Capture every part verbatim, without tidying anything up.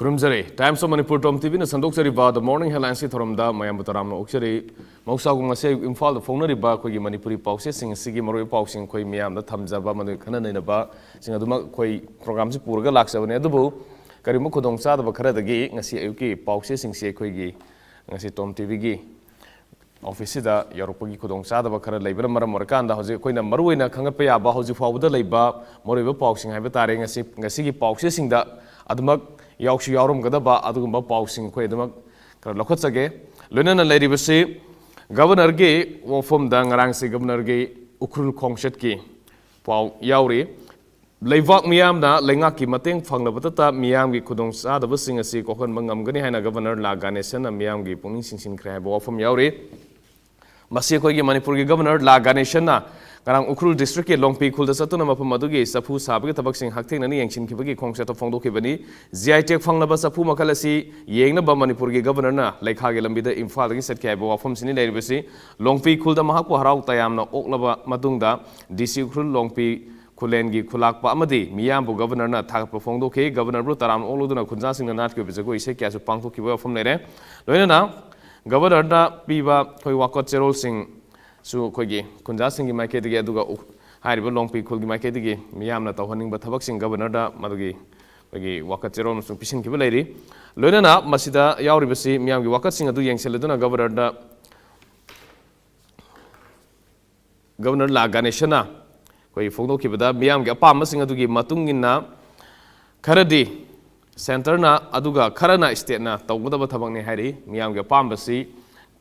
ꯈꯨꯔꯨꯝꯖꯔꯤ꯫ Times of Manipur Tom ꯇꯤꯚꯤꯅ ꯁꯟꯗꯣꯛꯆꯔꯤꯕ The Morning Headlinesꯀꯤ ꯊꯧꯔꯝꯗ ꯃꯌꯥꯝꯕꯨ ꯇꯔꯥꯝꯅ ꯑꯣꯛꯆꯔꯤ꯫ ꯃꯍꯧꯁꯥꯒꯨꯝ ꯉꯁꯤ ꯑꯌꯨꯛ ꯏꯝꯐꯥꯜꯗ ꯐꯣꯡꯅꯔꯤꯕ ꯑꯩꯈꯣꯏꯒꯤ ꯃꯅꯤꯄꯨꯔꯤ ꯄꯥꯎꯆꯦꯁꯤꯡ ꯑꯁꯤꯒꯤ ꯃꯔꯨꯑꯣꯏꯕ ꯄꯥꯎꯁꯤꯡ ꯑꯩꯈꯣꯏ ꯃꯤꯌꯥꯝꯗ ꯊꯝꯖꯕ ꯑꯃꯗꯤ ꯈꯟꯅ ꯅꯩꯅꯕꯁꯤꯡ ꯑꯗꯨꯃꯛ ꯑꯩꯈꯣꯏ ꯄ꯭ꯔꯣꯒ꯭ꯔꯥꯝꯁꯤ ꯄꯨꯔꯒ ꯂꯥꯛꯆꯕꯅꯤ꯫ ꯑꯗꯨꯕꯨ ꯀꯔꯤꯒꯨꯝꯕ ꯈꯨꯗꯣꯡꯆꯥꯗꯕ ꯈꯔꯗꯒꯤ ꯉꯁꯤ ꯑꯌꯨꯛꯀꯤ ꯄꯥꯎꯆꯦꯁꯤꯡꯁꯤ ꯑꯩꯈꯣꯏꯒꯤ ꯉꯁꯤ ꯇꯣꯝ ꯇꯤꯚꯤꯒꯤ ꯑꯣꯐꯤꯁꯁꯤꯗ ꯌꯧꯔꯛꯄꯒꯤ ꯈꯨꯗꯣꯡꯆꯥꯗꯕ ꯈꯔ ꯂꯩꯕꯅ ꯃꯔꯝ ꯑꯣꯏꯔꯀꯥꯟꯗ ꯍꯧꯖꯤꯛ ꯑꯩꯈꯣꯏꯅ ꯃꯔꯨꯑꯣꯏꯅ ꯈꯪꯒꯠꯄ ꯌꯥꯕ ꯍꯧꯖꯤꯛ ꯐꯥꯎꯕꯗ ꯂꯩꯕ ꯃꯔꯨꯑꯣꯏꯕ ꯄꯥꯎꯁꯤꯡ ꯍꯥꯏꯕ ꯇꯥꯔꯦ꯫ ꯉꯁꯤ, ꯉꯁꯤꯒꯤ ꯄꯥꯎꯆꯦꯁꯤꯡꯗ ꯑꯗꯨꯃꯛ ꯌꯥꯎꯁꯨ ꯌꯥꯎꯔꯝꯒꯗꯕ ꯑꯗꯨꯒꯨꯝꯕ ꯄꯥꯎꯁꯤꯡ ꯑꯩꯈꯣꯏ ꯑꯗꯨꯃꯛ ꯈꯔ ꯂꯧꯈꯠꯆꯒꯦ꯫ ꯂꯣꯏꯅꯅ ꯂꯩꯔꯤꯕꯁꯤ ꯒꯕꯔꯅꯔꯒꯤ ꯋꯥꯐꯝꯗ ꯉꯔꯥꯡꯁꯤ ꯒꯕꯔꯅꯔꯒꯤ ꯎꯈ꯭ꯔꯨꯜ ꯈꯣꯡꯆꯠꯀꯤ ꯄꯥꯎ ꯌꯥꯎꯔꯤ꯫ ꯂꯩꯕꯥꯛ ꯃꯤꯌꯥꯝꯅ ꯂꯩꯉꯥꯛꯀꯤ ꯃꯇꯦꯡ ꯐꯪꯂꯕꯇꯇ ꯃꯤꯌꯥꯝꯒꯤ ꯈꯨꯗꯣꯡꯆꯥꯗꯕꯁꯤꯡ ꯑꯁꯤ ꯀꯣꯛꯍꯟꯕ ꯉꯝꯒꯅꯤ ꯍꯥꯏꯅ ꯒꯕꯔꯅꯔ ꯂꯥ ꯒꯥꯅꯦꯁꯟꯅ ꯃꯤꯌꯥꯝꯒꯤ ꯄꯨꯛꯅꯤꯡ ꯆꯤꯡꯁꯤꯟꯈ꯭ꯔꯦ ꯍꯥꯏꯕ ꯋꯥꯐꯝ ꯌꯥꯎꯔꯤ꯫ ꯃꯁꯤ ꯑꯩꯈꯣꯏꯒꯤ ꯃꯅꯤꯄꯨꯔꯒꯤ ꯒꯕꯔꯅꯔ ꯂꯥ ꯒꯥꯅꯦꯁꯟꯅ ꯉꯔꯥꯡ ꯎꯈ꯭ꯔꯨꯜ ꯗꯤꯁꯇ꯭ꯔꯤꯛꯀꯤ ꯂꯣꯡꯄꯤ ꯈꯨꯜꯗ ꯆꯠꯇꯨꯅ ꯃꯐꯝ ꯑꯗꯨꯒꯤ ꯆꯐꯨ ꯁꯥꯕꯒꯤ ꯊꯕꯛꯁꯤꯡ ꯍꯛꯊꯦꯡꯅꯅ ꯌꯦꯡꯁꯤꯟꯈꯤꯕꯒꯤ ꯈꯣꯡꯆꯠꯇ ꯐꯣꯡꯗꯣꯛꯈꯤꯕꯅꯤ꯫ ꯖꯤ ꯑꯥꯏ ꯇꯦꯒ ꯐꯪꯂꯕ ꯆꯐꯨ ꯃꯈꯜ ꯑꯁꯤ ꯌꯦꯡꯅꯕ ꯃꯅꯤꯄꯨꯔꯒꯤ ꯒꯕꯔꯅꯔꯅ ꯂꯩꯈꯥꯒꯤ ꯂꯝꯕꯤꯗ ꯏꯝꯐꯥꯜꯗꯒꯤ ꯆꯠꯈꯤ ꯍꯥꯏꯕ ꯋꯥꯐꯝꯁꯤꯅꯤ ꯂꯩꯔꯤꯕꯁꯤ꯫ ꯂꯣꯡꯄꯤ ꯈꯨꯜꯗ ꯃꯍꯥꯛꯄꯨ ꯍꯔꯥꯎ ꯇꯌꯥꯝꯅ ꯑꯣꯛꯂꯕ ꯃꯇꯨꯡꯗ ꯗꯤ ꯁꯤ ꯎꯈ꯭ꯔꯨꯜ ꯂꯣꯡꯄꯤ ꯈꯨꯂꯦꯟꯒꯤ ꯈꯨꯂꯥꯛꯄ ꯑꯃꯗꯤ ꯃꯤꯌꯥꯝꯕꯨ ꯒꯕꯔꯅꯔꯅ ꯊꯥꯒꯠꯄ ꯐꯣꯡꯗꯣꯛꯈꯤ꯫ ꯒꯕꯔꯅꯔꯕꯨ ꯇꯔꯥꯝꯅ ꯑꯣꯛꯂꯗꯨꯅ ꯈꯨꯟꯖꯥꯁꯤꯡꯅ ꯅꯥꯠꯀꯤ ꯑꯣꯏꯕ ꯖꯒꯣꯏ ꯏꯁꯩ ꯀꯌꯥꯁꯨ ꯄꯥꯡꯊꯣꯛꯈꯤꯕ ꯋꯥꯐꯝ ꯂꯩꯔꯦ꯫ ꯂꯣꯏꯅꯅ ꯒꯕꯔꯅꯔꯅ ꯄꯤꯕ ꯑꯩꯈꯣꯏ ꯋꯥꯀꯠ ꯆꯦꯔꯣꯜꯁꯤꯡꯁꯨ ꯑꯩꯈꯣꯏꯒꯤ ꯈꯨꯟꯖꯥꯁꯤꯡꯒꯤ ꯃꯥꯏꯀꯩꯗꯒꯤ, ꯑꯗꯨꯒ ꯎ-, ꯍꯥꯏꯔꯤꯕ ꯂꯣꯡꯄꯤ ꯈꯨꯜꯒꯤ ꯃꯥꯏꯀꯩꯗꯒꯤ ꯃꯤꯌꯥꯝꯅ ꯇꯧꯍꯟꯅꯤꯡꯕ ꯊꯕꯛꯁꯤꯡ ꯒꯕꯔꯅꯔꯗ ꯃꯗꯨꯒꯤ ꯑꯩꯈꯣꯏꯒꯤ ꯋꯥꯀꯠ ꯆꯦꯔꯣꯜ ꯑꯃꯁꯨꯡ ꯄꯤꯁꯤꯟꯈꯤꯕ ꯂꯩꯔꯤ꯫ ꯂꯣꯏꯅꯅ ꯃꯁꯤꯗ ꯌꯥꯎꯔꯤꯕꯁꯤ ꯃꯤꯌꯥꯝꯒꯤ ꯋꯥꯀꯠꯁꯤꯡ ꯑꯗꯨ ꯌꯦꯡꯁꯤꯜꯂꯗꯨꯅ ꯒꯕꯔꯅꯔꯗ ꯒꯕꯔꯅꯔ ꯂꯥ ꯒꯥꯅꯦꯁꯟꯅ ꯑꯩꯈꯣꯏ ꯐꯣꯡꯗꯣꯛꯈꯤꯕꯗ ꯃꯤꯌꯥꯝꯒꯤ ꯑꯄꯥꯝꯕꯁꯤꯡ ꯑꯗꯨꯒꯤ ꯃꯇꯨꯡ ꯏꯟꯅ ꯈꯔꯗꯤ ꯁꯦꯟꯇꯔꯅ ꯑꯗꯨꯒ ꯈꯔꯅ ꯁ꯭ꯇꯦꯠꯅ ꯇꯧꯒꯗꯕ ꯊꯕꯛꯅꯤ ꯍꯥꯏꯔꯤ꯫ ꯃꯤꯌꯥꯝꯒꯤ ꯑꯄꯥꯝꯕꯁꯤ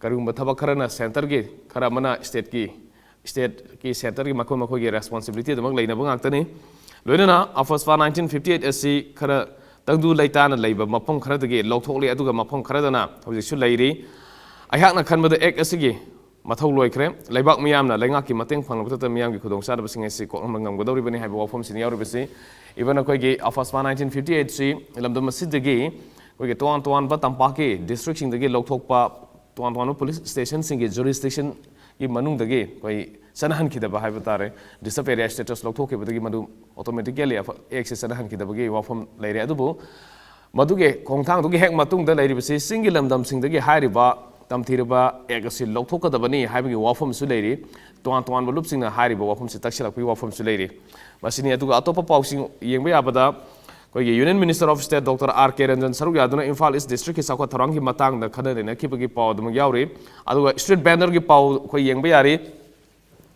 ꯀꯔꯤꯒꯨꯝꯕ ꯊꯕꯛ ꯈꯔꯅ ꯁꯦꯟꯇꯔꯒꯤ, ꯈꯔ ꯑꯃꯅ ꯁ꯭ꯇꯦꯠꯀꯤ, ꯁ꯭ꯇꯦꯠꯀꯤ, ꯁꯦꯟꯇꯔꯒꯤ ꯃꯈꯣꯏ ꯃꯈꯣꯏꯒꯤ ꯔꯦꯁꯄꯣꯟꯁꯤꯕꯤꯂꯤꯇꯤ ꯑꯗꯨꯃꯛ ꯂꯩꯅꯕ ꯉꯥꯛꯇꯅꯤ꯫ ꯂꯣꯏꯅꯅ ꯑꯐꯁꯄꯥ ꯅꯥꯏꯟꯇꯤꯟ ꯐꯤꯐꯇꯤ ꯑꯩꯠ ꯑꯁꯤ ꯈꯔ ꯇꯪꯗꯨ ꯂꯩꯇꯥꯅ ꯂꯩꯕ ꯃꯐꯝ ꯈꯔꯗꯒꯤ ꯂꯧꯊꯣꯛꯂꯤ, ꯑꯗꯨꯒ ꯃꯐꯝ ꯈꯔꯗꯅ ꯍꯧꯖꯤꯛꯁꯨ ꯂꯩꯔꯤ꯫ ꯑꯩꯍꯥꯛꯅ ꯈꯟꯕꯗ ꯑꯦꯛ ꯑꯁꯤꯒꯤ ꯃꯊꯧ ꯂꯣꯏꯈ꯭ꯔꯦ꯫ ꯂꯩꯕꯥꯛ ꯃꯤꯌꯥꯝꯅ ꯂꯩꯉꯥꯛꯀꯤ ꯃꯇꯦꯡ ꯐꯪꯂꯕ ꯃꯊꯛꯇ ꯃꯤꯌꯥꯝꯒꯤ ꯈꯨꯗꯣꯡꯆꯥꯗꯕꯁꯤꯡ ꯑꯁꯤ ꯀꯣꯛꯍꯟꯕ ꯉꯝꯒꯗꯧꯔꯤꯕꯅꯤ ꯍꯥꯏꯕ ꯋꯥꯐꯝꯁꯤꯅꯤ ꯌꯥꯎꯔꯤꯕꯁꯤ꯫ Even ꯑꯩꯈꯣꯏꯒꯤ ꯑꯐꯁꯄꯥ ꯅꯥꯏꯟꯇꯤꯟ ꯐꯤꯐꯇꯤ ꯑꯩꯠꯁꯤ ꯂꯝꯗꯝ ꯑꯁꯤꯗꯒꯤ ꯑꯩꯈꯣꯏꯒꯤ ꯇꯣꯉꯥꯟ ꯇꯣꯉꯥꯟꯕ ꯇꯝꯄꯥꯛꯀꯤ ꯗꯤꯁꯇ꯭ꯔꯤꯛꯁꯤꯡꯗꯒꯤ ꯂꯧꯊꯣꯛꯄ, ꯇꯣꯉꯥꯟ ꯇꯣꯉꯥꯟꯕ ꯄꯨꯂꯤꯁ ꯁ꯭ꯇꯦꯁꯟꯁꯤꯡꯒꯤ ꯖꯨꯔꯤꯁꯗꯤꯛꯁꯟꯒꯤ ꯃꯅꯨꯡꯗꯒꯤ ꯑꯩꯈꯣꯏ ꯆꯠꯅꯍꯟꯈꯤꯗꯕ ꯍꯥꯏꯕ ꯇꯥꯔꯦ, ꯗꯤꯁꯇꯔꯕ ꯑꯦꯔꯤꯌꯥ ꯁ꯭ꯇꯦꯇꯁ ꯂꯧꯊꯣꯛꯈꯤꯕꯗꯒꯤ ꯃꯗꯨ ꯑꯣꯇꯣꯃꯦꯇꯤꯀꯦꯂꯤ ꯑꯦꯛꯁꯦ ꯆꯠꯅꯍꯟꯈꯤꯗꯕꯒꯤ ꯋꯥꯐꯝ ꯂꯩꯔꯦ꯫ ꯑꯗꯨꯕꯨ ꯃꯗꯨꯒꯤ ꯈꯣꯡꯊꯥꯡꯗꯨꯒꯤ ꯍꯦꯛ ꯃꯇꯨꯡꯗ ꯂꯩꯔꯤꯕꯁꯤ ꯆꯤꯡꯒꯤ ꯂꯝꯗꯝꯁꯤꯡꯗꯒꯤ ꯍꯥꯏꯔꯤꯕ ꯇꯝꯊꯤꯔꯕ ꯑꯦꯛ ꯑꯁꯤ ꯂꯧꯊꯣꯛꯀꯗꯕꯅꯤ ꯍꯥꯏꯕꯒꯤ ꯋꯥꯐꯝꯁꯨ ꯂꯩꯔꯤ꯫ ꯇꯣꯉꯥꯟ ꯇꯣꯉꯥꯟꯕ ꯂꯨꯞꯁꯤꯡꯅ ꯍꯥꯏꯔꯤꯕ ꯋꯥꯐꯝꯁꯤ ꯇꯛꯁꯤꯜꯂꯛꯄꯒꯤ ꯋꯥꯐꯝꯁꯨ ꯂꯩꯔꯤ꯫ ꯃꯁꯤꯅꯤ꯫ ꯑꯗꯨꯒ ꯑꯇꯣꯞꯄ ꯄꯥꯎꯁꯤꯡ ꯌꯦꯡꯕ ꯌꯥꯕꯗ, ꯑꯩꯈꯣꯏꯒꯤ Union Minister of State Doctor R K Ranjan ꯁꯔꯨꯛ ꯌꯥꯗꯨꯅ ꯏꯝꯐꯥꯜ East District ꯀꯤ ꯆꯥꯎꯈꯠ ꯊꯧꯔꯥꯡꯒꯤ ꯃꯇꯥꯡꯗ ꯈꯟꯅ ꯅꯩꯅꯈꯤꯕꯒꯤ ꯄꯥꯎ ꯑꯗꯨꯃꯛ ꯌꯥꯎꯔꯤ꯫ ꯑꯗꯨꯒ street vendor ꯒꯤ ꯄꯥꯎ ꯑꯩꯈꯣꯏ ꯌꯦꯡꯕ ꯌꯥꯔꯤ꯫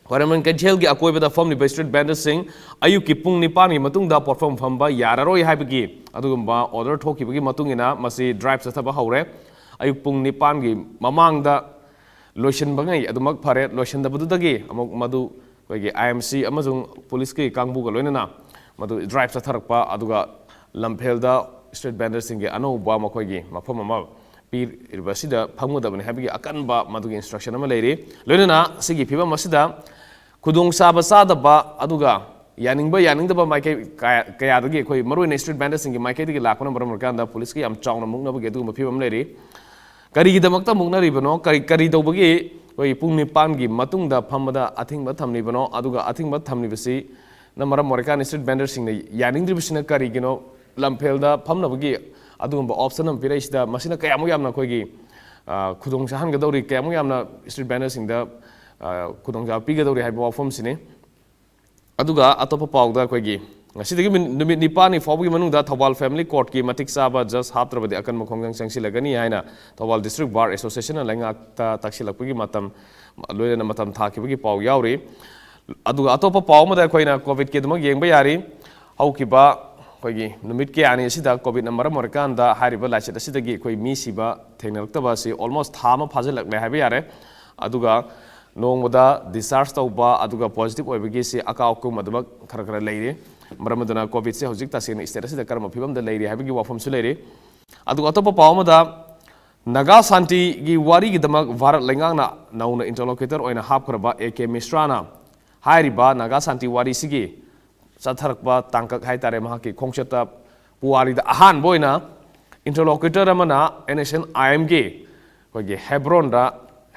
ꯈ꯭ꯋꯥꯏꯔꯝꯕꯟ ꯀꯩꯊꯦꯜꯒꯤ ꯑꯀꯣꯏꯕꯗ ꯐꯝꯂꯤꯕ street vendor ꯁꯤꯡ ꯑꯌꯨꯛꯀꯤ ꯄꯨꯡ ꯅꯤꯄꯥꯟꯒꯤ ꯃꯇꯨꯡꯗ ꯄꯣꯠꯐꯝ ꯐꯝꯕ ꯌꯥꯔꯔꯣꯏ ꯍꯥꯏꯕꯒꯤ ꯑꯗꯨꯒꯨꯝꯕ order ꯊꯣꯛꯈꯤꯕꯒꯤ ꯃꯇꯨꯡ ꯏꯟꯅ ꯃꯁꯤ drive ꯆꯠꯊꯕ ꯍꯧꯔꯦ꯫ ꯑꯌꯨꯛ ꯄꯨꯡ ꯅꯤꯄꯥꯟꯒꯤ ꯃꯃꯥꯡꯗ ꯂꯣꯏꯁꯤꯟꯕꯉꯩ ꯑꯗꯨꯃꯛ ꯐꯔꯦ, ꯂꯣꯏꯁꯤꯟꯗꯕꯗꯨꯗꯒꯤ ꯑꯃꯨꯛ ꯃꯗꯨ ꯑꯩꯈꯣꯏꯒꯤ I M C ꯑꯃꯁꯨꯡ ꯄꯨꯂꯤꯁꯀꯤ ꯀꯥꯡꯕꯨꯒ ꯂꯣꯏꯅꯅ ꯃꯗꯨ drive ꯆꯠꯊꯔꯛꯄ, ꯑꯗꯨꯒ ꯂꯝꯐꯦꯜꯗ street vendor ꯁꯤꯡꯒꯤ ꯑꯅꯧꯕ ꯃꯈꯣꯏꯒꯤ ꯃꯐꯝ ꯑꯃ ꯄꯤꯔꯤꯕꯁꯤꯗ ꯐꯝꯒꯗꯕꯅꯤ ꯍꯥꯏꯕꯒꯤ ꯑꯀꯟꯕ ꯃꯗꯨꯒꯤ instruction ꯑꯃ ꯂꯩꯔꯤ꯫ ꯂꯣꯏꯅꯅ ꯁꯤꯒꯤ ꯐꯤꯕꯝ ꯑꯁꯤꯗ ꯈꯨꯗꯣꯡꯆꯥꯕ ꯆꯥꯗꯕ, ꯑꯗꯨꯒ ꯌꯥꯅꯤꯡꯕ ꯌꯥꯅꯤꯡꯗꯕ ꯃꯥꯏꯀꯩ ꯀꯌꯥ-, ꯀꯌꯥꯗꯒꯤ, ꯑꯩꯈꯣꯏ ꯃꯔꯨꯑꯣꯏꯅ street vendor ꯁꯤꯡꯒꯤ ꯃꯥꯏꯀꯩꯗꯒꯤ ꯂꯥꯛꯄꯅ ꯃꯔꯝ ꯑꯣꯏꯔꯀꯥꯟꯗ ꯄꯨꯂꯤꯁꯀ ꯌꯥꯝ ꯆꯥꯎꯅ ꯃꯨꯛꯅꯕꯒꯤ ꯑꯗꯨꯒꯨꯝꯕ ꯐꯤꯕꯝ ꯑꯃ ꯂꯩꯔꯤ꯫ ꯀꯔꯤꯒꯤꯗꯃꯛꯇ ꯃꯨꯛꯅꯔꯤꯕꯅꯣ? ꯀꯔꯤ, ꯀꯔꯤ ꯇꯧꯕꯒꯤ ꯑꯩꯈꯣꯏ ꯄꯨꯡ ꯅꯤꯄꯥꯟꯒꯤ ꯃꯇꯨꯡꯗ ꯐꯝꯕꯗ ꯑꯊꯤꯡꯕ ꯊꯝꯂꯤꯕꯅꯣ? ꯑꯗꯨꯒ ꯑꯊꯤꯡꯕ ꯊꯝꯂꯤꯕꯁꯤꯅ ꯃꯔꯝ ꯑꯣꯏꯔꯀꯥꯟꯗ street vendor ꯁꯤꯡꯅ ꯌꯥꯅꯤꯡꯗ꯭ꯔꯤꯕꯁꯤꯅ ꯀꯔꯤꯒꯤꯅꯣ? ꯂꯝꯐꯦꯜꯗ ꯐꯝꯅꯕꯒꯤ ꯑꯗꯨꯒꯨꯝꯕ option ꯑꯃ ꯄꯤꯔꯛꯏꯁꯤꯗ, ꯃꯁꯤꯅ ꯀꯌꯥꯃꯨꯛ ꯌꯥꯝꯅ ꯑꯩꯈꯣꯏꯒꯤ, ꯑ, ꯈꯨꯗꯣꯡ ꯆꯥꯍꯟꯒꯗꯧꯔꯤ, ꯀꯌꯥꯃꯨꯛ ꯌꯥꯝꯅ street vendor ꯁꯤꯡꯗ, ꯑ, ꯈꯨꯗꯣꯡꯆꯥꯕ ꯄꯤꯒꯗꯧꯔꯤ ꯍꯥꯏꯕ ꯋꯥꯐꯝꯁꯤꯅꯤ꯫ ꯑꯗꯨꯒ ꯑꯇꯣꯞꯄ ꯄꯥꯎꯗ, ꯑꯩꯈꯣꯏꯒꯤ ꯉꯁꯤꯗꯒꯤ ꯃꯤ-, ꯅꯨꯃꯤꯠ ꯅꯤꯄꯥꯟꯅꯤ ꯐꯥꯎꯕꯒꯤ ꯃꯅꯨꯡꯗ ꯊꯧꯕꯥꯜ Family Court ꯀꯤ ꯃꯇꯤꯛ ꯆꯥꯕ judge ꯍꯥꯞꯇ꯭ꯔꯕꯗꯤ ꯑꯀꯟꯕ ꯈꯣꯡꯖꯪ ꯆꯪꯁꯤꯜꯂꯒꯅꯤ ꯍꯥꯏꯅ ꯊꯧꯕꯥꯜ District Bar Association ꯅ ꯂꯩꯉꯥꯛꯇ ꯇꯥꯛꯁꯤꯜꯂꯛꯄꯒꯤ ꯃꯇꯝ, ꯂꯣꯏꯅꯅ ꯃꯇꯝ ꯊꯥꯈꯤꯕꯒꯤ ꯄꯥꯎ ꯌꯥꯎꯔꯤ꯫ ꯑꯗꯨꯒ ꯑꯇꯣꯞꯄ ꯄꯥꯎ ꯑꯃꯗ ꯑꯩꯈꯣꯏꯅ COVID ꯀꯤ ꯑꯗꯨꯃꯛ ꯌꯦꯡꯕ ꯌꯥꯔꯤ꯫ ꯍꯧꯈꯤꯕ ꯑꯩꯈꯣꯏꯒꯤ ꯅꯨꯃꯤꯠ ꯀꯌꯥꯅꯤ ꯑꯁꯤꯗ COVID ꯅ ꯃꯔꯝ ꯑꯣꯏꯔꯀꯥꯟꯗ ꯍꯥꯏꯔꯤꯕ ꯂꯥꯏꯆꯠ ꯑꯁꯤꯗꯒꯤ ꯑꯩꯈꯣꯏ ꯃꯤ ꯁꯤꯕ ꯊꯦꯡꯅꯔꯛꯇꯕ ꯑꯁꯤ almost ꯊꯥ ꯑꯃ ꯐꯥꯖꯤꯜꯂꯛꯂꯦ ꯍꯥꯏꯕ ꯌꯥꯔꯦ꯫ ꯑꯗꯨꯒ ꯅꯣꯡꯃꯗ discharge ꯇꯧꯕ ꯑꯗꯨꯒ positive ꯑꯣꯏꯕꯒꯤ ꯁꯤ ꯑꯀꯥꯎ ꯑꯀꯨꯝ ꯑꯗꯨꯃꯛ ꯈꯔ ꯈꯔ ꯂꯩꯔꯤ꯫ ꯃꯔꯝ ꯑꯗꯨꯅ COVID ꯁꯦ ꯍꯧꯖꯤꯛ ꯇꯁꯦꯡꯅ state ꯑꯁꯤꯗ ꯀꯔꯝꯕ ꯐꯤꯕꯝꯗ ꯂꯩꯔꯤ ꯍꯥꯏꯕꯒꯤ ꯋꯥꯐꯝꯁꯨ ꯂꯩꯔꯤ꯫ ꯑꯗꯨꯒ ꯑꯇꯣꯞꯄ ꯄꯥꯎ ꯑꯃꯗ, ꯅꯥꯒꯥ ꯁꯥꯟꯇꯤꯒꯤ ꯋꯥꯔꯤꯒꯤꯗꯃꯛ ꯚꯥꯔꯠ ꯂꯩꯉꯥꯛꯅ ꯅꯧꯅ interlocutor ꯑꯣꯏꯅ ꯍꯥꯞꯈ꯭ꯔꯕ A K ꯃꯤꯁ꯭ꯔꯥꯅ ꯍꯥꯏꯔꯤꯕ ꯅꯥꯒꯥ ꯁꯥꯟꯇꯤ ꯋꯥꯔꯤꯁꯤꯒꯤ ꯆꯠꯊꯔꯛꯄ ꯇꯥꯡꯀꯛ ꯍꯥꯏꯇꯥꯔꯦ, ꯃꯍꯥꯛꯀꯤ ꯈꯣꯡꯆꯠꯇ ꯄꯨꯋꯥꯔꯤꯗ ꯑꯍꯥꯟꯕ ꯑꯣꯏꯅ interlocutor ꯑꯃꯅ N S C N I M ꯒꯤ ꯑꯩꯈꯣꯏꯒꯤ ꯍꯦꯕ꯭ꯔꯣꯟꯗ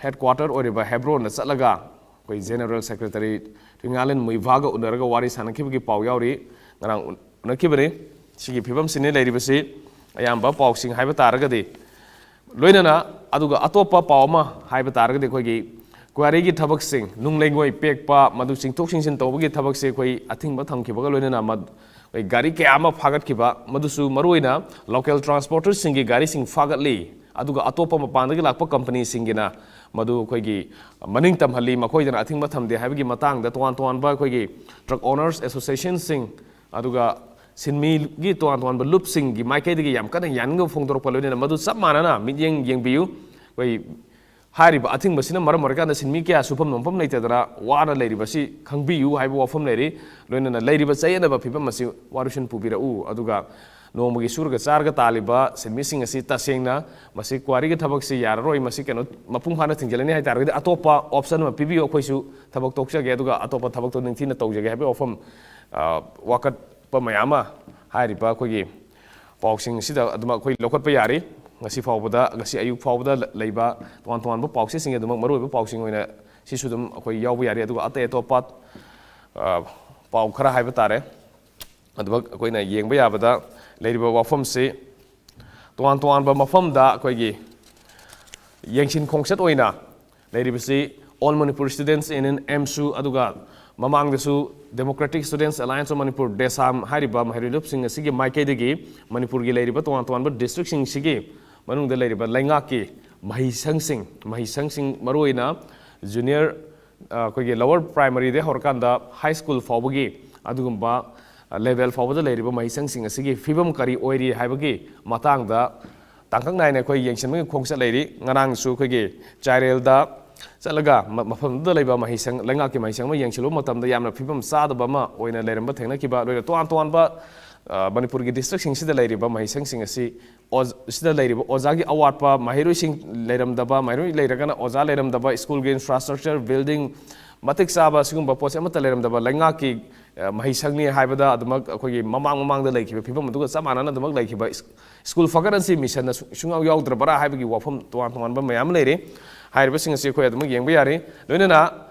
headquarter ꯑꯣꯏꯔꯤꯕ ꯍꯦꯕ꯭ꯔꯣꯟꯗ ꯆꯠꯂꯒ ꯑꯩꯈꯣꯏ General Secretary ꯊꯨꯏꯉꯥꯂꯦꯟ ꯃꯨꯏꯚꯥꯒ ꯎꯅꯔꯒ ꯋꯥꯔꯤ ꯁꯥꯟꯅꯈꯤꯕꯒꯤ ꯄꯥꯎ ꯌꯥꯎꯔꯤ꯫ ꯉꯔꯥꯡ ꯎꯅꯈꯤꯕꯅꯤ꯫ ꯁꯤꯒꯤ ꯐꯤꯕꯝꯁꯤꯅꯤ ꯂꯩꯔꯤꯕꯁꯤ꯫ ꯑꯌꯥꯝꯕ ꯄꯥꯎꯁꯤꯡ ꯍꯥꯏꯕ ꯇꯥꯔꯒꯗꯤ, ꯂꯣꯏꯅꯅ ꯑꯗꯨꯒ ꯑꯇꯣꯞꯄ ꯄꯥꯎ ꯑꯃ ꯍꯥꯏꯕ ꯇꯥꯔꯒꯗꯤ, ꯑꯩꯈꯣꯏꯒꯤ quarryꯒꯤ ꯊꯕꯛꯁꯤꯡ, ꯅꯨꯡ ꯂꯩꯉꯣꯏ ꯄꯦꯛꯄ, ꯃꯗꯨ ꯆꯤꯡꯊꯣꯛ ꯆꯤꯡꯁꯤꯟ ꯇꯧꯕꯒꯤ ꯊꯕꯛꯁꯦ ꯑꯩꯈꯣꯏ ꯑꯊꯤꯡꯕ ꯊꯝꯈꯤꯕꯒ ꯂꯣꯏꯅꯅ ꯃ-, ꯑꯩꯈꯣꯏ ꯒꯥꯔꯤ ꯀꯌꯥ ꯑꯃ ꯐꯥꯒꯠꯈꯤꯕ, ꯃꯗꯨꯁꯨ ꯃꯔꯨꯑꯣꯏꯅ local transporterꯁꯤꯡꯒꯤ ꯒꯥꯔꯤꯁꯤꯡ ꯐꯥꯒꯠꯂꯤ꯫ ꯑꯗꯨꯒ ꯑꯇꯣꯞꯄ ꯃꯄꯥꯟꯗꯒꯤ ꯂꯥꯛꯄ companyꯁꯤꯡꯒꯤꯅ ꯃꯗꯨ ꯑꯩꯈꯣꯏꯒꯤ ꯃꯅꯤꯡ ꯇꯝꯍꯜꯂꯤ, ꯃꯈꯣꯏꯗꯅ ꯑꯊꯤꯡꯕ ꯊꯝꯗꯦ ꯍꯥꯏꯕꯒꯤ ꯃꯇꯥꯡꯗ ꯇꯣꯉꯥꯟ ꯇꯣꯉꯥꯟꯕ ꯑꯩꯈꯣꯏꯒꯤ truck owners associationꯁꯤꯡ, ꯑꯗꯨꯒ ꯁꯤꯟꯃꯤꯒꯤ ꯇꯣꯉꯥꯟ ꯇꯣꯉꯥꯟꯕ ꯂꯨꯞꯁꯤꯡꯒꯤ ꯃꯥꯏꯀꯩꯗꯒꯤ ꯌꯥꯝ ꯀꯟꯅ ꯌꯥꯅꯤꯡꯗꯕ ꯐꯣꯡꯗꯣꯔꯛꯄ ꯂꯣꯏꯅꯅ ꯃꯗꯨ ꯆꯞ ꯃꯥꯟꯅꯅ ꯃꯤꯠꯌꯦꯡ ꯌꯦꯡꯕꯤꯌꯨ꯫ ꯑꯩꯈꯣꯏ ꯍꯥꯏꯔꯤꯕ ꯑꯊꯤꯡꯕꯁꯤꯅ ꯃꯔꯝ ꯑꯣꯏꯔꯀꯥꯟꯗ ꯁꯤꯟꯃꯤ ꯀꯌꯥ ꯁꯨꯐꯝ ꯅꯣꯝꯐꯝ ꯂꯩꯇꯗꯅ ꯋꯥꯅ ꯂꯩꯔꯤꯕꯁꯤ ꯈꯪꯕꯤꯌꯨ ꯍꯥꯏꯕ ꯋꯥꯐꯝ ꯂꯩꯔꯤ꯫ ꯂꯣꯏꯅꯅ ꯂꯩꯔꯤꯕ ꯆꯌꯦꯠꯅꯕ ꯐꯤꯕꯝ ꯑꯁꯤ ꯋꯥꯔꯣꯏꯁꯤꯟ ꯄꯨꯕꯤꯔꯛꯎ꯫ ꯑꯗꯨꯒ ꯅꯣꯡꯃꯒꯤ ꯁꯨꯔꯒ ꯆꯥꯔꯒ ꯇꯥꯜꯂꯤꯕ ꯁꯤꯟꯃꯤꯁꯤꯡ ꯑꯁꯤ ꯇꯁꯦꯡꯅ ꯃꯁꯤ quarryꯒꯤ ꯊꯕꯛꯁꯤ ꯌꯥꯔꯔꯣꯏ, ꯃꯁꯤ ꯀꯩꯅꯣ ꯃꯄꯨꯡ ꯐꯥꯅ ꯊꯤꯡꯖꯤꯜꯂꯅꯤ ꯍꯥꯏ ꯇꯥꯔꯒꯗꯤ ꯑꯇꯣꯞꯄ option ꯑꯃ ꯄꯤꯕꯤꯌꯨ, ꯑꯩꯈꯣꯏꯁꯨ ꯊꯕꯛ ꯇꯣꯛꯆꯒꯦ, ꯑꯗꯨꯒ ꯑꯇꯣꯞꯄ ꯊꯕꯛꯇꯣ ꯅꯤꯡꯊꯤꯅ ꯇꯧꯖꯒꯦ ꯍꯥꯏꯕꯒꯤ ꯋꯥꯐꯝ, ꯑ, ꯋꯥꯀꯠꯄ ꯃꯌꯥꯝ ꯑꯃ ꯍꯥꯏꯔꯤꯕ ꯑꯩꯈꯣꯏꯒꯤ ꯄꯥꯎꯁꯤꯡ ꯑꯁꯤꯗ ꯑꯗꯨꯃꯛ ꯑꯩꯈꯣꯏ ꯂꯧꯈꯠꯄ ꯌꯥꯔꯤ꯫ ꯉꯁꯤ ꯐꯥꯎꯕꯗ, ꯉꯁꯤ ꯑꯌꯨꯛ ꯐꯥꯎꯕꯗ ꯂ-, ꯂꯩꯕ ꯇꯣꯉꯥꯟ ꯇꯣꯉꯥꯟꯕ ꯄꯥꯎꯆꯦꯁꯤꯡ ꯑꯗꯨꯃꯛ ꯃꯔꯨꯑꯣꯏꯕ ꯄꯥꯎꯁꯤꯡ ꯑꯣꯏꯅ ꯁꯤꯁꯨ ꯑꯗꯨꯝ ꯑꯩꯈꯣꯏ ꯌꯥꯎꯕ ꯌꯥꯔꯤ꯫ ꯑꯗꯨꯒ ꯑꯇꯩ ꯑꯇꯣꯞꯄ, ꯑ, ꯄꯥꯎ ꯈꯔ ꯍꯥꯏꯕ ꯇꯥꯔꯦ꯫ ꯑꯗꯨꯃꯛ ꯑꯩꯈꯣꯏꯅ ꯌꯦꯡꯕ ꯌꯥꯕꯗ ꯂꯩꯔꯤꯕ ꯋꯥꯐꯝꯁꯤ ꯇꯣꯉꯥꯟ ꯇꯣꯉꯥꯟꯕ ꯃꯐꯝꯗ ꯑꯩꯈꯣꯏꯒꯤ ꯌꯦꯡꯁꯤꯟ ꯈꯣꯡꯆꯠ ꯑꯣꯏꯅ ꯂꯩꯔꯤꯕꯁꯤ All Manipur Students Union, AMSU, ꯑꯗꯨꯒ ꯃꯃꯥꯡꯗꯁꯨ Democratic Students Alliance of Manipur, DESAM, ꯍꯥꯏꯔꯤꯕ ꯃꯍꯩꯔꯣꯏ ꯂꯨꯞꯁꯤꯡ ꯑꯁꯤꯒꯤ ꯃꯥꯏꯀꯩꯗꯒꯤ ꯃꯅꯤꯄꯨꯔꯒꯤ ꯂꯩꯔꯤꯕ ꯇꯣꯉꯥꯟ ꯇꯣꯉꯥꯟꯕ districtꯁꯤꯡꯁꯤꯒꯤ ꯃꯅꯨꯡꯗ ꯂꯩꯔꯤꯕ ꯂꯩꯉꯥꯛꯀꯤ ꯃꯍꯩꯁꯪꯁꯤꯡ, ꯃꯍꯩꯁꯪꯁꯤꯡ ꯃꯔꯨꯑꯣꯏꯅ junior, ꯑ, ꯑꯩꯈꯣꯏꯒꯤ lower primaryꯗꯒꯤ ꯍꯧꯔꯀꯥꯟꯗ high school ꯐꯥꯎꯕꯒꯤ ꯑꯗꯨꯒꯨꯝꯕ, ꯑ, level ꯐꯥꯎꯕꯗ ꯂꯩꯔꯤꯕ ꯃꯍꯩꯁꯪꯁꯤꯡ ꯑꯁꯤꯒꯤ ꯐꯤꯕꯝ ꯀꯔꯤ ꯑꯣꯏꯔꯤ ꯍꯥꯏꯕꯒꯤ ꯃꯇꯥꯡꯗ ꯇꯥꯡꯀꯛ ꯅꯥꯏꯅ ꯑꯩꯈꯣꯏ ꯌꯦꯡꯁꯤꯟꯕꯒꯤ ꯈꯣꯡꯆꯠ ꯂꯩꯔꯤ꯫ ꯉꯔꯥꯡꯁꯨ ꯑꯩꯈꯣꯏꯒꯤ ꯆꯥꯏꯔꯦꯜꯗ ꯆꯠꯂꯒ ꯃ-, ꯃꯐꯝꯗꯨꯗ ꯂꯩꯕ ꯃꯍꯩꯁꯪ, ꯂꯩꯉꯥꯛꯀꯤ ꯃꯍꯩꯁꯪ ꯑꯃ ꯌꯦꯡꯁꯤꯜꯂꯨꯕ ꯃꯇꯝꯗ ꯌꯥꯝꯅ ꯐꯤꯕꯝ ꯆꯥꯗꯕ ꯑꯃ ꯑꯣꯏꯅ ꯂꯩꯔꯝꯕ ꯊꯦꯡꯅꯈꯤꯕ, ꯂꯣꯏꯅ ꯇꯣꯉꯥꯟ ꯇꯣꯉꯥꯟꯕ, ꯑ, ꯃꯅꯤꯄꯨꯔꯒꯤ districtꯁꯤꯡꯁꯤꯗ ꯂꯩꯔꯤꯕ ꯃꯍꯩꯁꯪꯁꯤꯡ ꯑꯁꯤ ꯑꯣꯖ-, ꯁꯤꯗ ꯂꯩꯔꯤꯕ ꯑꯣꯖꯥꯒꯤ ꯑꯋꯥꯠꯄ, ꯃꯍꯩꯔꯣꯏꯁꯤꯡ ꯂꯩꯔꯝꯗꯕ, ꯃꯍꯩꯔꯣꯏ ꯂꯩꯔꯒꯅ ꯑꯣꯖꯥ ꯂꯩꯔꯝꯗꯕ, schoolꯒꯤ infrastructure, building ꯃꯇꯤꯛ ꯆꯥꯕ, ꯁꯤꯒꯨꯝꯕ ꯄꯣꯠꯁꯦ ꯑꯃꯠꯇ ꯂꯩꯔꯝꯗꯕ, ꯂꯩꯉꯥꯛꯀꯤ, ꯑ, ꯃꯍꯩꯁꯪꯅꯤ ꯍꯥꯏꯕꯗ ꯑꯗꯨꯃꯛ ꯑꯩꯈꯣꯏꯒꯤ ꯃꯃꯥꯡ ꯃꯃꯥꯡꯗ ꯂꯩꯈꯤꯕ ꯐꯤꯕꯝ ꯑꯗꯨꯒ ꯆꯞ ꯃꯥꯟꯅꯅ ꯑꯗꯨꯃꯛ ꯂꯩꯈꯤꯕ ꯏꯁ-, school ꯐꯒꯠꯍꯟꯁꯤ missionꯗ ꯁꯨ-, ꯁꯨꯡꯌꯥꯎ ꯌꯥꯎꯗ꯭ꯔꯕꯔꯥ ꯍꯥꯏꯕꯒꯤ ꯋꯥꯐꯝ ꯇꯣꯉꯥꯟ ꯇꯣꯉꯥꯟꯕ ꯃꯌꯥꯝ ꯑꯃ ꯂꯩꯔꯤ꯫ ꯍꯥꯏꯔꯤꯕꯁꯤꯡ ꯑꯁꯤ ꯑꯩꯈꯣꯏ ꯑꯗꯨꯃꯛ ꯌꯦꯡꯕ ꯌꯥꯔꯤ꯫ ꯂꯣꯏꯅꯅ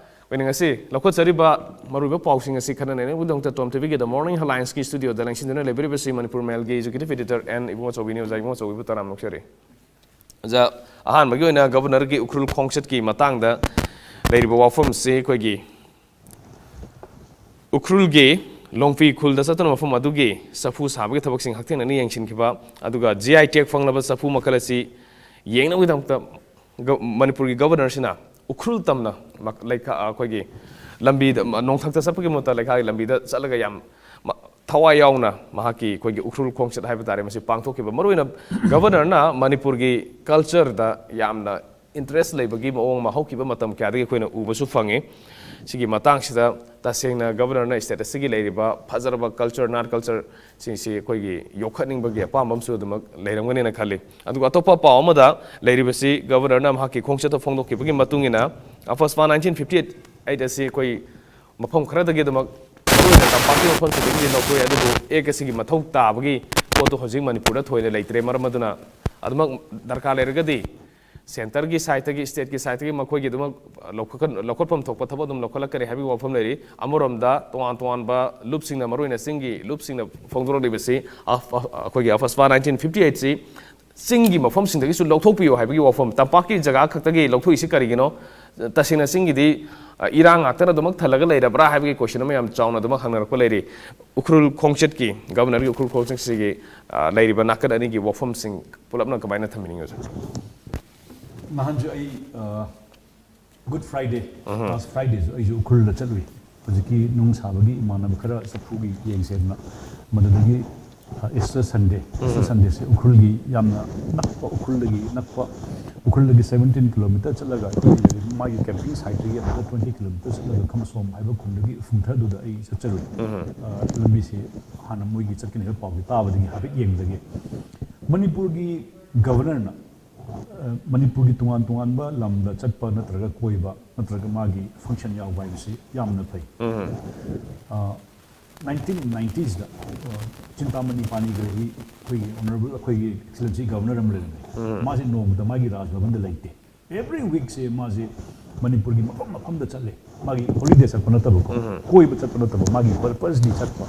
ꯑꯩꯈꯣꯏꯅ ꯉꯁꯤ ꯂꯧꯈꯠꯆꯔꯤꯕ ꯃꯔꯨꯑꯣꯏꯕ ꯄꯥꯎꯁꯤꯡ ꯑꯁꯤ ꯈꯟꯅ ꯅꯩꯅꯕꯒꯤꯗꯃꯛꯇ ꯇꯣꯝ ꯇꯤꯚꯤꯒꯤ The Morning Headlinesꯀꯤ studioꯗ ꯂꯦꯡꯁꯤꯟꯗꯨꯅ ꯂꯩꯕꯤꯔꯤꯕꯁꯤ Manipur Mailꯒꯤ executive editor N ꯏꯕꯨꯡꯉꯣ ꯆꯧꯕꯤꯅꯤ꯫ ꯑꯣꯖꯥ ꯏꯕꯨꯡꯉꯣ ꯆꯧꯕꯤꯕꯨ ꯇꯔꯥꯝꯅ ꯑꯣꯛꯆꯔꯤ꯫ ꯑꯣꯖꯥ, ꯑꯍꯥꯟꯕꯒꯤ ꯑꯣꯏꯅ governorꯒꯤ ꯎꯈ꯭ꯔꯨꯜ ꯈꯣꯡꯆꯠꯀꯤ ꯃꯇꯥꯡꯗ ꯂꯩꯔꯤꯕ ꯋꯥꯐꯝꯁꯤ ꯑꯩꯈꯣꯏꯒꯤ ꯎꯈ꯭ꯔꯨꯜꯒꯤ ꯂꯣꯡꯄꯤ ꯈꯨꯜꯗ ꯆꯠꯇꯨꯅ ꯃꯐꯝ ꯑꯗꯨꯒꯤ ꯆꯐꯨ ꯁꯥꯕꯒꯤ ꯊꯕꯛꯁꯤꯡ ꯍꯛꯊꯦꯡꯅꯅ ꯌꯦꯡꯁꯤꯟꯈꯤꯕ, ꯑꯗꯨꯒ G I tag ꯐꯪꯂꯕ ꯆꯐꯨ ꯃꯈꯜ ꯑꯁꯤ ꯌꯦꯡꯅꯕꯒꯤꯗꯃꯛꯇ ꯒ-, ꯃꯅꯤꯄꯨꯔꯒꯤ governorꯁꯤꯅ ꯎꯈ꯭ꯔꯨꯜ ꯇꯝꯅ ꯃ-, ꯂꯩꯈꯥ-, ꯑ, ꯑꯩꯈꯣꯏꯒꯤ ꯂꯝꯕꯤꯗ, ꯃ-, ꯅꯣꯡꯊꯛꯇ ꯆꯠꯄꯒꯤ ꯃꯍꯨꯠꯇ ꯂꯩꯈꯥꯒꯤ ꯂꯝꯕꯤꯗ ꯆꯠꯂꯒ ꯌꯥꯝ ꯃ-, ꯊꯋꯥꯏ ꯌꯥꯎꯅ ꯃꯍꯥꯛꯀꯤ ꯑꯩꯈꯣꯏꯒꯤ ꯎꯈ꯭ꯔꯨꯜ ꯈꯣꯡꯆꯠ ꯍꯥꯏꯕ ꯇꯥꯔꯦ, ꯃꯁꯤ ꯄꯥꯡꯊꯣꯛꯈꯤꯕ꯫ ꯃꯔꯨꯑꯣꯏꯅ governorꯅ ꯃꯅꯤꯄꯨꯔꯒꯤ cultureꯗ ꯌꯥꯝꯅ interest ꯂꯩꯕꯒꯤ ꯃꯑꯣꯡ ꯑꯃ ꯍꯧꯈꯤꯕ ꯃꯇꯝ ꯀꯌꯥꯗꯒꯤ ꯑꯩꯈꯣꯏꯅ ꯎꯕꯁꯨ ꯐꯪꯉꯤ꯫ ꯁꯤꯒꯤ ꯃꯇꯥꯡꯁꯤꯗ ꯇꯁꯦꯡꯅ governorꯅ state ꯑꯁꯤꯒꯤ ꯂꯩꯔꯤꯕ ꯐꯖꯔꯕ culture, art culture ꯁꯤꯡꯁꯤ ꯑꯩꯈꯣꯏꯒꯤ ꯌꯣꯛꯈꯠꯅꯤꯡꯕꯒꯤ ꯑꯄꯥꯝꯕ ꯑꯃꯁꯨ ꯑꯗꯨꯃꯛ ꯂꯩꯔꯝꯒꯅꯤꯅ ꯈꯜꯂꯤ꯫ ꯑꯗꯨꯒ ꯑꯇꯣꯞꯄ ꯄꯥꯎ ꯑꯃꯗ ꯂꯩꯔꯤꯕꯁꯤ, governorꯅ ꯃꯍꯥꯛꯀꯤ ꯈꯣꯡꯆꯠꯇ ꯐꯣꯡꯗꯣꯛꯈꯤꯕꯒꯤ ꯃꯇꯨꯡ ꯏꯟꯅ, ꯑꯐꯁꯄꯥ nineteen fifty eight ꯑꯁꯤ ꯑꯩꯈꯣꯏ ꯃꯐꯝ ꯈꯔꯗꯒꯤ ꯑꯗꯨꯃꯛ, ꯃꯔꯨꯑꯣꯏꯅ ꯇꯝꯄꯥꯛꯀꯤ ꯃꯐꯝꯁꯤꯡꯗꯒꯤꯗꯤ ꯂꯧꯊꯣꯛꯏ, ꯑꯗꯨꯕꯨ act ꯑꯁꯤꯒꯤ ꯃꯊꯧ ꯇꯥꯕꯒꯤ ꯄꯣꯠꯇꯨ ꯍꯧꯖꯤꯛ ꯃꯅꯤꯄꯨꯔꯗ ꯊꯣꯏꯅ ꯂꯩꯇ꯭ꯔꯦ꯫ ꯃꯔꯝ ꯑꯗꯨꯅ ꯑꯗꯨꯃꯛ ꯗꯔꯀꯥꯔ ꯂꯩꯔꯒꯗꯤ centreꯒꯤ sideꯇꯒꯤ, stateꯀꯤ sideꯇꯒꯤ ꯃꯈꯣꯏꯒꯤ ꯑꯗꯨꯃꯛ ꯂꯧꯈꯠ-, ꯂꯧꯈꯠꯐꯝ ꯊꯣꯛꯄ ꯊꯕꯛ ꯑꯗꯨꯝ ꯂꯧꯈꯠꯂꯛꯀꯅꯤ ꯍꯥꯏꯕꯒꯤ ꯋꯥꯐꯝ ꯂꯩꯔꯤ꯫ ꯑꯃꯔꯣꯝꯗ ꯇꯣꯉꯥꯟ ꯇꯣꯉꯥꯟꯕ ꯂꯨꯞꯁꯤꯡꯅ, ꯃꯔꯨꯑꯣꯏꯅ ꯆꯤꯡꯒꯤ ꯂꯨꯞꯁꯤꯡꯅ ꯐꯣꯡꯗꯣꯔꯛꯂꯤꯕꯁꯤ, ꯑꯐ-, ꯑꯐ-, ꯑꯩꯈꯣꯏꯒꯤ ꯑꯐꯁꯄꯥ nineteen fifty eightꯁꯤ ꯆꯤꯡꯒꯤ ꯃꯐꯝꯁꯤꯡꯗꯒꯤꯁꯨ ꯂꯧꯊꯣꯛꯄꯤꯌꯨ ꯍꯥꯏꯕꯒꯤ ꯋꯥꯐꯝ, ꯇꯝꯄꯥꯛꯀꯤ ꯖꯒꯥ ꯈꯛꯇꯒꯤ ꯂꯧꯊꯣꯛꯏꯁꯤ ꯀꯔꯤꯒꯤꯅꯣ? ꯇꯁꯦꯡꯅ ꯆꯤꯡꯒꯤꯗꯤ, ꯑ, ꯏꯔꯥꯡ ꯉꯥꯛꯇꯅ ꯑꯗꯨꯃꯛ ꯊꯜꯂꯒ ꯂꯩꯔꯕ꯭ꯔꯥ ꯍꯥꯏꯕꯒꯤ question ꯑꯃ ꯌꯥꯝ ꯆꯥꯎꯅ ꯑꯗꯨꯃꯛ ꯍꯪꯅꯔꯛꯄ ꯂꯩꯔꯤ꯫ ꯎꯈ꯭ꯔꯨꯜ ꯈꯣꯡꯆꯠꯀꯤ, governorꯒꯤ ꯎꯈ꯭ꯔꯨꯜ ꯈꯣꯡꯆꯠꯁꯤꯒꯤ, ꯑ, ꯂꯩꯔꯤꯕ ꯅꯥꯀꯟ ꯑꯅꯤꯒꯤ ꯋꯥꯐꯝꯁꯤꯡ ꯄꯨꯂꯞꯅ ꯀꯃꯥꯏꯅ ꯊꯝꯕꯤꯅꯤꯡꯉꯤ, ꯑꯣꯖꯥ? ꯅꯍꯥꯟꯁꯨ ꯑꯩ, ꯑ, Good Friday, ꯎꯝꯍꯨꯝ꯫ Last Fridayꯁꯨ ꯑꯩꯁꯨ ꯎꯈ꯭ꯔꯨꯜꯗ ꯆꯠꯂꯨꯏ꯫ ꯍꯧꯖꯤꯛꯀꯤ ꯅꯨꯡ ꯁꯥꯕꯒꯤ ꯏꯃꯥꯟꯅꯕ ꯈꯔ ꯆꯐꯨꯒꯤ ꯌꯦꯡꯁꯦꯅ, ꯃꯗꯨꯗꯒꯤ, ꯑ, Easter Sunday, Easter ꯎꯝꯍꯨꯝ꯫ Sundayꯁꯦ ꯎꯈ꯭ꯔꯨꯜꯒꯤ ꯌꯥꯝꯅ ꯅꯛꯄ, ꯎꯈ꯭ꯔꯨꯜꯗꯒꯤ ꯅꯛꯄ, ꯎꯈ꯭ꯔꯨꯜꯗꯒꯤ seventeen kilometre ꯆꯠꯂꯒ ꯑꯩꯈꯣꯏꯒꯤ ꯃꯥꯒꯤ camping siteꯇꯒꯤ ꯑꯃꯨꯛꯀ twenty kilometre ꯆꯠꯂꯒ ꯈꯝꯁꯣꯝ ꯍꯥꯏꯕ ꯈꯨꯟꯗꯒꯤ ꯎꯐꯨꯟꯊꯗꯨꯗ ꯑꯩ ꯆꯠꯆꯔꯨꯏ꯫ ꯎꯝꯍꯨꯝ꯫ ꯑ, ꯂꯝꯕꯤꯁꯦ ꯍꯥꯟꯅ ꯃꯣꯏꯒꯤ ꯆꯠꯀꯅꯤ ꯍꯥꯏꯕ ꯄꯥꯎꯗꯤ ꯇꯥꯕꯗꯒꯤ ꯍꯥꯏꯐꯦꯠ ꯌꯦꯡꯖꯒꯦ꯫ ꯃꯅꯤꯄꯨꯔꯒꯤ governorꯅ ꯑ, ꯃꯅꯤꯄꯨꯔꯒꯤ ꯇꯣꯉꯥꯟ ꯇꯣꯉꯥꯟꯕ ꯂꯝꯗ ꯆꯠꯄ ꯅꯠꯇ꯭ꯔꯒ ꯀꯣꯏꯕ ꯅꯠꯇ꯭ꯔꯒ ꯃꯥꯒꯤ function ꯌꯥꯎꯕ ꯍꯥꯏꯕꯁꯤ ꯌꯥꯝꯅ ꯐꯩ꯫ ꯎꯝ꯫ ꯑ, nineteen ninetyꯁꯗ, ꯑ, ꯆꯤꯟꯇꯥꯃꯅꯤ ꯄꯥꯅꯤꯒ꯭ꯔꯍꯤ ꯑꯩꯈꯣꯏꯒꯤ honourable, ꯑꯩꯈꯣꯏꯒꯤ excellency governor ꯑꯃ ꯂꯩꯔꯝꯃꯤ꯫ ꯎꯝ꯫ ꯃꯥꯁꯦ ꯅꯣꯡꯃꯇ ꯃꯥꯒꯤ ꯔꯥꯖ ꯚꯕꯟꯗ ꯂꯩꯇꯦ꯫ ꯑꯦꯕ꯭ꯔꯤ ꯋꯤꯛꯁꯦ ꯃꯥꯁꯦ ꯃꯅꯤꯄꯨꯔꯒꯤ ꯃꯐꯝ ꯃꯐꯝꯗ ꯆꯠꯂꯦ꯫ ꯃꯥꯒꯤ ꯍꯣꯂꯤꯗꯦ ꯆꯠꯄ ꯅꯠꯇꯕꯀꯣ, ꯀꯣꯏꯕ ꯆꯠꯄ ꯅꯠꯇꯕ, ꯃꯥꯒꯤ ꯄꯔꯄꯁꯂꯤ ꯆꯠꯄ꯫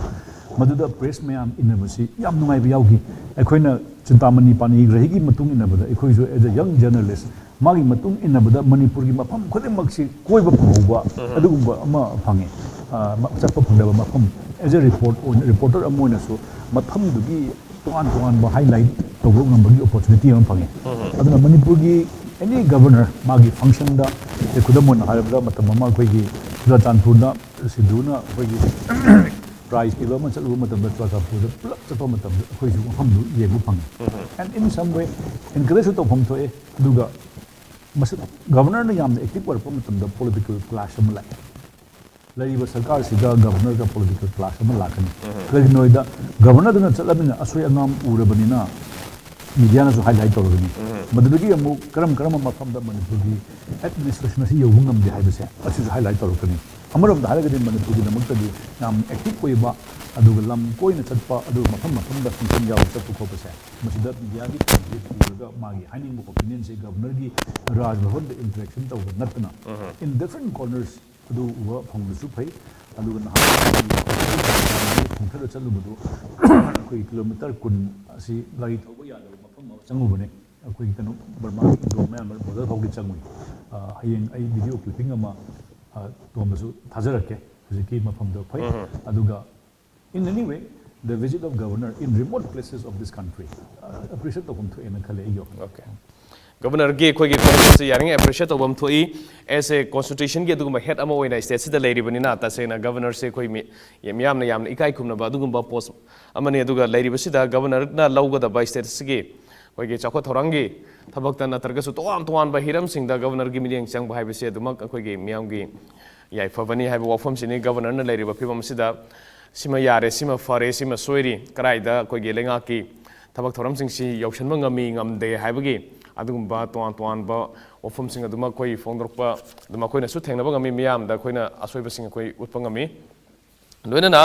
ꯃꯗꯨꯗ ꯄ꯭ꯔꯦꯁ ꯃꯌꯥꯝ ꯏꯟꯅꯕꯁꯤ ꯌꯥꯝ ꯅꯨꯡꯉꯥꯏꯕ ꯌꯥꯎꯈꯤ꯫ ꯑꯩꯈꯣꯏꯅ ꯆꯤꯟꯇꯥꯃꯅꯤ ꯄꯥꯅꯤꯒ꯭ꯔꯍꯤꯒꯤ ꯃꯇꯨꯡ ꯏꯟꯅꯕꯗ, ꯑꯩꯈꯣꯏꯁꯨ as a young journalist, ꯃꯥꯒꯤ ꯃꯇꯨꯡ ꯏꯟꯅꯕꯗ ꯃꯅꯤꯄꯨꯔꯒꯤ ꯃꯐꯝ ꯈꯨꯗꯤꯡꯃꯛꯁꯤ ꯀꯣꯏꯕ ꯐꯪꯍꯧꯕ, ꯑꯗꯨꯒꯨꯝꯕ ꯑꯃ ꯐꯪꯉꯦ꯫ ꯑ, ꯃ-, ꯆꯠꯄ ꯐꯪꯗꯕ ꯃꯐꯝ, as a report ꯑꯣꯏꯅ, ꯔꯤꯄꯣꯔꯇꯔ ꯑꯃ ꯑꯣꯏꯅꯁꯨ ꯃꯐꯝꯗꯨꯒꯤ ꯇꯣꯉꯥꯟ ꯇꯣꯉꯥꯟꯕ ꯍꯥꯏꯂꯥꯏꯠ ꯇꯧꯕ ꯉꯝꯕꯒꯤ ꯑꯣꯄꯣꯔꯆꯨꯅꯤꯇꯤ ꯑꯃ ꯐꯪꯉꯦ꯫ ꯑꯗꯨꯅ ꯃꯅꯤꯄꯨꯔꯒꯤ ꯑꯦꯅꯤ ꯒꯕꯔꯅꯔ ꯃꯥꯒꯤ ꯐꯪꯁꯟꯗ, ꯑꯩ ꯈꯨꯗꯝ ꯑꯣꯏꯅ ꯍꯥꯏꯔꯕꯗ, ꯃꯇꯝ ꯑꯃ ꯑꯩꯈꯣꯏꯒꯤ ꯆꯨꯔꯥꯆꯥꯟꯄꯨꯔꯗ ꯁꯤꯙꯨꯅ ꯑꯩꯈꯣꯏꯒꯤ ꯄ꯭ꯔꯥꯏꯖ ꯄꯤꯕ ꯑꯃ ꯆꯠꯂꯨꯕ ꯃꯇꯝꯗ, ꯆꯨꯔꯥꯆꯥꯟꯄꯨꯔꯗ ꯄꯨꯂꯞ ꯆꯠꯄ ꯃꯇꯝꯗ ꯑꯩꯈꯣꯏꯁꯨ ꯃꯐꯝꯗꯨ ꯌꯦꯡꯕ ꯐꯪꯉꯦ꯫ And in some way encourage ꯁꯨ ꯇꯧꯐꯝ ꯊꯣꯛꯑꯦ꯫ ꯑꯗꯨꯒ ꯃꯁꯤ ꯒꯕꯔꯅꯔꯅ ꯌꯥꯝꯅ ꯑꯦꯛꯇꯤꯚ ꯑꯣꯏꯔꯛꯄ ꯃꯇꯝꯗ ꯄꯣꯂꯤꯇꯤꯀꯦꯜ ꯀ꯭ꯂꯥꯁ ꯑꯃ ꯂꯥꯛꯑꯦ꯫ ꯂꯩꯔꯤꯕ ꯁꯔꯀꯥꯔꯁꯤꯗ ꯒꯕꯔꯅꯔꯒ ꯄꯣꯂꯤꯇꯤꯀꯦꯜ ꯀ꯭ꯂꯥꯁ ꯑꯃ ꯂꯥꯛꯀꯅꯤ꯫ ꯀꯔꯤꯒꯤꯅꯣ ꯍꯥꯏꯗ, ꯒꯕꯔꯅꯔꯗꯨꯅ ꯆꯠꯂꯕꯅꯤꯅ ꯑꯁꯣꯏ ꯑꯉꯥꯝ ꯎꯔꯕꯅꯤꯅ ꯃꯤꯗꯤꯌꯥꯅꯁꯨ ꯍꯥꯏꯂꯥꯏꯠ ꯇꯧꯔꯒꯅꯤ꯫ ꯃꯗꯨꯗꯒꯤ ꯑꯃꯨꯛ ꯀꯔꯝ ꯀꯔꯝꯕ ꯃꯐꯝꯗ ꯃꯅꯤꯄꯨꯔꯒꯤ ꯑꯦꯗꯃꯤꯅꯤꯁꯇ꯭ꯔꯦꯁꯟ ꯑꯁꯤ ꯌꯧꯕ ꯉꯝꯗꯦ ꯍꯥꯏꯕꯁꯦ ꯑꯁꯤꯁꯨ ꯍꯥꯏꯂꯥꯏꯠ ꯇꯧꯔꯛꯀꯅꯤ꯫ ꯑꯃꯔꯣꯝꯗ ꯍꯥꯏꯔꯒꯗꯤ ꯃꯅꯤꯄꯨꯔꯒꯤꯗꯃꯛꯇꯗꯤ ꯌꯥꯝ ꯑꯦꯛꯇꯤꯚ ꯑꯣꯏꯕ, ꯑꯗꯨꯒ ꯂꯝ ꯀꯣꯏꯅ ꯆꯠꯄ, ꯑꯗꯨꯒ ꯃꯐꯝ ꯃꯐꯝꯗ ꯐꯪꯁꯟ ꯌꯥꯎꯕ ꯆꯠꯄ ꯈꯣꯠꯄꯁꯦ, ꯃꯁꯤꯗ ꯃꯤꯗꯤꯌꯥꯒꯤ ꯄꯨꯔꯒ ꯃꯥꯒꯤ ꯍꯥꯏꯅꯤꯡꯕ ꯑꯣꯄꯤꯅꯤꯌꯟꯁꯦ ꯒꯕꯔꯅꯔꯒꯤ ꯔꯥꯖ ꯚꯕꯟꯗ ꯏꯟꯇꯔꯦꯛꯁꯟ ꯇꯧꯕ ꯅꯠꯇꯅ, in different corners ꯑꯗꯨ ꯎꯕ ꯐꯪꯕꯁꯨ ꯐꯩ꯫ ꯑꯗꯨꯒ ꯅꯍꯥꯟ ꯈꯣꯡꯊꯥꯔ ꯆꯠꯂꯨꯕꯗꯨ ꯑꯩꯈꯣꯏ ꯀꯤꯂꯣꯃꯤꯇꯔ ꯀꯨꯟ ꯑꯁꯤ ꯒꯥꯔꯤ ꯊꯧꯕ ꯌꯥꯗꯕ ꯃꯐꯝ ꯑꯃ ꯆꯪꯉꯨꯕꯅꯦ꯫ ꯑꯩꯈꯣꯏꯒꯤ ꯀꯩꯅꯣ, ꯕꯔꯃꯥꯒꯤ ꯏꯟꯗꯣ ꯃꯌꯥꯟꯃꯥꯔ ꯕꯣꯔꯗꯔ ꯐꯥꯎꯒꯤ ꯆꯪꯉꯨꯏ꯫ ꯑ, ꯍꯌꯦꯡ ꯑꯩ ꯚꯤꯗꯤꯑꯣ ꯀ꯭ꯂꯤꯞꯄꯤꯡ ꯑꯃ, ꯑ, ꯇꯣꯝꯕꯁꯨ ꯊꯥꯖꯔꯛꯀꯦ꯫ ꯍꯧꯖꯤꯛꯀꯤ ꯃꯐꯝꯗꯣ ꯐꯩ꯫ ꯑꯗꯨꯒ in any way, the visit of governor in remote places of this country, ꯑ, ꯑꯦꯄ꯭ꯔꯤꯁꯤꯌꯦꯠ ꯇꯧꯐꯝ ꯊꯣꯛꯑꯦꯅ ꯈꯜꯂꯦ ꯑꯩꯒꯤ ꯋꯥꯈꯜꯗ꯫ ꯒꯕꯔꯅꯔꯒꯤ ꯑꯩꯈꯣꯏꯒꯤ ꯄꯣꯂꯤꯁꯤꯁꯦ ꯌꯥꯔꯤꯉꯩ ꯑꯦꯄ꯭ꯔꯤꯁꯤꯌꯦꯠ ꯇꯧꯕ ꯑꯃ ꯊꯣꯛꯏ꯫ ꯑꯦꯁ ꯑꯦ ꯀꯣꯟꯁꯇꯤꯇ꯭ꯌꯨꯁꯟꯒꯤ ꯑꯗꯨꯒꯨꯝꯕ ꯍꯦꯠ ꯑꯃ ꯑꯣꯏꯅ ꯁ꯭ꯇꯦꯠꯁꯤꯗ ꯂꯩꯔꯤꯕꯅꯤꯅ, ꯇꯁꯦꯡꯅ ꯒꯕꯔꯅꯔꯁꯦ ꯑꯩꯈꯣꯏ ꯃꯤ-, ꯃꯤꯌꯥꯝꯅ ꯌꯥꯝꯅ ꯏꯀꯥꯏ ꯈꯨꯝꯅꯕ ꯑꯗꯨꯒꯨꯝꯕ ꯄꯣꯁ ꯑꯃꯅꯤ꯫ ꯑꯗꯨꯒ ꯂꯩꯔꯤꯕꯁꯤꯗ ꯒꯕꯔꯅꯔꯅ ꯂꯧꯒꯗꯕ ꯁ꯭ꯇꯦꯠꯁꯤꯒꯤ ꯑꯩꯈꯣꯏꯒꯤ ꯆꯥꯎꯈꯠ ꯊꯧꯔꯥꯡꯒꯤ ꯊꯕꯛꯇ ꯅꯠꯇ꯭ꯔꯒꯁꯨ ꯇꯣꯉꯥꯟ ꯇꯣꯉꯥꯟꯕ ꯍꯤꯔꯝꯁꯤꯡꯗ ꯒꯕꯔꯅꯔꯒꯤ ꯃꯤꯠꯌꯦꯡ ꯆꯪꯕ ꯍꯥꯏꯕꯁꯤ ꯑꯗꯨꯃꯛ ꯑꯩꯈꯣꯏꯒꯤ ꯃꯤꯌꯥꯝꯒꯤ ꯌꯥꯏꯐꯕꯅꯤ ꯍꯥꯏꯕ ꯋꯥꯐꯝꯁꯤꯅꯤ꯫ ꯒꯕꯔꯅꯔꯅ ꯂꯩꯔꯤꯕ ꯐꯤꯕꯝ ꯑꯁꯤꯗ ꯁꯤꯃ ꯌꯥꯔꯦ, ꯁꯤꯃ ꯐꯔꯦ, ꯁꯤꯃ ꯁꯣꯏꯔꯤ, ꯀꯗꯥꯏꯗ ꯑꯩꯈꯣꯏꯒꯤ ꯂꯩꯉꯥꯛꯀꯤ ꯊꯕꯛ ꯊꯧꯔꯝꯁꯤꯡꯁꯤ ꯌꯧꯁꯤꯟꯕ ꯉꯝꯃꯤ ꯉꯝꯗꯦ ꯍꯥꯏꯕꯒꯤ ꯑꯗꯨꯒꯨꯝꯕ ꯇꯣꯉꯥꯟ ꯇꯣꯉꯥꯟꯕ ꯋꯥꯐꯝꯁꯤꯡ ꯑꯗꯨꯃꯛ ꯑꯩꯈꯣꯏ ꯐꯣꯡꯗꯣꯔꯛꯄ, ꯑꯗꯨꯝ ꯑꯩꯈꯣꯏꯅꯁꯨ ꯊꯦꯡꯅꯕ ꯉꯝꯃꯤ꯫ ꯃꯤꯌꯥꯝꯗ ꯑꯩꯈꯣꯏꯅ ꯑꯁꯣꯏꯕꯁꯤꯡ ꯑꯩꯈꯣꯏ ꯎꯠꯄ ꯉꯝꯃꯤ꯫ ꯂꯣꯏꯅꯅ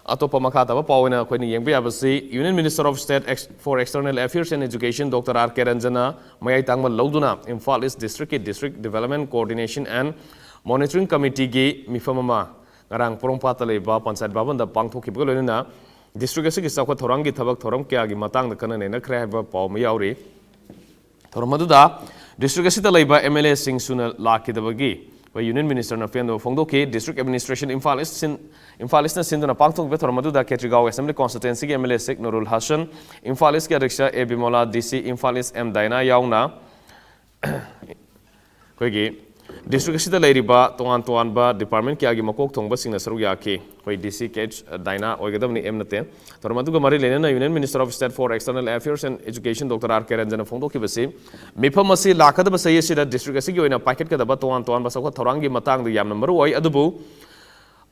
ꯑꯇꯣꯞꯄ ꯃꯈꯥ ꯇꯥꯕ ꯄꯥꯎ ꯑꯣꯏꯅ ꯑꯩꯈꯣꯏꯅ ꯌꯦꯡꯕ ꯌꯥꯕꯁꯤ, Union Minister of State Ex- for External Affairs and Education Doctor R K Ranjan ꯅ ꯃꯌꯥꯏ ꯇꯥꯡꯕ ꯂꯧꯗꯨꯅ ꯏꯝꯐꯥꯜ ꯏꯁ ꯗꯤꯁꯇ꯭ꯔꯤꯛꯀꯤ District Development Coordination and Monitoring Committee ꯒꯤ ꯃꯤꯐꯝ ꯑꯃ ꯉꯔꯥꯡ ꯄꯣꯔꯣꯝꯄꯥꯠꯇ ꯂꯩꯕ ꯄꯟꯆꯥꯌꯠ ꯚꯕꯟꯗ ꯄꯥꯡꯊꯣꯛꯈꯤꯕꯒ ꯂꯣꯏꯅꯅ ꯗꯤꯁꯇ꯭ꯔꯤꯛ ꯑꯁꯤꯒꯤ ꯆꯥꯎꯈꯠ ꯊꯧꯔꯥꯡꯒꯤ ꯊꯕꯛ ꯊꯧꯔꯝ ꯀꯌꯥꯒꯤ ꯃꯇꯥꯡꯗ ꯈꯟꯅ ꯅꯩꯅꯈ꯭ꯔꯦ ꯍꯥꯏꯕ ꯄꯥꯎ ꯑꯃ ꯌꯥꯎꯔꯤ꯫ ꯊꯧꯔꯝ ꯑꯗꯨꯗ ꯗꯤꯁꯇ꯭ꯔꯤꯛ ꯑꯁꯤꯗ ꯂꯩꯕ ꯑꯦꯝ ꯑꯦꯜ ꯑꯦꯁꯤꯡ ꯁꯨꯅ ꯂꯥꯛꯈꯤꯗꯕꯒꯤ ꯑꯩꯈꯣꯏ ꯌꯨꯅꯤꯌꯟ ꯃꯤꯅꯤꯁꯇꯔꯅ ꯄꯦꯟꯗꯕ ꯐꯣꯡꯗꯣꯛꯈꯤ꯫ ꯗꯤꯁꯇ꯭ꯔꯤꯛ ꯑꯦꯗꯃꯤꯅꯤꯁꯇ꯭ꯔꯦꯁꯟ ꯏꯝꯐꯥꯜ ꯏꯁ ꯁꯤꯟ-, ꯏꯝꯐꯥꯜ ꯏꯁꯅ ꯁꯤꯟꯗꯨꯅ ꯄꯥꯡꯊꯣꯛꯈꯤꯕ ꯊꯧꯔꯝ ꯑꯗꯨꯗ ꯈꯦꯇ꯭ꯔꯤꯒꯥꯎ ꯑꯦꯁꯦꯝꯕ꯭ꯂꯤ ꯀꯣꯟꯁꯇꯤꯇ꯭ꯋꯦꯟꯁꯤꯒꯤ ꯑꯦꯝ ꯑꯦꯜ ꯑꯦ ꯁꯦꯛ ꯅꯨꯔꯨꯜ ꯍꯁꯟ, ꯏꯝꯐꯥꯜ ꯏꯁꯀꯤ ꯑꯗ꯭ꯌꯛꯁ ꯑꯦ ꯕꯤꯃꯣꯂꯥ, ꯗꯤ ꯁꯤ ꯏꯝꯐꯥꯜ ꯏꯁ ꯑꯦꯝ ꯗꯥꯏꯅꯥ ꯌꯥꯎꯅ ꯑꯩꯈꯣꯏꯒꯤ ꯗꯤꯁꯇ꯭ꯔꯤꯛ ꯑꯁꯤꯗ ꯂꯩꯔꯤꯕ ꯇꯣꯉꯥꯟ ꯇꯣꯉꯥꯟꯕ ꯗꯤꯄꯥꯔꯠꯃꯦꯟ ꯀꯌꯥꯒꯤ ꯃꯀꯣꯛ ꯊꯣꯡꯕꯁꯤꯡꯅ ꯁꯔꯨꯛ ꯌꯥꯈꯤ꯫ ꯑꯩꯈꯣꯏ ꯗꯤ ꯁꯤ ꯀꯦ ꯑꯩꯆ ꯗꯥꯏꯅꯥ ꯑꯣꯏꯒꯗꯕꯅꯤ, ꯑꯦꯝ ꯅꯠꯇꯦ꯫ ꯊꯧꯔꯝ ꯑꯗꯨꯒ ꯃꯔꯤ ꯂꯩꯅꯅ Union Minister of State for External Affairs and Education Doctor R K Ranjan ꯅ ꯐꯣꯡꯗꯣꯛꯈꯤꯕꯁꯤ, ꯃꯤꯐꯝ ꯑꯁꯤ ꯂꯥꯛꯀꯗꯕ ꯆꯍꯤ ꯑꯁꯤꯗ ꯗꯤꯁꯇ꯭ꯔꯤꯛ ꯑꯁꯤꯒꯤ ꯑꯣꯏꯅ ꯄꯥꯏꯈꯠꯀꯗꯕ ꯇꯣꯉꯥꯟ ꯇꯣꯉꯥꯟꯕ ꯆꯥꯎꯈꯠ ꯊꯧꯔꯥꯡꯒꯤ ꯃꯇꯥꯡꯗ ꯌꯥꯝꯅ ꯃꯔꯨ ꯑꯣꯏ, ꯑꯗꯨꯕꯨ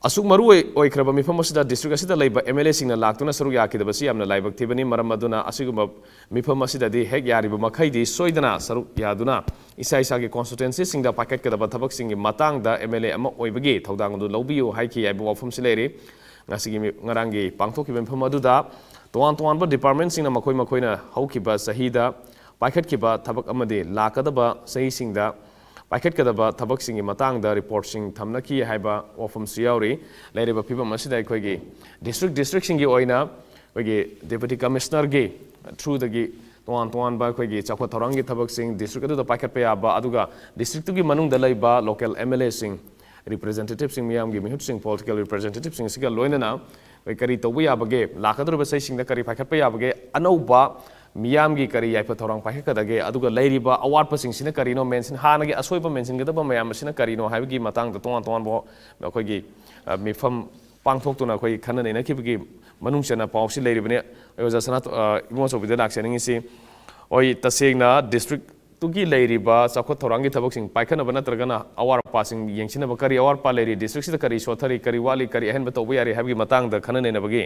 ꯑꯁꯨꯛ ꯃꯔꯨ ꯑꯣꯏ-, ꯑꯣꯏꯈ꯭ꯔꯕ ꯃꯤꯐꯝ ꯑꯁꯤꯗ ꯗꯤꯁꯇ꯭ꯔꯤꯛ ꯑꯁꯤꯗ ꯂꯩꯕ ꯑꯦꯝ ꯑꯦꯜ ꯑꯦꯁꯤꯡꯅ ꯂꯥꯛꯇꯨꯅ ꯁꯔꯨꯛ ꯌꯥꯈꯤꯗꯕꯁꯤ ꯌꯥꯝꯅ ꯂꯥꯏꯕꯛ ꯊꯤꯕꯅꯤ꯫ ꯃꯔꯝ ꯑꯗꯨꯅ ꯑꯁꯤꯒꯨꯝꯕ ꯃꯤꯐꯝ ꯑꯁꯤꯗꯗꯤ ꯍꯦꯛ ꯌꯥꯔꯤꯕ ꯃꯈꯩꯗꯤ ꯁꯣꯏꯗꯅ ꯁꯔꯨꯛ ꯌꯥꯗꯨꯅ ꯏꯁꯥ ꯏꯁꯥꯒꯤ ꯀꯣꯟꯁꯇꯤꯇ꯭ꯋꯦꯟꯁꯤꯁꯤꯡꯗ ꯄꯥꯏꯈꯠꯀꯗꯕ ꯊꯕꯛꯁꯤꯡꯒꯤ ꯃꯇꯥꯡꯗ ꯑꯦꯝ ꯑꯦꯜ ꯑꯦ ꯑꯃ ꯑꯣꯏꯕꯒꯤ ꯊꯧꯗꯥꯡ ꯑꯗꯨ ꯂꯧꯕꯤꯌꯨ ꯍꯥꯏꯈꯤ ꯍꯥꯏꯕ ꯋꯥꯐꯝꯁꯤ ꯂꯩꯔꯤ꯫ ꯉꯁꯤꯒꯤ ꯃꯤ-, ꯉꯔꯥꯡꯒꯤ ꯄꯥꯡꯊꯣꯛꯈꯤꯕ ꯃꯤꯐꯝ ꯑꯗꯨꯗ ꯇꯣꯉꯥꯟ ꯇꯣꯉꯥꯟꯕ ꯗꯤꯄꯥꯔꯠꯃꯦꯟꯁꯤꯡꯅ ꯃꯈꯣꯏ ꯃꯈꯣꯏꯅ ꯍꯧꯈꯤꯕ ꯆꯍꯤꯗ ꯄꯥꯏꯈꯠꯈꯤꯕ ꯊꯕꯛ ꯑꯃꯗꯤ ꯂꯥꯛꯀꯗꯕ ꯆꯍꯤꯁꯤꯡꯗ ꯄꯥꯏꯈꯠꯀꯗꯕ ꯊꯕꯛꯁꯤꯡꯒꯤ ꯃꯇꯥꯡꯗ ꯔꯤꯄꯣꯔꯠꯁꯤꯡ ꯊꯝꯅꯈꯤ ꯍꯥꯏꯕ ꯋꯥꯐꯝꯁꯨ ꯌꯥꯎꯔꯤ꯫ ꯂꯩꯔꯤꯕ ꯐꯤꯕꯝ ꯑꯁꯤꯗ ꯑꯩꯈꯣꯏꯒꯤ ꯗꯤꯁꯇ꯭ꯔꯤꯛ, ꯗꯤꯁꯇ꯭ꯔꯤꯛꯁꯤꯡꯒꯤ ꯑꯣꯏꯅ ꯑꯩꯈꯣꯏꯒꯤ ꯗꯦꯄꯨꯇꯤ ꯀꯃꯤꯁꯅꯔꯒꯤ ꯊ꯭ꯔꯨꯗꯒꯤ ꯇꯣꯉꯥꯟ ꯇꯣꯉꯥꯟꯕ ꯑꯩꯈꯣꯏꯒꯤ ꯆꯥꯎꯈꯠ ꯊꯧꯔꯥꯡꯒꯤ ꯊꯕꯛꯁꯤꯡ ꯗꯤꯁꯇ꯭ꯔꯤꯛ ꯑꯗꯨꯗ ꯄꯥꯏꯈꯠꯄ ꯌꯥꯕ, ꯑꯗꯨꯒ ꯗꯤꯁꯇ꯭ꯔꯤꯛꯇꯨꯒꯤ ꯃꯅꯨꯡꯗ ꯂꯩꯕ ꯂꯣꯀꯦꯜ ꯑꯦꯝ ꯑꯦꯜ ꯑꯦꯁꯤꯡ, ꯔꯤꯄ꯭ꯔꯖꯦꯟꯇꯦꯇꯤꯞꯁꯤꯡ, ꯃꯤꯌꯥꯝꯒꯤ ꯃꯤꯍꯨꯠꯁꯤꯡ, ꯄꯣꯂꯤꯇꯤꯀꯦꯜ ꯔꯤꯄ꯭ꯔꯖꯦꯟꯇꯦꯇꯤꯞꯁꯤꯡꯁꯤꯒ ꯂꯣꯏꯅꯅ ꯑꯩꯈꯣꯏ ꯀꯔꯤ ꯇꯧꯕ ꯌꯥꯕꯒꯦ, ꯂꯥꯛꯀꯗꯧꯔꯤꯕ ꯆꯍꯤꯁꯤꯡꯗ ꯀꯔꯤ ꯄꯥꯏꯈꯠꯄ ꯌꯥꯕꯒꯦ, ꯑꯅꯧꯕ ꯃꯤꯌꯥꯝꯒꯤ ꯀꯔꯤ ꯌꯥꯏꯐ ꯊꯧꯔꯥꯡ ꯄꯥꯏꯈꯠꯀꯗꯒꯦ, ꯑꯗꯨꯒ ꯂꯩꯔꯤꯕ ꯑꯋꯥꯠꯄꯁꯤꯡꯁꯤꯅ ꯀꯔꯤꯅꯣ, ꯃꯦꯟꯁꯤꯟ-, ꯍꯥꯟꯅꯒꯤ ꯑꯁꯣꯏꯕ ꯃꯦꯟꯁꯤꯟꯒꯗꯕ ꯃꯌꯥꯝ ꯑꯁꯤꯅ ꯀꯔꯤꯅꯣ ꯍꯥꯏꯕꯒꯤ ꯃꯇꯥꯡꯗ ꯇꯣꯉꯥꯟ ꯇꯣꯉꯥꯟꯕ ꯑꯩꯈꯣꯏꯒꯤ, ꯑ, ꯃꯤꯐꯝ ꯄꯥꯡꯊꯣꯛꯇꯨꯅ ꯑꯩꯈꯣꯏ ꯈꯟꯅ ꯅꯩꯅꯈꯤꯕꯒꯤ ꯃꯅꯨꯡ ꯆꯟꯅ ꯄꯥꯎꯁꯤ ꯂꯩꯔꯤꯕꯅꯤ꯫ ꯑꯩ ꯑꯣꯖꯥ ꯁꯅꯥ-, ꯑ, ꯏꯕꯨꯡꯉꯣ ꯑꯆꯧꯕꯤꯗ ꯂꯥꯛꯆꯅꯤꯡꯉꯤꯁꯤ, ꯍꯣꯏ, ꯇꯁꯦꯡꯅ ꯗꯤꯁꯇ꯭ꯔꯤꯛ ꯇꯨꯒꯤ ꯂꯩꯔꯤꯕ ꯆꯥꯎꯈꯠ ꯊꯧꯔꯥꯡꯒꯤ ꯊꯕꯛꯁꯤꯡ ꯄꯥꯏꯈꯠꯅꯕ ꯅꯠꯇ꯭ꯔꯒꯅ ꯑꯋꯥꯠ ꯑꯄꯥꯁꯤꯡ ꯌꯦꯡꯁꯤꯟꯅꯕ, ꯀꯔꯤ ꯑꯋꯥꯠ ꯑꯄꯥ ꯂꯩꯔꯤ, district ꯁꯤꯗ ꯀꯔꯤ ꯁꯣꯊꯔꯤ, ꯀꯔꯤ ꯋꯥꯠꯂꯤ, ꯀꯔꯤ ꯑꯍꯦꯟꯕ ꯇꯧꯕ ꯌꯥꯔꯤ ꯍꯥꯏꯕꯒꯤ ꯃꯇꯥꯡꯗ ꯈꯟꯅ ꯅꯩꯅꯕꯒꯤ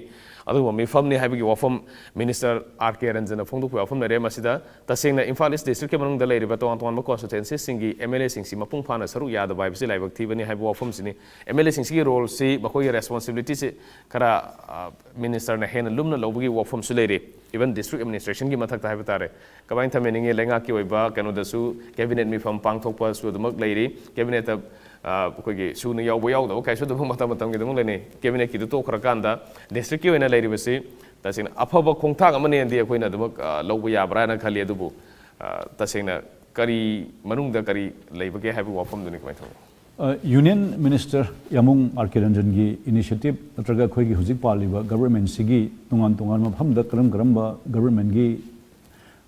ꯑꯗꯨꯒꯨꯝꯕ ꯃꯤꯐꯝꯅꯤ ꯍꯥꯏꯕꯒꯤ ꯋꯥꯐꯝ Minister R K Ranjan ꯅ ꯐꯣꯡꯗꯣꯛꯄ ꯋꯥꯐꯝ ꯂꯩꯔꯦ꯫ ꯃꯁꯤꯗ ꯇꯁꯦꯡꯅ ꯏꯝꯐꯥꯜ East district ꯀꯤ ꯃꯅꯨꯡꯗ ꯂꯩꯔꯤꯕ ꯇꯣꯉꯥꯟ ꯇꯣꯉꯥꯟꯕ constituency ꯁꯤꯡꯒꯤ M L A ꯁꯤꯡꯁꯤ ꯃꯄꯨꯡ ꯐꯥꯅ ꯁꯔꯨꯛ ꯌꯥꯗꯕ ꯍꯥꯏꯕꯁꯤ ꯂꯥꯏꯕꯛ ꯊꯤꯕꯅꯤ ꯍꯥꯏꯕ ꯋꯥꯐꯝꯁꯤꯅꯤ꯫ M L A ꯁꯤꯡꯁꯤꯒꯤ role ꯁꯤ, ꯃꯈꯣꯏꯒꯤ responsibility ꯁꯤ ꯈꯔ, ꯑ, Minister ꯅ ꯍꯦꯟꯅ ꯂꯨꯝꯅ ꯂꯧꯕꯒꯤ ꯋꯥꯐꯝꯁꯨ ꯂꯩꯔꯤ, even district administration ꯒꯤ ꯃꯊꯛꯇ ꯍꯥꯏꯕ ꯇꯥꯔꯦ꯫ ꯀꯃꯥꯏꯅ ꯊꯝꯍꯟꯅꯤꯡꯉꯤ? ꯂꯩꯉꯥꯛꯀꯤ ꯑꯣꯏꯕ ꯀꯩꯅꯣꯗꯁꯨ cabinet ꯃꯤꯐꯝ ꯄꯥꯡꯊꯣꯛꯄꯁꯨ ꯑꯗꯨꯃꯛ ꯂꯩꯔꯤ꯫ Cabinet ꯇ, ꯑ, ꯑꯩꯈꯣꯏꯒꯤ ꯁꯨꯅ ꯌꯥꯎꯕ ꯌꯥꯎꯗꯕ ꯀꯥꯏꯁꯨ ꯑꯗꯨꯝ ꯃꯇꯝ ꯃꯇꯝꯒꯤ ꯑꯗꯨꯝ ꯂꯩꯅꯩ꯫ Cabinet ꯀꯤꯗꯨ ꯇꯣꯛꯈ꯭ꯔꯀꯥꯟꯗ district ꯀꯤ ꯑꯣꯏꯅ ꯂꯩꯔꯤꯕꯁꯤ ꯇꯁꯦꯡꯅ ꯑꯐꯕ ꯈꯣꯡꯊꯥꯡ ꯑꯃꯅꯦꯅꯗꯤ ꯑꯩꯈꯣꯏꯅ ꯑꯗꯨꯃꯛ, ꯑ, ꯂꯧꯕ ꯌꯥꯕ꯭ꯔꯥꯅ ꯈꯜꯂꯤ꯫ ꯑꯗꯨꯕꯨ, ꯑ, ꯇꯁꯦꯡꯅ ꯀꯔꯤ ꯃꯅꯨꯡꯗ ꯀꯔꯤ ꯂꯩꯕꯒꯦ ꯍꯥꯏꯕꯒꯤ ꯋꯥꯐꯝꯗꯨꯅꯤ꯫ ꯀꯃꯥꯏꯅ ꯇꯧꯕ? ꯑ, Union Minister ꯌꯥꯃꯨꯡ R K Ranjan ꯒꯤ initiative ꯅꯠꯇ꯭ꯔꯒ ꯑꯩꯈꯣꯏꯒꯤ ꯍꯧꯖꯤꯛ ꯄꯥꯜꯂꯤꯕ government ꯁꯤꯒꯤ ꯇꯣꯉꯥꯟ ꯇꯣꯉꯥꯟꯕ ꯃꯐꯝꯗ ꯀꯔꯝ ꯀꯔꯝꯕ government ꯒꯤ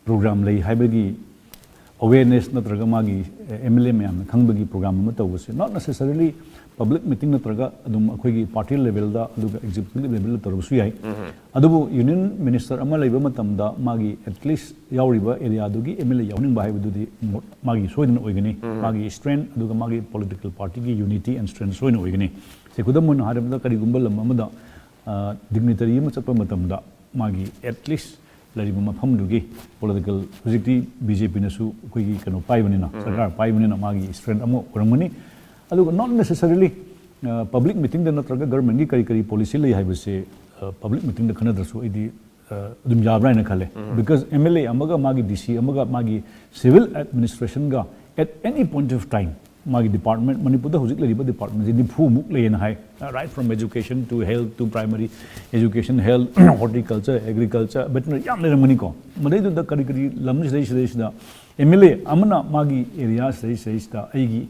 program ꯂꯩ ꯍꯥꯏꯕꯒꯤ awareness ꯅꯠꯇ꯭ꯔꯒ ꯃꯥꯒꯤ, ꯑ, M L A ꯃꯌꯥꯝꯅ ꯈꯪꯕꯒꯤ program ꯑꯃ ꯇꯧꯕꯁꯦ, not necessarily public meeting ꯅꯠꯇ꯭ꯔꯒ ꯑꯗꯨꯝ ꯑꯩꯈꯣꯏꯒꯤ party level ꯗ ꯑꯗꯨꯒ executive level ꯗ ꯇꯧꯔꯕꯁꯨ ꯌꯥꯏ꯫ ꯑꯗꯨꯕꯨ Union Minister ꯑꯃ ꯂꯩꯕ ꯃꯇꯝꯗ ꯃꯥꯒꯤ at least ꯌꯥꯎꯔꯤꯕ area ꯗꯨꯒꯤ M L A ꯌꯥꯎꯍꯟꯅꯤꯡꯕ ꯍꯥꯏꯕꯗꯨꯗꯤ ꯃꯥꯒꯤ ꯁꯣꯏꯗꯅ ꯑꯣꯏꯒꯅꯤ꯫ ꯃꯥꯒꯤ strength ꯑꯗꯨꯒ ꯃꯥꯒꯤ political party ꯒꯤ unity and strength ꯁꯣꯏꯗꯅ ꯑꯣꯏꯒꯅꯤ꯫ ꯁꯦ, ꯈꯨꯗꯝ ꯑꯣꯏꯅ ꯍꯥꯏꯔꯕꯗ, ꯀꯔꯤꯒꯨꯝꯕ ꯂꯝ ꯑꯃꯗ, ꯑ, dignitary ꯑꯃ ꯆꯠꯄ ꯃꯇꯝꯗ ꯃꯥꯒꯤ at least ꯂꯩꯔꯤꯕ ꯃꯐꯝꯗꯨꯒꯤ political, ꯍꯧꯖꯤꯛꯇꯤ B J P ꯅꯁꯨ ꯑꯩꯈꯣꯏꯒꯤ ꯀꯩꯅꯣ ꯄꯥꯏꯕꯅꯤꯅ, ꯁꯔꯀꯥꯔ ꯄꯥꯏꯕꯅꯤꯅ ꯃꯥꯒꯤ strength ꯑꯃ ꯑꯣꯏꯔꯝꯒꯅꯤ꯫ ꯑꯗꯨꯒ not necessarily, ꯑ, public meeting ꯗ ꯅꯠꯇ꯭ꯔꯒ government ꯒꯤ ꯀꯔꯤ ꯀꯔꯤ policy ꯂꯩ ꯍꯥꯏꯕꯁꯦ, ꯑ, public meeting ꯗ ꯈꯟꯅꯗ꯭ꯔꯁꯨ ꯑꯩꯗꯤ, ꯑ, ꯑꯗꯨꯝ ꯌꯥꯕ꯭ꯔꯥ ꯍꯥꯏꯅ ꯈꯜꯂꯦ꯫ Because M L A ꯑꯃꯒ ꯃꯥꯒꯤ D C ꯑꯃꯒ ꯃꯥꯒꯤ civil administration ꯒ at any point of time ꯃꯥꯒꯤ department, ꯃꯅꯤꯄꯨꯔꯗ ꯍꯧꯖꯤꯛ ꯂꯩꯔꯤꯕ department ꯁꯦ ꯅꯤꯐꯨ ꯃꯨꯛ ꯂꯩꯌꯦꯅ ꯍꯥꯏ, right from education to health to primary education, health, horticulture, agriculture, veterinary ꯌꯥꯝ ꯂꯩꯔꯝꯒꯅꯤꯀꯣ꯫ ꯃꯗꯩꯗꯨꯗ ꯀꯔꯤ ꯀꯔꯤ ꯂꯝ ꯁꯤꯗꯩ ꯁꯤꯗꯩꯁꯤꯗ M L A ꯑꯃꯅ ꯃꯥꯒꯤ area ꯁꯤꯗꯩ ꯁꯤꯗꯩꯁꯤꯗ ꯑꯩꯒꯤ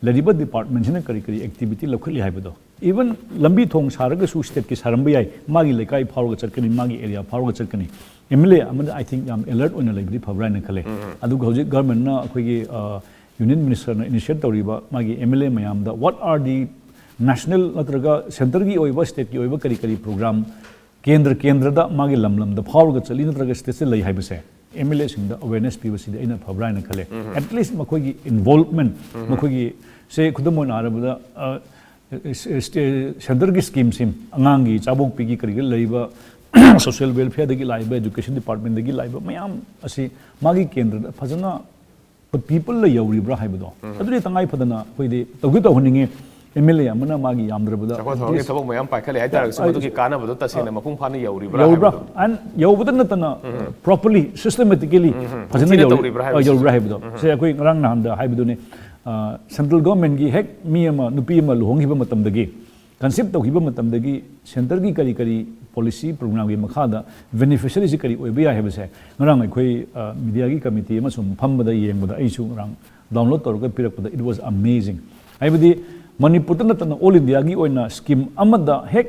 ꯂꯩꯔꯤꯕ department ꯁꯤꯅ ꯀꯔꯤ ꯀꯔꯤ activity ꯂꯧꯈꯠꯂꯤ ꯍꯥꯏꯕꯗꯣ, even ꯂꯝꯕꯤ ꯊꯣꯡ ꯁꯥꯔꯒꯁꯨ state ꯀꯤ ꯁꯥꯔꯝꯕ ꯌꯥꯏ, ꯃꯥꯒꯤ ꯂꯩꯀꯥꯏ ꯐꯥꯎꯔꯒ ꯆꯠꯀꯅꯤ, ꯃꯥꯒꯤ area ꯐꯥꯎꯔꯒ ꯆꯠꯀꯅꯤ꯫ M L A ꯑꯃꯗ, I think, ꯌꯥꯝ alert ꯑꯣꯏꯅ ꯂꯩꯕꯗꯤ ꯐꯕ꯭ꯔꯥ ꯍꯥꯏꯅ ꯈꯜꯂꯦ꯫ ꯑꯗꯨꯒ ꯍꯧꯖꯤꯛ government ꯅ ꯑꯩꯈꯣꯏꯒꯤ, ꯑ, Union Minister ꯅ initiate ꯇꯧꯔꯤꯕ ꯃꯥꯒꯤ M L A ꯃꯌꯥꯝꯗ what are the national ꯅꯠꯇ꯭ꯔꯒ centre ꯒꯤ ꯑꯣꯏꯕ, state ꯀꯤ ꯑꯣꯏꯕ ꯀꯔꯤ ꯀꯔꯤ program ꯀꯦꯟꯗ꯭ꯔ ꯀꯦꯟꯗ꯭ꯔꯗ ꯃꯥꯒꯤ ꯂꯝ ꯂꯝꯗ ꯐꯥꯎꯔꯒ ꯆꯠꯂꯤ ꯅꯠꯇ꯭ꯔꯒ state ꯁꯦ ꯂꯩ ꯍꯥꯏꯕꯁꯦ, ꯑꯦꯝ ꯑꯦꯜ ꯑꯦꯁꯤꯡꯗ ꯑꯋꯦꯔꯅꯦꯁ ꯄꯤꯕꯁꯤꯗꯤ ꯑꯩꯅ ꯐꯕ꯭ꯔꯥ ꯍꯥꯏꯅ ꯈꯜꯂꯦ꯫ ꯑꯦꯠꯂꯤꯁ ꯃꯈꯣꯏꯒꯤ ꯏꯟꯚꯣꯜꯕꯃꯦꯟ, ꯃꯈꯣꯏꯒꯤ, ꯁꯦ ꯈꯨꯗꯝ ꯑꯣꯏꯅ ꯍꯥꯏꯔꯕꯗ, ꯑ, ꯁꯦꯟꯇꯔꯒꯤ ꯁ꯭ꯀꯤꯝꯁꯤꯡ, ꯑꯉꯥꯡꯒꯤ ꯆꯥꯕꯣꯛꯄꯤꯒꯤ ꯀꯔꯤꯒꯤ ꯂꯩꯕ, ꯁꯣꯁꯤꯌꯦꯜ ꯋꯦꯜꯐꯤꯌꯔꯗꯒꯤ ꯂꯥꯛꯏꯕ, ꯑꯦꯖꯨꯀꯦꯁꯟ ꯗꯤꯄꯥꯔꯠꯃꯦꯟꯗꯒꯤ ꯂꯥꯛꯏꯕ ꯃꯌꯥꯝ ꯑꯁꯤ ꯃꯥꯒꯤ ꯀꯦꯟꯗ꯭ꯔꯗ ꯐꯖꯅ ꯄꯤꯄꯜꯗ ꯌꯧꯔꯤꯕ꯭ꯔꯥ ꯍꯥꯏꯕꯗꯣ, ꯑꯗꯨꯗꯤ ꯇꯉꯥꯏ ꯐꯗꯅ ꯑꯩꯈꯣꯏꯗꯤ ꯇꯧꯗꯤ ꯇꯧꯍꯟꯅꯤꯡꯉꯤ꯫ ꯑꯦꯝ ꯑꯦꯜ ꯑꯦ ꯑꯃꯅ ꯃꯥꯒꯤ ꯌꯥꯝꯗ꯭ꯔꯕꯗ ꯆꯥꯎꯈꯠ ꯊꯧꯔꯥꯡꯒꯤ ꯊꯕꯛ ꯃꯌꯥꯝ ꯄꯥꯏꯈꯠꯂꯦ ꯍꯥꯏꯇꯥꯔꯒꯁꯨ, ꯑ, ꯃꯗꯨꯒꯤ ꯀꯥꯟꯅꯕꯗꯣ ꯇꯁꯦꯡꯅ ꯃꯄꯨꯡ ꯐꯥꯅ ꯌꯧꯔꯤꯕ꯭ꯔꯥ ꯌꯧꯔꯤꯕ꯭ꯔꯥ? ꯍꯥꯏꯕꯗꯣ? And ꯌꯧꯕꯗ ꯅꯠꯇꯅ, ꯄ꯭ꯔꯣꯄꯔꯂꯤ, ꯁꯤꯁꯇꯦꯃꯦꯇꯤꯀꯦꯂꯤ ꯐꯖꯅ ꯅꯤꯡꯊꯤꯅ ꯌꯧꯔꯤ-, ꯇꯧꯔꯤꯕ꯭ꯔꯥ ꯑ, ꯍꯥꯏꯕꯁꯤ? ꯌꯧꯔꯤꯕ꯭ꯔꯥ ꯍꯥꯏꯕꯗꯣ, ꯁꯦ ꯑꯩꯈꯣꯏ ꯉꯔꯥꯡ ꯅꯍꯥꯟꯗ ꯍꯥꯏꯕꯗꯨꯅꯤ꯫ ꯁꯦꯟꯇ꯭ꯔꯦꯜ ꯒꯣꯔꯃꯦꯟꯒꯤ ꯍꯦꯛ ꯃꯤ ꯑꯃ, ꯅꯨꯄꯤ ꯑꯃ ꯂꯨꯍꯣꯡꯈꯤꯕ ꯃꯇꯝꯗꯒꯤ, ꯀꯟꯁꯤꯞ ꯇꯧꯈꯤꯕ ꯃꯇꯝꯗꯒꯤ ꯁꯦꯟꯇꯔꯒꯤ ꯀꯔꯤ ꯀꯔꯤ ꯄꯣꯂꯤꯁꯤ ꯄ꯭ꯔꯣꯒ꯭ꯔꯥꯝꯒꯤ ꯃꯈꯥꯗ ꯕꯦꯅꯤꯐꯤꯁꯔꯤꯁꯤ ꯀꯔꯤ ꯑꯣꯏꯕ ꯌꯥꯏ ꯍꯥꯏꯕꯁꯦ ꯉꯔꯥꯡ ꯑꯩꯈꯣꯏ, ꯑ, ꯃꯤꯗꯤꯌꯥꯒꯤ ꯀꯃꯤꯇꯤ ꯑꯃꯁꯨꯡ ꯐꯝꯕꯗ ꯌꯦꯡꯕꯗ ꯑꯩꯁꯨ ꯉꯔꯥꯡ ꯗꯥꯎꯟꯂꯣꯗ ꯇꯧꯔꯒ ꯄꯤꯔꯛꯄꯗ, it was amazing꯫ ꯍꯥꯏꯕꯗꯤ ꯃꯅꯤꯄꯨꯔꯗ ꯅꯠꯇꯅ ꯑꯣꯜ ꯏꯟꯗꯤꯌꯥꯒꯤ ꯑꯣꯏꯅ ꯁ꯭ꯀꯤꯝ ꯑꯃꯗ ꯍꯦꯛ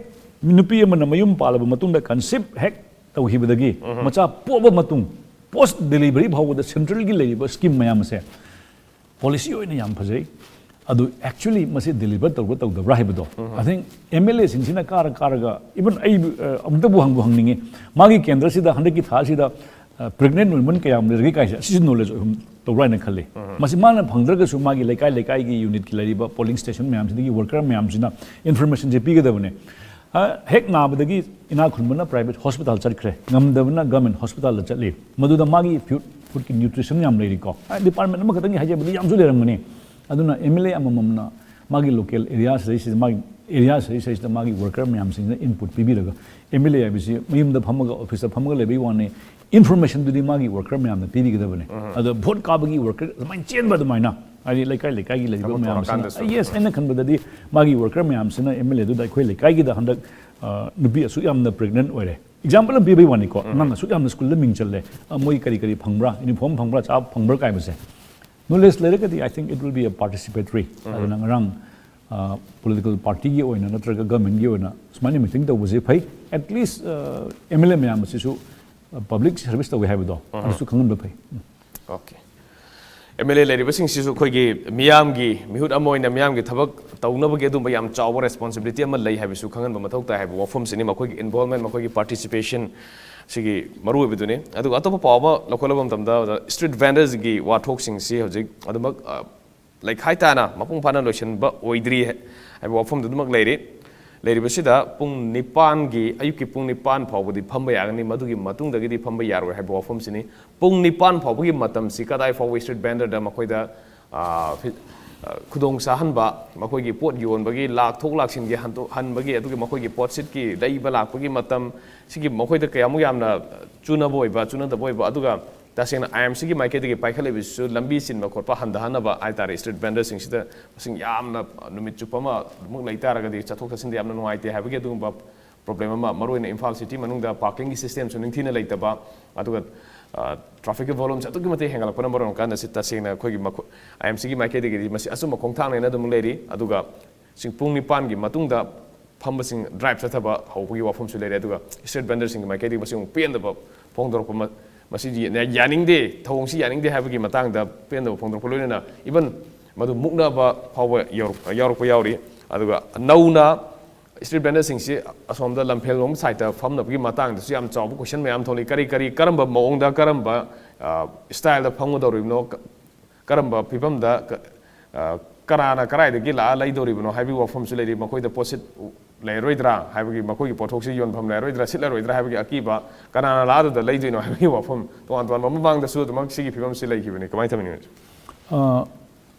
ꯅꯨꯄꯤ ꯑꯃꯅ ꯃꯌꯨꯝ ꯄꯥꯜꯂꯕ ꯃꯇꯨꯡꯗ ꯀꯟꯁꯤꯞ ꯍꯦꯛ ꯇꯧꯈꯤꯕꯗꯒꯤ ꯃꯆꯥ ꯄꯣꯛꯑꯕ ꯃꯇꯨꯡ ꯄꯣꯁ ꯗꯦꯂꯤꯚꯔꯤ ꯐꯥꯎꯕꯗ ꯁꯦꯟꯇ꯭ꯔꯦꯜꯒꯤ ꯂꯩꯔꯤꯕ ꯁ꯭ꯀꯤꯝ ꯃꯌꯥꯝ ꯑꯁꯦ ꯄꯣꯂꯤꯁꯤ ꯑꯣꯏꯅ ꯌꯥꯝ ꯐꯖꯩ꯫ ꯑꯗꯨ actually ꯃꯁꯤ ꯗꯦꯂꯤꯚꯔ ꯇꯧꯕ꯭ꯔꯥ ꯇꯧꯗꯕ꯭ꯔꯥ ꯍꯥꯏꯕꯗꯣ, I think ꯑꯦꯝ ꯑꯦꯜ ꯑꯦꯁꯤꯡꯁꯤꯅ ꯀꯥꯔ ꯀꯥꯔꯒ, ꯏꯚꯟ ꯑꯩ, ꯑ, ꯑꯃꯨꯛꯇꯕꯨ ꯍꯪꯕꯨ ꯍꯪꯅꯤꯡꯉꯤ, ꯃꯥꯒꯤ ꯀꯦꯟꯗ꯭ꯔꯁꯤꯗ ꯍꯟꯗꯛꯀꯤ ꯊꯥꯁꯤꯗ, ꯑ, ꯄ꯭ꯔꯦꯒꯅꯦꯟ ꯋꯨꯃꯟ ꯀꯌꯥꯝ ꯂꯩꯔꯒꯦ ꯀꯥꯏꯁꯦ, ꯑꯁꯤꯁꯨ ꯅꯣꯂꯦꯖ ꯑꯣꯏꯍꯟ ꯇꯧꯕ꯭ꯔꯥ ꯍꯥꯏꯅ ꯈꯜꯂꯤ꯫ ꯃꯁꯤ ꯃꯥꯅ ꯐꯪꯗ꯭ꯔꯒꯁꯨ ꯃꯥꯒꯤ ꯂꯩꯀꯥꯏ ꯂꯩꯀꯥꯏꯒꯤ ꯌꯨꯅꯤꯠꯀꯤ ꯂꯩꯔꯤꯕ ꯄꯣꯂꯤꯡ ꯁ꯭ꯇꯦꯁꯟ ꯃꯌꯥꯝꯁꯤꯗꯒꯤ ꯋꯥꯔꯀꯔ ꯃꯌꯥꯝꯁꯤꯅ ꯏꯟꯐꯣꯔꯃꯦꯁꯟꯁꯦ ꯄꯤꯒꯗꯕꯅꯤ꯫ ꯑ, ꯍꯦꯛ ꯅꯥꯕꯗꯒꯤ ꯏꯅꯥꯛ ꯈꯨꯟꯕꯅ ꯄ꯭ꯔꯥꯏꯚꯦꯠ ꯍꯣꯁꯄꯤꯇꯥꯜ ꯆꯠꯈ꯭ꯔꯦ, ꯉꯝꯗꯕꯅ ꯒꯚꯔꯟꯃꯦꯟꯠ ꯍꯣꯁꯄꯤꯇꯥꯜꯗ ꯆꯠꯂꯤ꯫ ꯃꯗꯨꯗ ꯃꯥꯒꯤ ꯐꯨꯗ, ꯐꯨꯗꯀꯤ ꯅ꯭ꯌꯨꯇ꯭ꯔꯤꯁꯟ ꯌꯥꯝ ꯂꯩꯔꯤꯀꯣ꯫ ꯑ, ꯗꯤꯄꯥꯔꯠꯃꯦꯟꯠ ꯑꯃꯈꯛꯇꯪꯒꯤ ꯍꯥꯏꯖꯕꯗꯤ ꯌꯥꯝꯁꯨ ꯂꯩꯔꯝꯒꯅꯤ꯫ ꯑꯗꯨꯅ ꯑꯦꯝ ꯑꯦꯜ ꯑꯦ ꯑꯃꯃꯝꯅ ꯃꯥꯒꯤ ꯂꯣꯀꯦꯜ ꯑꯦꯔꯤꯌꯥꯁꯤꯗꯩꯁꯤꯗ, ꯃꯥꯒꯤ ꯑꯦꯔꯤꯌꯥꯁꯤꯗꯩꯁꯤꯗ ꯃꯥꯒꯤ ꯋꯥꯔꯀꯔ ꯃꯌꯥꯝꯁꯤꯡꯁꯤꯅ ꯏꯟꯄꯨꯠ ꯄꯤꯕꯤꯔꯒ, ꯑꯦꯝ ꯑꯦꯜ ꯑꯦ ꯍꯥꯏꯕꯁꯤ ꯃꯌꯨꯝꯗ ꯐꯝꯃꯒ ꯑꯣꯐꯤꯁꯇ ꯐꯝꯃꯒ ꯂꯩꯕꯒꯤ ꯋꯥꯅꯤ, ꯏꯟꯐꯣꯔꯃꯦꯁꯟꯗꯨꯗꯤ ꯃꯥꯒꯤ ꯋꯥꯔꯀꯔ ꯃꯌꯥꯝꯅ ꯄꯤꯕꯤꯒꯗꯕꯅꯤ꯫ ꯑꯗꯣ ꯚꯣꯠ ꯀꯥꯕꯒꯤ ꯋꯥꯔꯀꯔ ꯑꯗꯨꯃꯥꯏꯅ ꯆꯦꯟꯕ ꯑꯗꯨꯃꯥꯏꯅ, ꯍꯥꯏꯗꯤ ꯂꯩꯀꯥꯏ ꯂꯩꯀꯥꯏꯒꯤ ꯂꯩꯔꯤꯕ ꯊꯕꯛ ꯃꯌꯥꯝꯁꯤꯅ, ꯇꯧꯔꯀꯥꯟꯗꯁꯨ꯫ ꯌꯦꯁ, ꯑꯩꯅ ꯈꯟꯕꯗꯗꯤ ꯃꯥꯒꯤ ꯋꯥꯔꯀꯔ ꯃꯌꯥꯝꯁꯤꯅ ꯑꯦꯝ ꯑꯦꯜ ꯑꯦꯗꯨꯗ ꯑꯩꯈꯣꯏ ꯂꯩꯀꯥꯏꯒꯤꯗ ꯍꯟꯗꯛ, ꯑ, ꯅꯨꯄꯤ ꯑꯁꯨꯛ ꯌꯥꯝꯅ ꯄ꯭ꯔꯦꯒꯅꯦꯟ ꯑꯣꯏꯔꯦ, ꯑꯦꯛꯖꯥꯝꯄꯜ ꯑꯃ ꯄꯤꯕꯒꯤ ꯋꯥꯅꯤꯀꯣ, ꯑꯉꯥꯡ ꯑꯁꯨꯛ ꯌꯥꯝꯅ ꯁ꯭ꯀꯨꯜꯗ ꯃꯤꯡ ꯆꯜꯂꯦ, ꯑ, ꯃꯣꯏ ꯀꯔꯤ ꯀꯔꯤ ꯐꯪꯕ꯭ꯔꯥ, ꯌꯨꯅꯤꯐꯣꯔꯝ ꯐꯪꯕ꯭ꯔꯥ, ꯆꯥꯕ ꯐꯪꯕ꯭ꯔꯥ ꯀꯥꯏꯕꯁꯦ, ꯅꯣꯂꯦꯖ ꯂꯩꯔꯒꯗꯤ I think it will be a participatory꯫ ꯑꯗꯨꯅ ꯉꯔꯥꯡ, ꯑ, ꯄꯣꯂꯤꯇꯤꯀꯦꯜ ꯄꯥꯔꯇꯤꯒꯤ ꯑꯣꯏꯅ ꯅꯠꯇ꯭ꯔꯒ ꯒꯚꯔꯟꯃꯦꯟꯠꯀꯤ ꯑꯣꯏꯅ ꯁꯨꯃꯥꯏꯅ ꯃꯤꯇꯤꯡ ꯇꯧꯕꯁꯦ ꯐꯩ꯫ ꯑꯦꯠꯂꯤꯁ, ꯑ, ꯑꯦꯝ ꯑꯦꯜ ꯑꯦ ꯃꯌꯥꯝ ꯑꯁꯤꯁꯨ, ꯑ, ꯄꯕ꯭ꯂꯤꯛ ꯁꯔꯚꯤꯁ ꯇꯧꯋꯦ ꯍꯥꯏꯕꯗꯣ ꯑꯗꯨꯁꯨ ꯈꯪꯍꯟꯕ ꯐꯩ꯫ ꯎꯝ꯫ ꯑꯣꯀꯦ꯫ ꯑꯦꯝ ꯑꯦꯜ ꯑꯦ ꯂꯩꯔꯤꯕꯁꯤꯡꯁꯤꯁꯨ ꯑꯩꯈꯣꯏꯒꯤ ꯃꯤꯌꯥꯝꯒꯤ ꯃꯤꯍꯨꯠ ꯑꯃ ꯑꯣꯏꯅ ꯃꯤꯌꯥꯝꯒꯤ ꯊꯕꯛ ꯇꯧꯅꯕꯒꯤ ꯑꯗꯨꯝꯕ ꯌꯥꯝ ꯆꯥꯎꯕ ꯔꯦꯁꯄꯣꯟꯁꯤꯕꯤꯂꯤꯇꯤ ꯑꯃ ꯂꯩ ꯍꯥꯏꯕꯁꯨ ꯈꯪꯍꯟꯕ ꯃꯊꯧ ꯇꯥꯏ ꯍꯥꯏꯕ ꯋꯥꯐꯝꯁꯤꯅꯤ꯫ ꯃꯈꯣꯏꯒꯤ ꯏꯟꯚꯣꯜꯕꯃꯦꯟꯠ, ꯃꯈꯣꯏꯒꯤ ꯄꯥꯔꯇꯤꯁꯤꯄꯦꯁꯟ, ꯁꯤꯒꯤ ꯃꯔꯨꯑꯣꯏꯕꯗꯨꯅꯤ꯫ ꯑꯗꯨꯒ ꯑꯇꯣꯞꯄ ꯄꯥꯎ ꯑꯃ ꯂꯧꯈꯠꯂꯕ ꯃꯇꯝꯗ, street vendors ꯒꯤ ꯋꯥꯊꯣꯛꯁꯤꯡꯁꯤ ꯍꯧꯖꯤꯛ ꯑꯗꯨꯃꯛ, ꯑ, ꯂꯩꯈꯥꯏ ꯇꯥꯅ ꯃꯄꯨꯡ ꯐꯥꯅ ꯂꯣꯏꯁꯤꯟꯕ ꯑꯣꯏꯗ꯭ꯔꯤ ꯍꯥꯏꯕ ꯋꯥꯐꯝꯗꯨ ꯑꯗꯨꯃꯛ ꯂꯩꯔꯤ꯫ ꯂꯩꯔꯤꯕꯁꯤꯗ ꯄꯨꯡ ꯅꯤꯄꯥꯟꯒꯤ, ꯑꯌꯨꯛꯀꯤ ꯄꯨꯡ ꯅꯤꯄꯥꯟ ꯐꯥꯎꯕꯗꯤ ꯐꯝꯕ ꯌꯥꯒꯅꯤ, ꯃꯗꯨꯒꯤ ꯃꯇꯨꯡꯗꯒꯤꯗꯤ ꯐꯝꯕ ꯌꯥꯔꯣꯏ ꯍꯥꯏꯕ ꯋꯥꯐꯝꯁꯤꯅꯤ꯫ ꯄꯨꯡ ꯅꯤꯄꯥꯟ ꯐꯥꯎꯕꯒꯤ ꯃꯇꯝꯁꯤ ꯀꯗꯥꯏ ꯐꯥꯎꯕ street vendor ꯗ ꯃꯈꯣꯏꯗ, ꯑ, ꯐꯤ-, ꯑ, ꯈꯨꯗꯣꯡ ꯆꯥꯍꯟꯕ, ꯃꯈꯣꯏꯒꯤ ꯄꯣꯠ ꯌꯣꯟꯕꯒꯤ, ꯂꯥꯛꯊꯣꯛ ꯂꯥꯛꯁꯤꯟꯒꯤ ꯍꯟꯗꯣꯛ-, ꯍꯟꯕꯒꯤ, ꯑꯗꯨꯒ ꯃꯈꯣꯏꯒꯤ ꯄꯣꯠꯁꯤꯠꯀꯤ ꯂꯩꯕ ꯂꯥꯛꯄꯒꯤ ꯃꯇꯝ, ꯁꯤꯒꯤ ꯃꯈꯣꯏꯗ ꯀꯌꯥꯃꯨꯛ ꯌꯥꯝꯅ ꯆꯨꯅꯕ ꯑꯣꯏꯕ, ꯆꯨꯅꯗꯕ ꯑꯣꯏꯕ, ꯑꯗꯨꯒ ꯇꯁꯦꯡꯅ I M C ꯒꯤ ꯃꯥꯏꯀꯩꯗꯒꯤ ꯄꯥꯏꯈꯠꯂꯤꯕꯁꯤꯁꯨ ꯂꯝꯕꯤ ꯆꯤꯟꯕ ꯈꯣꯠꯄ ꯍꯟꯊꯍꯟꯅꯕ ꯍꯥꯏꯇꯥꯔꯦ꯫ Street vendor ꯁꯤꯡꯁꯤꯗ ꯃꯁꯤꯡ ꯌꯥꯝꯅ ꯅꯨꯃꯤꯠ ꯆꯨꯞꯄ ꯑꯃ ꯑꯗꯨꯃꯛ ꯂꯩ ꯇꯥꯔꯒꯗꯤ ꯆꯠꯊꯣꯛ ꯆꯠꯁꯤꯟꯗ ꯌꯥꯝꯅ ꯅꯨꯡꯉꯥꯏꯇꯦ ꯍꯥꯏꯕꯒꯤ ꯑꯗꯨꯒꯨꯝꯕ problem ꯑꯃ, ꯃꯔꯨꯑꯣꯏꯅ ꯏꯝꯐꯥꯜ city ꯃꯅꯨꯡꯗ parking ꯒꯤ system ꯁꯨ ꯅꯤꯡꯊꯤꯅ ꯂꯩꯇꯕ, ꯑꯗꯨꯒ, ꯑ, traffic ꯀꯤ volume ꯁꯦ ꯑꯗꯨꯛꯀꯤ ꯃꯇꯤꯛ ꯍꯦꯟꯒꯠꯂꯛꯄꯅ ꯃꯔꯝ ꯑꯣꯏꯔꯀꯥꯟꯗ ꯁꯤ ꯇꯁꯦꯡꯅ ꯑꯩꯈꯣꯏꯒꯤ ꯃꯈꯣ-, I M C ꯒꯤ ꯃꯥꯏꯀꯩꯗꯒꯤꯗꯤ ꯃꯁꯤ ꯑꯆꯨꯝꯕ ꯈꯣꯡꯊꯥꯡꯅꯦꯅ ꯑꯗꯨꯝ ꯂꯩꯔꯤ꯫ ꯑꯗꯨꯒ ꯁꯤ ꯄꯨꯡ ꯅꯤꯄꯥꯟꯒꯤ ꯃꯇꯨꯡꯗ ꯐꯝꯕꯁꯤꯡ drive ꯆꯠꯊꯕ ꯍꯧꯕꯒꯤ ꯋꯥꯐꯝꯁꯨ ꯂꯩꯔꯦ꯫ ꯑꯗꯨꯒ street vendor ꯁꯤꯡꯒꯤ ꯃꯥꯏꯀꯩꯗꯒꯤ ꯃꯁꯤ ꯑꯃꯨꯛ ꯄꯦꯟꯗꯕ ꯐꯣꯡꯗꯣꯔꯛꯄ ꯑꯃ, ꯃꯁꯤꯗꯤ ꯌꯥ-, ꯌꯥꯅꯤꯡꯗꯦ, ꯊꯧꯑꯣꯡꯁꯤ ꯌꯥꯅꯤꯡꯗꯦ ꯍꯥꯏꯕꯒꯤ ꯃꯇꯥꯡꯗ ꯄꯦꯟꯗꯕ ꯐꯣꯡꯗꯣꯔꯛꯄ, ꯂꯣꯏꯅꯅ even ꯃꯗꯨ ꯃꯨꯛꯅꯕ ꯐꯥꯎꯕ ꯌꯥꯎꯔꯛ-, ꯌꯥꯎꯔꯛꯄ ꯌꯥꯎꯔꯤ꯫ ꯑꯗꯨꯒ ꯅꯧꯅ street vendor ꯁꯤꯡꯁꯤ ꯑꯁꯣꯝꯗ ꯂꯝꯐꯦꯜꯂꯣꯝ side ꯇ ꯐꯝꯅꯕꯒꯤ ꯃꯇꯥꯡꯗꯁꯨ ꯌꯥꯝ ꯆꯥꯎꯕ question ꯃꯌꯥꯝ ꯊꯣꯛꯂꯛꯏ꯫ ꯀꯔꯤ, ꯀꯔꯤ, ꯀꯔꯝꯕ ꯃꯑꯣꯡꯗ, ꯀꯔꯝꯕ, ꯑ, style ꯗ ꯐꯝꯒꯗꯧꯔꯤꯕꯅꯣ? ꯀ-, ꯀꯔꯝꯕ ꯐꯤꯕꯝꯗ, ꯀ-, ꯑ, ꯀꯅꯥꯅ ꯀꯗꯥꯏꯗꯒꯤ ꯂꯥꯛꯑ ꯂꯩꯗꯧꯔꯤꯕꯅꯣ ꯍꯥꯏꯕꯒꯤ ꯋꯥꯐꯝꯁꯨ ꯂꯩꯔꯤ꯫ ꯃꯈꯣꯏꯗ ꯄꯣꯠꯁꯤꯠ ꯂꯩꯔꯣꯏꯗ꯭ꯔꯥ ꯍꯥꯏꯕꯒꯤ, ꯃꯈꯣꯏꯒꯤ ꯄꯣꯠꯊꯣꯛꯁꯤ ꯌꯣꯟꯐꯝ ꯂꯩꯔꯣꯏꯗ꯭ꯔꯥ, ꯁꯤꯠꯂꯔꯣꯏꯗ꯭ꯔꯥ ꯍꯥꯏꯕꯒꯤ ꯑꯀꯤꯕ, ꯀꯅꯥꯅ ꯂꯥꯛꯑ ꯑꯗꯨꯗ ꯂꯩꯗꯣꯏꯅꯣ ꯍꯥꯏꯕꯒꯤ ꯋꯥꯐꯝ ꯇꯣꯉꯥꯟ ꯇꯣꯉꯥꯟꯕ, ꯃꯃꯥꯡꯗꯁꯨ ꯑꯗꯨꯃꯛ ꯁꯤꯒꯤ ꯐꯤꯕꯝꯁꯤ ꯂꯩꯈꯤꯕꯅꯤ꯫ ꯀꯃꯥꯏꯅ ꯊꯝꯕꯤꯅꯤꯡꯉꯤ? ꯑ,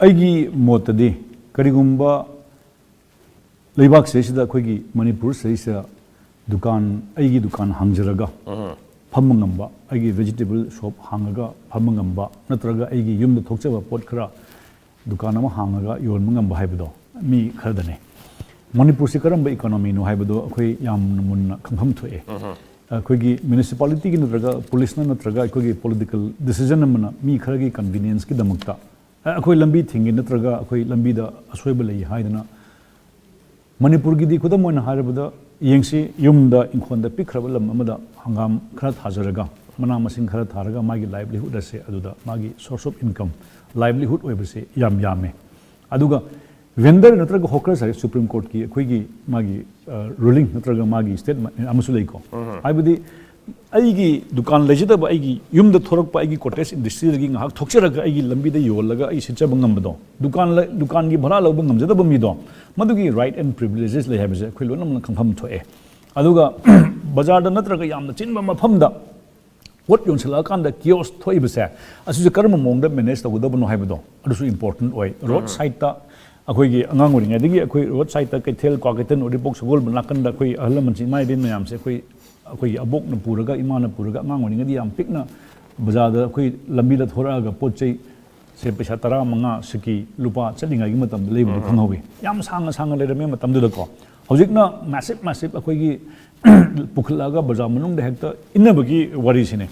ꯑꯩꯒꯤ ꯃꯣꯠꯇꯗꯤ, ꯀꯔꯤꯒꯨꯝꯕ ꯂꯩꯕꯥꯛꯁꯤꯗꯩꯁꯤꯗ, ꯑꯩꯈꯣꯏꯒꯤ ꯃꯅꯤꯄꯨꯔꯁꯤꯗꯩꯁꯤꯗ ꯗꯨꯀꯥꯟ, ꯑꯩꯒꯤ ꯗꯨꯀꯥꯟ ꯍꯥꯡꯖꯔꯒ ꯐꯝꯕ ꯉꯝꯕ, ꯑꯩꯒꯤ vegetable shop ꯍꯥꯡꯉꯒ ꯐꯝꯕ ꯉꯝꯕ, ꯅꯠꯇ꯭ꯔꯒ ꯑꯩꯒꯤ ꯌꯨꯝꯗ ꯊꯣꯛꯆꯕ ꯄꯣꯠ ꯈꯔ ꯗꯨꯀꯥꯟ ꯑꯃ ꯍꯥꯡꯉꯒ ꯌꯣꯟꯕ ꯉꯝꯕ ꯍꯥꯏꯕꯗꯣ ꯃꯤ ꯈꯔꯗꯅꯦ꯫ ꯃꯅꯤꯄꯨꯔꯁꯤ ꯀꯔꯝꯕ economy ꯅꯣ ꯍꯥꯏꯕꯗꯣ ꯑꯩꯈꯣꯏ ꯌꯥꯝꯅ ꯃꯨꯟꯅ ꯈꯪꯐꯝ ꯊꯣꯛꯑꯦ꯫ ꯑꯩꯈꯣꯏꯒꯤ municipality ꯒꯤ ꯅꯠꯇ꯭ꯔꯒ police ꯅ ꯅꯠꯇ꯭ꯔꯒ ꯑꯩꯈꯣꯏꯒꯤ political decision ꯑꯃꯅ ꯃꯤ ꯈꯔꯒꯤ convenience ꯀꯤꯗꯃꯛꯇ, ꯑ, ꯑꯩꯈꯣꯏ ꯂꯝꯕꯤ ꯊꯤꯡꯉꯤ ꯅꯠꯇ꯭ꯔꯒ ꯑꯩꯈꯣꯏ ꯂꯝꯕꯤꯗ ꯑꯁꯣꯏꯕ ꯂꯩ ꯍꯥꯏꯗꯅ ꯃꯅꯤꯄꯨꯔꯒꯤꯗꯤ ꯈꯨꯗꯝ ꯑꯣꯏꯅ ꯍꯥꯏꯔꯕꯗ ꯌꯦꯡꯁꯤ, ꯌꯨꯝꯗ ꯏꯪꯈꯣꯜꯗ ꯄꯤꯛꯈ꯭ꯔꯕ ꯂꯝ ꯑꯃꯗ ꯍꯪꯒꯥꯝ ꯈꯔ ꯊꯥꯖꯔꯒ, ꯃꯅꯥ ꯃꯁꯤꯡ ꯈꯔ ꯊꯥꯔꯒ ꯃꯥꯒꯤ livelihood ꯑꯁꯦ ꯑꯗꯨꯗ ꯃꯥꯒꯤ source of income, livelihood ꯑꯣꯏꯕꯁꯦ ꯌꯥꯝ ꯌꯥꯝꯃꯦ꯫ ꯑꯗꯨꯒ vendor ꯅꯠꯇ꯭ꯔꯒ hawkers ꯍꯥꯏ, Supreme Court ꯀꯤ ꯑꯩꯈꯣꯏꯒꯤ ꯃꯥꯒꯤ, ꯑ, ruling ꯅꯠꯇ꯭ꯔꯒ ꯃꯥꯒꯤ statement ꯑꯃꯁꯨ ꯂꯩꯀꯣ꯫ ꯍꯥꯏꯕꯗꯤ ꯑꯩꯒꯤ ꯗꯨꯀꯥꯟ ꯂꯩꯖꯗꯕ, ꯑꯩꯒꯤ ꯌꯨꯝꯗ ꯊꯣꯔꯛꯄ, ꯑꯩꯒꯤ ꯀꯣꯇꯦꯖ ꯏꯟꯗꯁꯇ꯭ꯔꯤꯗꯒꯤ ꯉꯥꯏꯍꯥꯛ ꯊꯣꯛꯆꯔꯒ ꯑꯩꯒꯤ ꯂꯝꯕꯤꯗ ꯌꯣꯜꯂꯒ ꯑꯩ ꯁꯤꯠꯆꯕ ꯉꯝꯕꯗꯣ, ꯗꯨꯀꯥꯟ ꯂ-, ꯗꯨꯀꯥꯟꯒꯤ ꯚꯔꯥ ꯂꯧꯕ ꯉꯝꯖꯗꯕ ꯃꯤꯗꯣ, ꯃꯗꯨꯒꯤ ꯔꯥꯏꯠ ꯑꯦꯟ ꯄ꯭ꯔꯤꯚꯤꯂꯦꯖꯦꯁ ꯂꯩ ꯍꯥꯏꯕꯁꯦ ꯑꯩꯈꯣꯏ ꯂꯣꯏꯅꯃꯛꯅ ꯈꯪꯐꯝ ꯊꯣꯛꯑꯦ꯫ ꯑꯗꯨꯒ ꯕꯖꯥꯔꯗ ꯅꯠꯇ꯭ꯔꯒ ꯌꯥꯝꯅ ꯆꯤꯟꯕ ꯃꯐꯝꯗ ꯄꯣꯠ ꯌꯣꯟꯁꯤꯜꯂꯛꯑꯀꯥꯟꯗ ꯀꯤꯑꯣꯁ ꯊꯣꯛꯏꯕꯁꯦ, ꯑꯁꯤꯁꯦ ꯀꯔꯝꯕ ꯃꯑꯣꯡꯗ ꯃꯦꯅꯦꯖ ꯇꯧꯒꯗꯕꯅꯣ ꯍꯥꯏꯕꯗꯣ ꯑꯗꯨꯁꯨ ꯏꯝꯄꯣꯔꯇꯦꯟ ꯑꯣꯏ꯫ ꯔꯣꯗ ꯁꯥꯏꯗꯇ ꯑꯩꯈꯣꯏꯒꯤ ꯑꯉꯥꯡ ꯑꯣꯏꯔꯤꯉꯩꯗꯒꯤ ꯑꯩꯈꯣꯏ ꯔꯣꯗ ꯁꯥꯏꯗꯇ ꯀꯩꯊꯦꯜ, ꯀ꯭ꯋꯥꯀꯩꯊꯦꯜ, ꯎꯔꯤꯄꯣꯛ, ꯁꯒꯣꯜꯕꯟ ꯅꯥꯀꯟꯗ ꯑꯩꯈꯣꯏ ꯑꯍꯜ ꯂꯃꯟꯁꯤꯡ, ꯏꯃꯥ ꯏꯕꯦꯟ ꯃꯌꯥꯝꯁꯦ ꯑꯩꯈꯣꯏ, ꯑꯩꯈꯣꯏꯒꯤ ꯑꯕꯣꯛꯅ ꯄꯨꯔꯒ, ꯏꯃꯥꯅ ꯄꯨꯔꯒ, ꯑꯉꯥꯡ ꯑꯣꯏꯔꯤꯉꯩꯗ ꯌꯥꯝ ꯄꯤꯛꯅ ꯕꯖꯥꯔꯗ ꯑꯩꯈꯣꯏ ꯂꯝꯕꯤꯗ ꯊꯣꯔꯛꯑꯒ ꯄꯣꯠ ꯆꯩ ꯁꯦ ꯄꯩꯁꯥ ꯇꯔꯥ ꯃꯉꯥ ꯁꯤꯀꯤ ꯂꯨꯄꯥ ꯆꯠꯂꯤꯉꯩꯒꯤ ꯃꯇꯝꯗ ꯂꯩꯕꯗꯨ ꯈꯪꯍꯧꯏ꯫ ꯌꯥꯝ ꯁꯥꯡꯅ ꯁꯥꯡꯅ ꯂꯩꯔꯝꯃꯦ ꯃꯇꯝꯗꯨꯗꯀꯣ꯫ ꯍꯧꯖꯤꯛꯅ ꯃꯦꯁꯤꯞ ꯃꯦꯁꯤꯞ ꯑꯩꯈꯣꯏꯒꯤ ꯄꯨꯈꯠꯂꯛꯑꯒ ꯕꯖꯥꯔ ꯃꯅꯨꯡꯗ ꯍꯦꯛꯇ ꯏꯟꯅꯕꯒꯤ ꯋꯥꯔꯤꯁꯤꯅꯦ꯫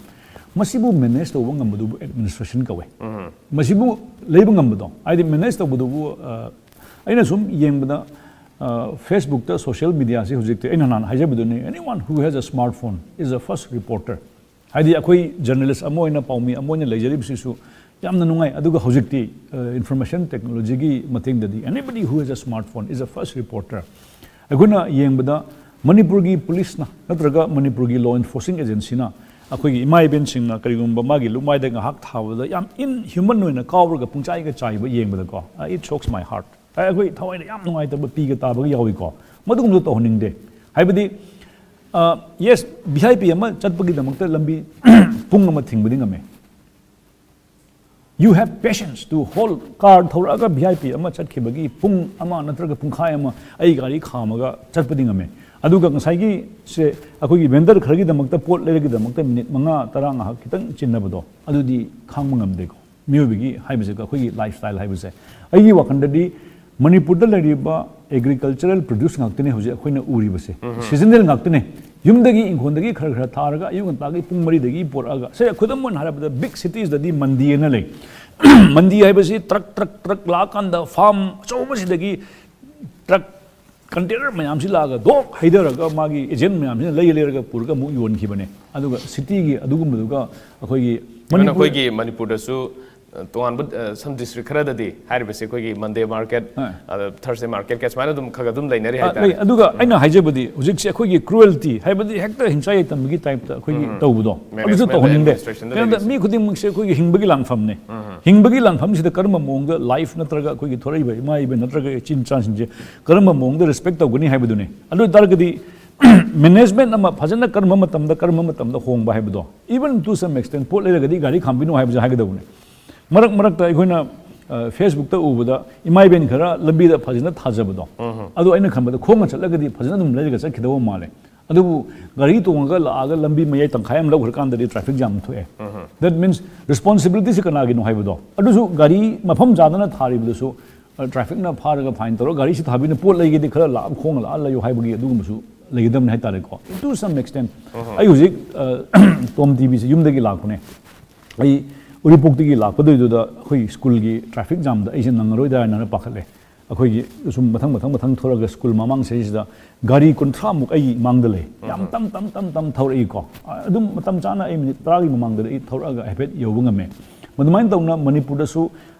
ꯃꯁꯤꯕꯨ ꯃꯦꯅꯦꯖ ꯇꯧꯕ ꯉꯝꯕꯗꯨꯕꯨ ꯑꯦꯗꯃꯤꯅꯤꯁꯇ꯭ꯔꯦꯁꯟ ꯀꯧꯋꯦ꯫ ꯃꯁꯤꯕꯨ ꯂꯩꯕ ꯉꯝꯕꯗꯣ, ꯍꯥꯏꯗꯤ ꯃꯦꯅꯦꯖ ꯇꯧꯕꯗꯨꯕꯨ, ꯑ, ꯑꯩꯅ ꯁꯨꯝ ꯌꯦꯡꯕꯗ, ꯑ, ꯐꯦꯁꯕꯨꯛꯇ, ꯁꯣꯁꯤꯌꯦꯜ ꯃꯤꯗꯤꯌꯥꯁꯤ ꯍꯧꯖꯤꯛꯇꯤ ꯑꯩꯅ ꯅꯍꯥꯟ ꯍꯥꯏꯖꯕꯗꯨꯅꯤ, "Anyone who has a smartphone is a first reporter." ꯍꯥꯏꯗꯤ ꯑꯩꯈꯣꯏ ꯖꯔꯅꯦꯂꯤꯁ ꯑꯃ ꯑꯣꯏꯅ, ꯄꯥꯎꯃꯤ ꯑꯃ ꯑꯣꯏꯅ ꯂꯩꯖꯔꯤꯕꯁꯤꯁꯨ ꯌꯥꯝꯅ ꯅꯨꯡꯉꯥꯏ꯫ ꯑꯗꯨꯒ ꯍꯧꯖꯤꯛꯇꯤ, ꯑ, ꯏꯟꯐꯣꯔꯃꯦꯁꯟ ꯇꯦꯛꯅꯣꯂꯣꯖꯤꯒꯤ ꯃꯇꯦꯡꯗꯗꯤ, "Anybody who has a smartphone is a first reporter." ꯑꯩꯈꯣꯏꯅ ꯌꯦꯡꯕꯗ ꯃꯅꯤꯄꯨꯔꯒꯤ ꯄꯨꯂꯤꯁꯅ ꯅꯠꯇ꯭ꯔꯒ ꯃꯅꯤꯄꯨꯔꯒꯤ ꯂꯣ ꯏꯟꯐꯣꯔꯁꯤꯡ ꯑꯦꯖꯦꯟꯁꯤꯅ ꯑꯩꯈꯣꯏꯒꯤ ꯏꯃꯥ ꯏꯕꯦꯟꯁꯤꯡꯅ ꯀꯔꯤꯒꯨꯝꯕ ꯃꯥꯒꯤ ꯂꯨꯃꯥꯏꯗ ꯉꯥꯏꯍꯥꯛ ꯊꯥꯕꯗ ꯌꯥꯝ ꯏꯟꯍ꯭ꯌꯨꯃꯟ ꯑꯣꯏꯅ ꯀꯥꯎꯔꯒ ꯄꯨꯡꯆꯥꯏꯒ ꯆꯥꯏꯕ ꯌꯦꯡꯕꯗꯀꯣ, "It shocks my heart." ꯑꯩꯈꯣꯏ ꯊꯋꯥꯏꯗ ꯌꯥꯝ ꯅꯨꯡꯉꯥꯏꯇꯕ ꯄꯤꯒ ꯇꯥꯕꯒ ꯌꯥꯎꯏꯀꯣ꯫ ꯃꯗꯨꯒꯨꯝꯕꯗꯣ ꯇꯧꯍꯟꯅꯤꯡꯗꯦ꯫ ꯍꯥꯏꯕꯗꯤ, ꯌꯦꯁ, ꯚꯤ ꯑꯥꯏ ꯄꯤ ꯑꯃ ꯆꯠꯄꯒꯤꯗꯃꯛꯇ ꯂꯝꯕꯤ ꯄꯨꯡ ꯑꯃ ꯊꯤꯡꯕꯗꯤ ꯉꯝꯃꯦ꯫ You have patience to hold, car ꯊꯧꯔꯛꯑꯒ ꯚꯤ ꯑꯥꯏ ꯄꯤ ꯑꯃ ꯆꯠꯈꯤꯕꯒꯤ ꯄꯨꯡ ꯑꯃ ꯅꯠꯇ꯭ꯔꯒ ꯄꯨꯡꯈꯥꯏ ꯑꯃ ꯑꯩ ꯒꯥꯔꯤ ꯈꯥꯝꯃꯒ ꯆꯠꯄꯗꯤ ꯉꯝꯃꯦ꯫ ꯑꯗꯨꯒ ꯉꯁꯥꯏꯒꯤ ꯁꯦ, ꯑꯩꯈꯣꯏꯒꯤ ꯚꯦꯟꯗꯔ ꯈꯔꯒꯤꯗꯃꯛꯇ, ꯄꯣꯠ ꯂꯩꯔꯒꯤꯗꯃꯛꯇ ꯃꯤꯅꯤꯠ ꯃꯉꯥ ꯇꯔꯥ ꯉꯥꯏꯍꯥꯛ ꯈꯤꯇꯪ ꯆꯤꯟꯅꯕꯗꯣ, ꯑꯗꯨꯗꯤ ꯈꯥꯡꯕ ꯉꯝꯗꯦꯀꯣ꯫ ꯃꯤꯑꯣꯏꯕꯒꯤ ꯍꯥꯏꯕꯁꯦ, ꯑꯩꯈꯣꯏꯒꯤ ꯂꯥꯏꯐ ꯁ꯭ꯇꯥꯏꯜ ꯍꯥꯏꯕꯁꯦ, ꯑꯩꯒꯤ ꯋꯥꯈꯜꯗꯗꯤ ꯃꯅꯤꯄꯨꯔꯗ ꯂꯩꯔꯤꯕ ꯑꯦꯒ꯭ꯔꯤꯀꯜꯆꯔꯦꯜ ꯄ꯭ꯔꯣꯗ꯭ꯌꯨꯁ ꯉꯥꯛꯇꯅꯦ ꯍꯧꯖꯤꯛ ꯑꯩꯈꯣꯏꯅ ꯎꯔꯤꯕꯁꯦ꯫ ꯁꯤꯖꯟꯅꯦꯜ ꯉꯥꯛꯇꯅꯦ꯫ ꯌꯨꯝꯗꯒꯤ, ꯏꯪꯈꯣꯜꯗꯒꯤ ꯈꯔ ꯈꯔ ꯊꯥꯔꯒ ꯑꯌꯨꯛ ꯉꯟꯇꯥꯒꯤ ꯄꯨꯡ ꯃꯔꯤꯗꯒꯤ ꯄꯣꯔꯛꯑꯒ, ꯁꯦ, ꯈꯨꯗꯝ ꯑꯣꯏꯅ ꯍꯥꯏꯔꯕꯗ, ꯕꯤꯛ ꯁꯤꯇꯤꯁꯇꯗꯤ ꯃꯟꯗꯤ ꯑꯅ ꯂꯩ꯫ ꯃꯟꯗꯤ ꯍꯥꯏꯕꯁꯤ ꯇ꯭ꯔꯛ, ꯇ꯭ꯔꯛ, ꯇ꯭ꯔꯛ ꯂꯥꯛꯑꯀꯥꯟꯗ ꯐꯥꯔꯝ ꯑꯆꯧꯕꯁꯤꯗꯒꯤ ꯇ꯭ꯔꯛ ꯀꯟꯇꯦꯅꯔ ꯃꯌꯥꯝꯁꯤ ꯂꯥꯛꯑꯒ ꯗꯣꯛ ꯍꯩꯊꯔꯒ ꯃꯥꯒꯤ ꯑꯦꯖꯦꯟ ꯃꯌꯥꯝꯁꯤꯅ ꯂꯩ ꯂꯩꯔꯒ ꯄꯨꯔꯒ ꯑꯃꯨꯛ ꯌꯣꯟꯈꯤꯕꯅꯦ꯫ ꯑꯗꯨꯒ ꯁꯤꯇꯤꯒꯤ ꯑꯗꯨꯒꯨꯝꯕꯗꯨꯒ ꯑꯩꯈꯣꯏꯒꯤ ꯃꯅꯤꯄꯨꯔ ꯑꯩꯈꯣꯏꯒꯤ ꯃꯅꯤꯄꯨꯔꯗꯁꯨ ꯇꯣꯉꯥꯟꯕ ꯁꯝ ꯗꯤꯁꯇ꯭ꯔꯤꯛ ꯈꯔꯗꯗꯤ ꯍꯥꯏꯔꯤꯕꯁꯦ ꯑꯩꯈꯣꯏꯒꯤ ꯃꯟꯗꯦ ꯃꯥꯔꯀꯦꯠ, ꯍꯣꯏ꯫ ꯊꯔꯁꯗꯦ ꯃꯥꯔꯀꯦꯠꯀ ꯁꯨꯃꯥꯏꯅ ꯑꯗꯨꯝ ꯈꯔ ꯑꯗꯨꯝ ꯂꯩꯅꯔꯤ ꯑ, ꯍꯥꯏꯇꯥꯔꯦ꯫ ꯂꯩ꯫ ꯑꯗꯨꯒ ꯑꯩꯅ ꯍꯥꯏꯖꯕꯗꯤ ꯍꯧꯖꯤꯛꯁꯦ ꯑꯩꯈꯣꯏꯒꯤ ꯀ꯭ꯔꯨꯑꯦꯜꯇꯤ ꯍꯥꯏꯕꯗꯤ ꯍꯦꯛꯇ ꯍꯤꯡꯁꯥ ꯌꯥꯏꯇꯝꯕꯒꯤ ꯇꯥꯏꯞꯇ ꯑꯩꯈꯣꯏꯒꯤ ꯇꯧꯕꯗꯣ, ꯑꯗꯨꯁꯨ Management ꯇꯧꯍꯟꯅꯤꯡꯗꯦ꯫ administrationꯗ ꯀꯩꯅꯣꯗ ꯂꯩꯔꯤꯁꯦ꯫ ꯃꯤ ꯈꯨꯗꯤꯡꯃꯛꯁꯦ ꯑꯩꯈꯣꯏꯒꯤ ꯍꯤꯡꯕꯒꯤ ꯂꯥꯟꯐꯝꯅꯦ꯫ ꯍꯤꯡꯕꯒꯤ ꯂꯥꯟꯐꯝꯁꯤꯗ ꯀꯔꯝꯕ ꯃꯑꯣꯡꯗ ꯂꯥꯏꯐ ꯅꯠꯇ꯭ꯔꯒ ꯑꯩꯈꯣꯏꯒꯤ ꯊꯣꯔꯛꯏꯕ ꯏꯃꯥ ꯏꯕꯦꯟ ꯅꯠꯇ꯭ꯔꯒ ꯏꯆꯤꯟ ꯏꯆꯥꯁꯤꯡꯁꯦ ꯀꯔꯝꯕ ꯃꯑꯣꯡꯗ ꯔꯦꯁꯄꯦꯛ ꯇꯧꯒꯅꯤ ꯍꯥꯏꯕꯗꯨꯅꯦ꯫ ꯑꯗꯨ ꯑꯣꯏ ꯇꯥꯔꯒꯗꯤ ꯃꯦꯅꯦꯖꯃꯦꯟ ꯑꯃ ꯐꯖꯅ ꯀꯔꯝꯕ ꯃꯇꯝꯗ ꯀꯔꯝꯕ ꯃꯇꯝꯗ ꯍꯣꯡꯕ ꯍꯥꯏꯕꯗꯣ, even to some extent ꯄꯣꯠ ꯂꯩꯔꯒꯗꯤ ꯒꯥꯔꯤ ꯈꯥꯝꯕꯤꯅꯣ ꯍꯥꯏꯕꯁꯦ ꯍꯥꯏꯒꯗꯧꯕꯅꯦ꯫ ꯃꯔꯛ ꯃꯔꯛꯇ ꯑꯩꯈꯣꯏꯅ ꯐꯦꯁꯕꯨꯛꯇ ꯎꯕꯗ ꯏꯃꯥ ꯏꯕꯦꯟ ꯈꯔ ꯂꯝꯕꯤꯗ ꯐꯖꯅ ꯊꯥꯖꯕꯗꯣ, ꯑꯗꯣ ꯑꯩꯅ ꯈꯟꯕꯗ ꯈꯣꯡꯅ ꯆꯠꯂꯒꯗꯤ ꯐꯖꯅ ꯑꯗꯨꯝ ꯂꯩꯔꯒ ꯆꯠꯈꯤꯗꯧꯕ ꯃꯥꯜꯂꯦ꯫ ꯑꯗꯨꯕꯨ ꯒꯥꯔꯤ ꯇꯣꯡꯉꯒ ꯂꯥꯛꯑꯒ ꯂꯝꯕꯤ ꯃꯌꯥꯏ ꯇꯪꯈꯥꯏ ꯑꯃ ꯂꯧꯈ꯭ꯔꯀꯥꯟꯗꯗꯤ ꯇ꯭ꯔꯥꯐꯤꯛ ꯖꯥꯝ ꯊꯣꯛꯑꯦ꯫ That means responsibilityꯁꯦ ꯀꯅꯥꯒꯤꯅꯣ ꯍꯥꯏꯕꯗꯣ, ꯑꯗꯨꯁꯨ ꯒꯥꯔꯤ ꯃꯐꯝ ꯆꯥꯗꯅ ꯊꯥꯔꯤꯕꯗꯨꯁꯨ ꯇ꯭ꯔꯥꯐꯤꯛꯅ ꯐꯥꯔꯒ ꯐꯥꯏꯟ ꯇꯧꯔꯒ ꯒꯥꯔꯤꯁꯤ ꯊꯥꯕꯤꯅ ꯄꯣꯠ ꯂꯩꯒꯦꯗꯤ ꯈꯔ ꯂꯥꯛꯑ ꯈꯣꯡꯅ ꯂꯥꯛꯑ ꯂꯩꯌꯨ ꯍꯥꯏꯕꯒꯤ ꯑꯗꯨꯒꯨꯝꯕꯁꯨ ꯂꯩꯒꯗꯕꯅꯤ ꯍꯥꯏꯇꯥꯔꯦꯀꯣ꯫ To some extent ꯑꯩ ꯍꯧꯖꯤꯛ ꯇꯣꯝ ꯇꯤꯚꯤꯁꯤ ꯌꯨꯝꯗꯒꯤ ꯂꯥꯛꯄꯅꯦ꯫ ꯑꯩ ꯎꯔꯤꯄꯣꯛꯇꯒꯤ ꯂꯥꯛꯄꯗꯨꯏꯗꯨꯗ ꯑꯩꯈꯣꯏ ꯁ꯭ꯀꯨꯜꯒꯤ ꯇ꯭ꯔꯥꯐꯤꯛ ꯖꯥꯝꯗ ꯑꯩꯁꯦ ꯅꯪꯉꯔꯣꯏꯗ꯭ꯔꯥ ꯍꯥꯏꯅ ꯄꯥꯈꯠꯂꯦ꯫ ꯑꯩꯈꯣꯏꯒꯤ ꯁꯨꯝ ꯃꯊꯪ ꯃꯊꯪ ꯃꯊꯪ ꯊꯣꯔꯛꯑꯒ ꯁ꯭ꯀꯨꯜ ꯃꯃꯥꯡ ꯁꯤꯗꯩꯁꯤꯗ ꯒꯥꯔꯤ ꯀꯨꯟꯊ꯭ꯔꯥꯃꯨꯛ ꯑꯩꯒꯤ ꯏꯃꯥꯡꯗ ꯂꯩ꯫ ꯌꯥꯝ ꯇꯝ ꯇꯝ ꯇꯝ ꯇꯝ ꯊꯧꯔꯛꯏꯀꯣ꯫ ꯑꯗꯨꯝ ꯃꯇꯝ ꯆꯥꯅ ꯑꯩ ꯃꯤꯅꯤꯠ ꯇꯔꯥꯒꯤ ꯃꯃꯥꯡꯗ ꯑꯩ ꯊꯧꯔꯛꯑꯒ ꯍꯥꯏꯐꯦꯠ ꯌꯧꯕ ꯉꯝꯃꯦ꯫ ꯑꯗꯨꯃꯥꯏꯅ ꯇꯧꯅ ꯃꯅꯤꯄꯨꯔꯗꯁꯨ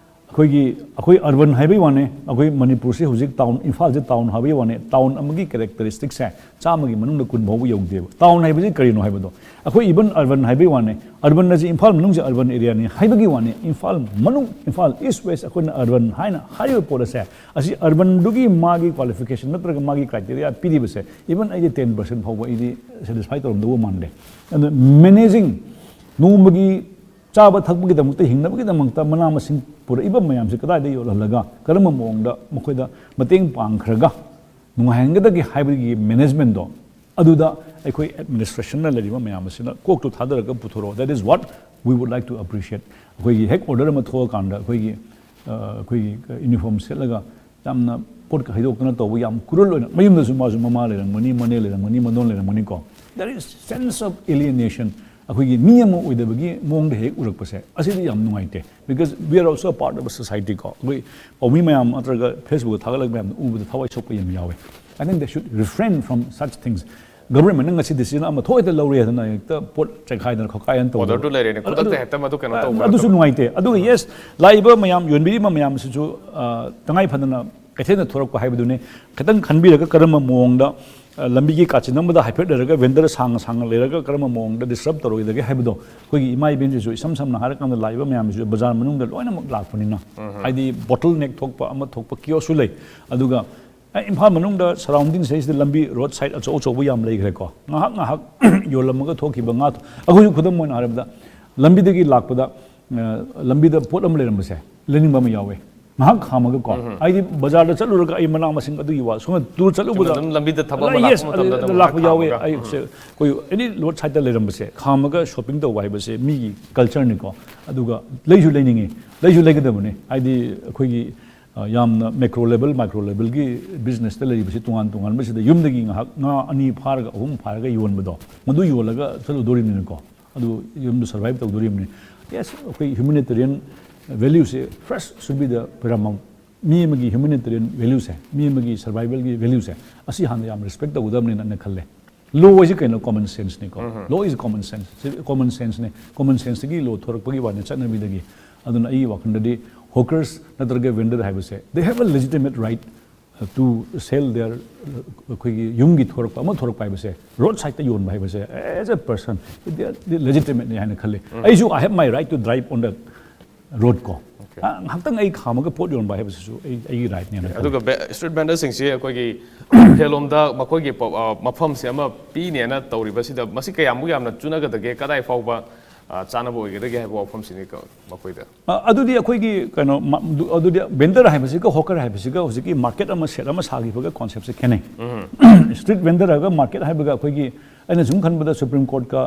ꯑꯩꯈꯣꯏꯒꯤ, ꯑꯩꯈꯣꯏ ꯑꯔꯕꯟ ꯍꯥꯏꯕꯒꯤ ꯋꯥꯅꯦ, ꯑꯩꯈꯣꯏ ꯃꯅꯤꯄꯨꯔꯁꯤ ꯍꯧꯖꯤꯛ ꯇꯥꯎꯟ, ꯏꯝꯐꯥꯜꯁꯦ ꯇꯥꯎꯟ ꯍꯥꯏꯕꯒꯤ ꯋꯥꯅꯦ, ꯇꯥꯎꯟ ꯑꯃꯒꯤ ꯀꯦꯔꯦꯛꯇꯔꯤꯁꯇꯤꯛꯁꯦ ꯆꯥꯝꯃꯒꯤ ꯃꯅꯨꯡꯗ ꯀꯨꯟ ꯐꯥꯎꯕ ꯌꯧꯗꯦꯕ꯫ ꯇꯥꯎꯟ ꯍꯥꯏꯕꯁꯤ ꯀꯔꯤꯅꯣ ꯍꯥꯏꯕꯗꯣ, ꯑꯩꯈꯣꯏ ꯏꯚꯟ ꯑꯔꯕꯟ ꯍꯥꯏꯕꯒꯤ ꯋꯥꯅꯦ, ꯑꯔꯕꯟ ꯑꯁꯤ ꯏꯝꯐꯥꯜ ꯃꯅꯨꯡꯁꯦ ꯑꯔꯕꯟ ꯑꯦꯔꯤꯌꯥꯅꯤ ꯍꯥꯏꯕꯒꯤ ꯋꯥꯅꯦ, ꯏꯝꯐꯥꯜ ꯃꯅꯨꯡ, ꯏꯝꯐꯥꯜ ꯏꯁ ꯋꯦꯁ ꯑꯩꯈꯣꯏꯅ ꯑꯔꯕꯟ ꯍꯥꯏꯅ ꯍꯥꯏꯔꯤꯕ ꯄꯣꯠ ꯑꯁꯦ, ꯑꯁꯤ ꯑꯔꯕꯟꯗꯨꯒꯤ ꯃꯥꯒꯤ ꯀ꯭ꯋꯥꯂꯤꯐꯤꯀꯦꯁꯟ ꯅꯠꯇ꯭ꯔꯒ ꯃꯥꯒꯤ ꯀ꯭ꯔꯥꯏꯇꯦꯔꯤꯌꯥ ꯄꯤꯔꯤꯕꯁꯦ, ꯏꯚꯟ ꯑꯩꯗꯤ ꯇꯦꯟ ꯄꯥꯔꯁꯦꯟ ꯐꯥꯎꯕ ꯑꯩꯗꯤ ꯁꯦꯇꯤꯁꯐꯥꯏ ꯇꯧꯔꯝꯗꯧꯕ ꯃꯥꯟꯗꯦ꯫ ꯑꯗꯨ ꯃꯦꯅꯦꯖꯤꯡ, ꯅꯣꯡꯃꯒꯤ ꯆꯥꯕ ꯊꯛꯄꯒꯤꯗꯃꯛꯇ, ꯍꯤꯡꯅꯕꯒꯤꯗꯃꯛꯇ ꯃꯅꯥ ꯃꯁꯤꯡ ꯄꯨꯔꯛꯏꯕ ꯃꯌꯥꯝꯁꯤ ꯀꯗꯥꯏꯗ ꯌꯣꯜꯍꯜꯂꯒ ꯀꯔꯝꯕ ꯃꯑꯣꯡꯗ ꯃꯈꯣꯏꯗ ꯃꯇꯦꯡ ꯄꯥꯡꯈ꯭ꯔꯒ ꯅꯨꯡꯉꯥꯏꯍꯟꯒꯗꯒꯦ ꯍꯥꯏꯕꯒꯤ ꯃꯦꯅꯦꯖꯃꯦꯟꯗꯣ, ꯑꯗꯨꯗ ꯑꯩꯈꯣꯏ ꯑꯦꯗꯃꯤꯅꯤꯁꯇ꯭ꯔꯦꯁꯟꯅ ꯂꯩꯔꯤꯕ ꯃꯌꯥꯝ ꯑꯁꯤꯅ ꯀꯣꯛꯇꯨ ꯊꯥꯗꯔꯒ ꯄꯨꯊꯣꯔꯛꯑꯣ꯫ That is what we would like to appreciate꯫ ꯑꯩꯈꯣꯏꯒꯤ ꯍꯦꯛ ꯑꯣꯔꯗꯔ ꯑꯃ ꯊꯣꯛꯑꯀꯥꯟꯗ ꯑꯩꯈꯣꯏꯒꯤ, ꯑ, ꯑꯩꯈꯣꯏꯒꯤ ꯌꯨꯅꯤꯐꯣꯔꯝ ꯁꯦꯠꯂꯒ ꯌꯥꯝꯅ ꯄꯣꯠꯀ ꯍꯩꯗꯣꯛꯇꯅ ꯇꯧꯕ, ꯌꯥꯝ ꯀ꯭ꯔꯨꯑꯦꯜ ꯑꯣꯏꯅ, ꯃꯌꯨꯝꯗꯁꯨ ꯃꯥꯁꯨ ꯃꯃꯥ ꯂꯩꯔꯝꯒꯅꯤ, ꯃꯅꯦ ꯂꯩꯔꯝꯒꯅꯤ, ꯃꯗꯣꯟ ꯂꯩꯔꯝꯒꯅꯤꯀꯣ꯫ There is sense of alienation꯫ ꯑꯩꯈꯣꯏꯒꯤ ꯃꯤ ꯑꯃ ꯑꯣꯏꯗꯕꯒꯤ ꯃꯑꯣꯡꯗ ꯍꯦꯛ ꯎꯔꯛꯄꯁꯦ, ꯑꯁꯤꯗꯤ ꯌꯥꯝ ꯅꯨꯡꯉꯥꯏꯇꯦ꯫ Because we are also a part of a society ꯀꯣ꯫ ꯑꯩꯈꯣꯏ ꯄꯥꯎꯃꯤ ꯃꯌꯥꯝ ꯅꯠꯇ꯭ꯔꯒ ꯐꯦꯁꯕꯨꯛꯇ ꯊꯥꯒꯠꯂꯛꯄ ꯃꯌꯥꯝꯗꯣ ꯎꯕꯗ ꯊꯋꯥꯏ ꯁꯣꯛꯄ ꯌꯥꯝ ꯌꯥꯎꯋꯦ꯫ I think they should refrain from such things꯫ ꯒꯚꯔꯟꯃꯦꯟꯠꯅ ꯉꯁꯤ ꯗꯤꯁꯤꯖꯟ ꯑꯃ ꯊꯣꯛ ꯍꯦꯛꯇ ꯂꯧꯔꯦ ꯍꯥꯏꯗꯅ ꯍꯦꯛꯇ ꯄꯣꯠ ꯆꯦꯛꯈꯥꯏꯗꯅ ꯈꯣꯠꯀꯥꯏꯗꯅ ꯇꯧꯕꯗꯣ꯫ ꯑꯣꯔꯗꯔꯗꯨ ꯂꯩꯔꯦꯅꯦ, ꯈꯨꯗꯛꯇ ꯑꯗꯨ- ꯍꯦꯛꯇ ꯃꯗꯨ ꯀꯩꯅꯣ ꯇꯧꯕ ꯑꯗꯨꯁꯨ ꯅꯠꯇꯕ꯫ ꯅꯨꯡꯉꯥꯏꯇꯦ꯫ ꯑꯗꯨꯒ ꯌꯦꯁ, ꯂꯥꯛꯏꯕ ꯃꯌꯥꯝ, ꯌꯣꯟꯕꯤꯔꯤꯕ ꯃꯌꯥꯝꯁꯤꯁꯨ ꯑ, ꯇꯉꯥꯏ ꯐꯗꯅ ꯀꯩꯊꯦꯜꯗ ꯊꯣꯔꯛꯄ ꯍꯥꯏꯕꯗꯨꯅꯤ꯫ ꯈꯤꯇꯪ ꯈꯟꯕꯤꯔꯒ ꯀꯔꯝꯕ ꯃꯑꯣꯡꯗ ꯑ, ꯂꯝꯕꯤꯒꯤ ꯀꯥꯆꯤꯟ ꯑꯃꯗ ꯍꯥꯏꯐꯦꯠ ꯂꯩꯔꯒ ꯚꯦꯟꯗꯔ ꯁꯥꯡꯅ ꯁꯥꯡꯅ ꯂꯩꯔꯒ ꯀꯔꯝꯕ ꯃꯑꯣꯡꯗ ꯗꯤꯁꯇꯔꯕ ꯇꯧꯔꯣꯏꯗꯒꯦ ꯍꯥꯏꯕꯗꯣ ꯑꯩꯈꯣꯏꯒꯤ ꯏꯃꯥ ꯏꯕꯦꯟꯁꯤꯁꯨ ꯏꯁꯝ ꯁꯝꯅ ꯍꯥꯏꯔꯀꯥꯟꯗ ꯂꯥꯛꯏꯕ ꯃꯌꯥꯝꯁꯤꯁꯨ ꯕꯖꯥꯔ ꯃꯅꯨꯡꯗ ꯂꯣꯏꯅꯃꯛ ꯂꯥꯛꯄꯅꯤꯅ, ꯍꯥꯏꯗꯤ ꯕꯣꯇꯜ ꯅꯦꯛ ꯊꯣꯛꯄ ꯑꯃ ꯊꯣꯛꯄ ꯀꯤꯌꯣꯁꯁꯨ ꯂꯩ꯫ ꯑꯗꯨꯒ ꯑꯦ, ꯏꯝꯐꯥꯜ ꯃꯅꯨꯡꯗ ꯁꯔꯥꯎꯟꯗꯤꯡꯁꯤꯗꯩꯁꯤꯗ ꯂꯝꯕꯤ ꯔꯣꯗ ꯁꯥꯏꯠ ꯑꯆꯧ ꯑꯆꯧꯕ ꯌꯥꯝ ꯂꯩꯈ꯭ꯔꯦꯀꯣ꯫ ꯉꯥꯏꯍꯥꯛ ꯉꯥꯏꯍꯥꯛ ꯌꯣꯜꯂꯝꯃꯒ ꯊꯣꯛꯈꯤꯕ ꯉꯥ ꯊꯣ-, ꯑꯩꯈꯣꯏꯁꯨ ꯈꯨꯗꯝ ꯑꯣꯏꯅ ꯍꯥꯏꯔꯕꯗ ꯂꯝꯕꯤꯗꯒꯤ ꯂꯥꯛꯄꯗ, ꯑ, ꯂꯝꯕꯤꯗ ꯄꯣꯠ ꯑꯃ ꯂꯩꯔꯝꯕꯁꯦ ꯂꯩꯅꯤꯡꯕ ꯑꯃ ꯌꯥꯎꯋꯦ꯫ ꯉꯥꯏꯍꯥꯛ ꯈꯥꯝꯃꯒꯀꯣ, ꯍꯥꯏꯗꯤ ꯕꯖꯥꯔꯗ ꯆꯠꯂꯨꯔꯒ ꯑꯩ ꯃꯅꯥ ꯃꯁꯤꯡ ꯑꯗꯨꯒꯤ ꯋꯥ ꯁꯣꯝꯗ ꯇꯨꯔ ꯆꯠꯂꯨꯕꯗ ꯑꯗꯨꯝ ꯂꯝꯕꯤꯗ ꯊꯕꯛ ꯑꯃ ꯂꯩ, ꯂꯥꯛꯄ yes, ꯃꯇꯝꯗ ꯑꯗꯨ ꯑꯗꯨꯝ ꯂꯥꯛꯄ ꯉꯥꯏꯍꯥꯛ ꯌꯥꯎꯋꯦ꯫ ꯈꯥꯝꯃꯒ꯫ ꯑꯩꯁꯦ ꯑꯩꯈꯣꯏ ꯑꯦꯅꯤ ꯔꯣꯗ ꯁꯥꯏꯠꯇ ꯂꯩꯔꯝꯕꯁꯦ ꯈꯥꯝꯃꯒ ꯁꯣꯞꯄꯤꯡ ꯇꯧꯕ ꯍꯥꯏꯕꯁꯦ ꯃꯤꯒꯤ ꯀꯜꯆꯔꯅꯤꯀꯣ꯫ ꯑꯗꯨꯒ ꯂꯩꯁꯨ ꯂꯩꯅꯤꯡꯉꯤ, ꯂꯩꯁꯨ ꯂꯩꯒꯗꯕꯅꯤ꯫ ꯍꯥꯏꯗꯤ ꯑꯩꯈꯣꯏꯒꯤ ꯑ, ꯌꯥꯝꯅ ꯃꯦꯀ꯭ꯔꯣ ꯂꯦꯕꯜ, ꯃꯥꯏꯀ꯭ꯔꯣ ꯂꯦꯕꯜꯒꯤ ꯕꯤꯖꯤꯅꯦꯁꯇ ꯂꯩꯔꯤꯕꯁꯤ ꯇꯣꯉꯥꯟ ꯇꯣꯉꯥꯟꯕꯁꯤꯗ ꯌꯨꯝꯗꯒꯤ ꯉꯥꯏꯍꯥꯛ ꯉꯥ ꯑꯅꯤ ꯐꯥꯔꯒ ꯑꯍꯨꯝ ꯐꯥꯔꯒ ꯌꯣꯟꯕꯗꯣ, ꯃꯗꯨ ꯌꯣꯜꯂꯒ ꯆꯠꯂꯨꯗꯣꯔꯤꯕꯅꯤꯅꯀꯣ꯫ ꯑꯗꯨ ꯌꯨꯝꯗ ꯁꯔꯚꯥꯏꯚ ꯇꯧꯗꯣꯔꯤꯕꯅꯤ꯫ ꯌꯦꯁ, ꯑꯩꯈꯣꯏ ꯍ꯭ꯌꯨꯃꯦꯅꯤꯇꯦꯔꯤꯌꯟ ꯚꯦꯂ꯭ꯌꯨꯁꯦ ꯐꯥꯔꯁ ꯁꯨꯕꯤꯗ ꯄꯦꯔꯥꯃꯥꯎꯟ꯫ ꯃꯤ ꯑꯃꯒꯤ ꯍ꯭ꯌꯨꯃꯦꯅꯤꯇꯦꯔꯤꯌꯟ ꯚꯦꯂ꯭ꯌꯨꯁꯦ, ꯃꯤ ꯑꯃꯒꯤ ꯁꯔꯚꯥꯏꯚꯜꯒꯤ ꯚꯦꯂ꯭ꯌꯨꯁꯦ, ꯑꯁꯤ ꯍꯥꯟꯅ ꯌꯥꯝ ꯔꯦꯁꯄꯦꯛ ꯇꯧꯒꯗꯕꯅꯤꯅ ꯑꯩꯅ ꯈꯜꯂꯦ꯫ ꯂꯣ ꯍꯥꯏꯁꯦ ꯀꯩꯅꯣ? ꯀꯣꯃꯟ ꯁꯦꯟꯁꯅꯤꯀꯣ꯫ ꯂꯣ ꯏꯁ ꯀꯣꯃꯟ ꯁꯦꯟꯁ꯫ ꯀꯣꯃꯟ ꯁꯦꯟꯁꯅꯦ꯫ ꯀꯣꯃꯟ ꯁꯦꯟꯁꯇꯒꯤ ꯂꯣ ꯊꯣꯔꯛꯄꯒꯤ ꯋꯥꯅꯤ, ꯆꯠꯅꯕꯤꯗꯒꯤ꯫ ꯑꯗꯨꯅ ꯑꯩꯒꯤ ꯋꯥꯈꯜꯗꯗꯤ ꯍꯣꯀꯔꯁ ꯅꯠꯇ꯭ꯔꯒ ꯚꯦꯟꯗꯔ ꯍꯥꯏꯕꯁꯦ, they have a legitimate right to sell their, ꯑꯩꯈꯣꯏꯒꯤ ꯌꯨꯝꯒꯤ ꯊꯣꯔꯛꯄ ꯑꯃ ꯊꯣꯔꯛꯄ ꯍꯥꯏꯕꯁꯦ, ꯔꯣꯗ ꯁꯥꯏꯗꯇ ꯌꯣꯟꯕ ꯍꯥꯏꯕꯁꯦ, as a person, ꯂꯦꯖꯤꯇꯤꯃꯦꯠꯅꯤ ꯍꯥꯏꯅ ꯈꯜꯂꯤ꯫ ꯑꯩꯁꯨ, I have my right to drive on the road ꯀꯣ꯫ ꯑ, ꯉꯥꯏꯍꯥꯛꯇꯪ ꯑꯩ ꯈꯥꯝꯃꯒ ꯄꯣꯠ ꯌꯣꯟꯕ ꯍꯥꯏꯕꯁꯤꯁꯨ ꯑꯩ, ꯑꯩꯒꯤ ꯔꯥꯏꯠꯅꯦꯅ ꯈꯜꯂꯤ꯫ ꯑꯗꯨꯒ ꯁ꯭ꯇ꯭ꯔꯤꯠ ꯚꯦꯟꯗꯔꯁꯤꯡꯁꯤ ꯑꯩꯈꯣꯏꯒꯤ ꯀꯩꯊꯦꯜꯂꯣꯝꯗ ꯃꯈꯣꯏꯒꯤ ꯄ-, ꯑ, ꯃꯐꯝꯁꯦ ꯑꯃ ꯄꯤꯅꯦꯅ ꯇꯧꯔꯤꯕꯁꯤꯗ, ꯃꯁꯤ ꯀꯌꯥꯃꯨꯛ ꯌꯥꯝꯅ ꯆꯨꯅꯒꯗꯒꯦ, ꯀꯗꯥꯏ ꯐꯥꯎꯕ, ꯑ, ꯆꯥꯅꯕ ꯑꯣꯏꯒꯗꯒꯦ ꯍꯥꯏꯕ ꯋꯥꯐꯝꯁꯤꯅꯤ ꯀ-, ꯃꯈꯣꯏꯗ꯫ ꯑ, ꯑꯗꯨꯗꯤ ꯑꯩꯈꯣꯏꯒꯤ ꯀꯩꯅꯣ, ꯃ-, ꯑꯗꯨ-, ꯑꯗꯨꯗꯤ ꯚꯦꯟꯗꯔ ꯍꯥꯏꯕꯁꯤꯒ ꯍꯣꯀꯔ ꯍꯥꯏꯕꯁꯤꯒ ꯍꯧꯖꯤꯛꯀꯤ ꯃꯥꯔꯀꯦꯠ ꯑꯃ ꯁꯦꯠ ꯑꯃ ꯁꯥꯈꯤꯕꯒ ꯀꯣꯟꯁꯦꯞꯁꯦ ꯈꯦꯠꯅꯩ꯫ ꯁ꯭ꯇ꯭ꯔꯤꯠ ꯚꯦꯟꯗꯔ ꯍꯥꯏꯕꯒ ꯃꯥꯔꯀꯦꯠ ꯍꯥꯏꯕꯒ ꯑꯩꯈꯣꯏꯒꯤ, ꯑꯩꯅ ꯁꯨꯝ ꯈꯟꯕꯗ ꯁꯨꯄ꯭ꯔꯤꯝ ꯀꯣꯔꯠꯀ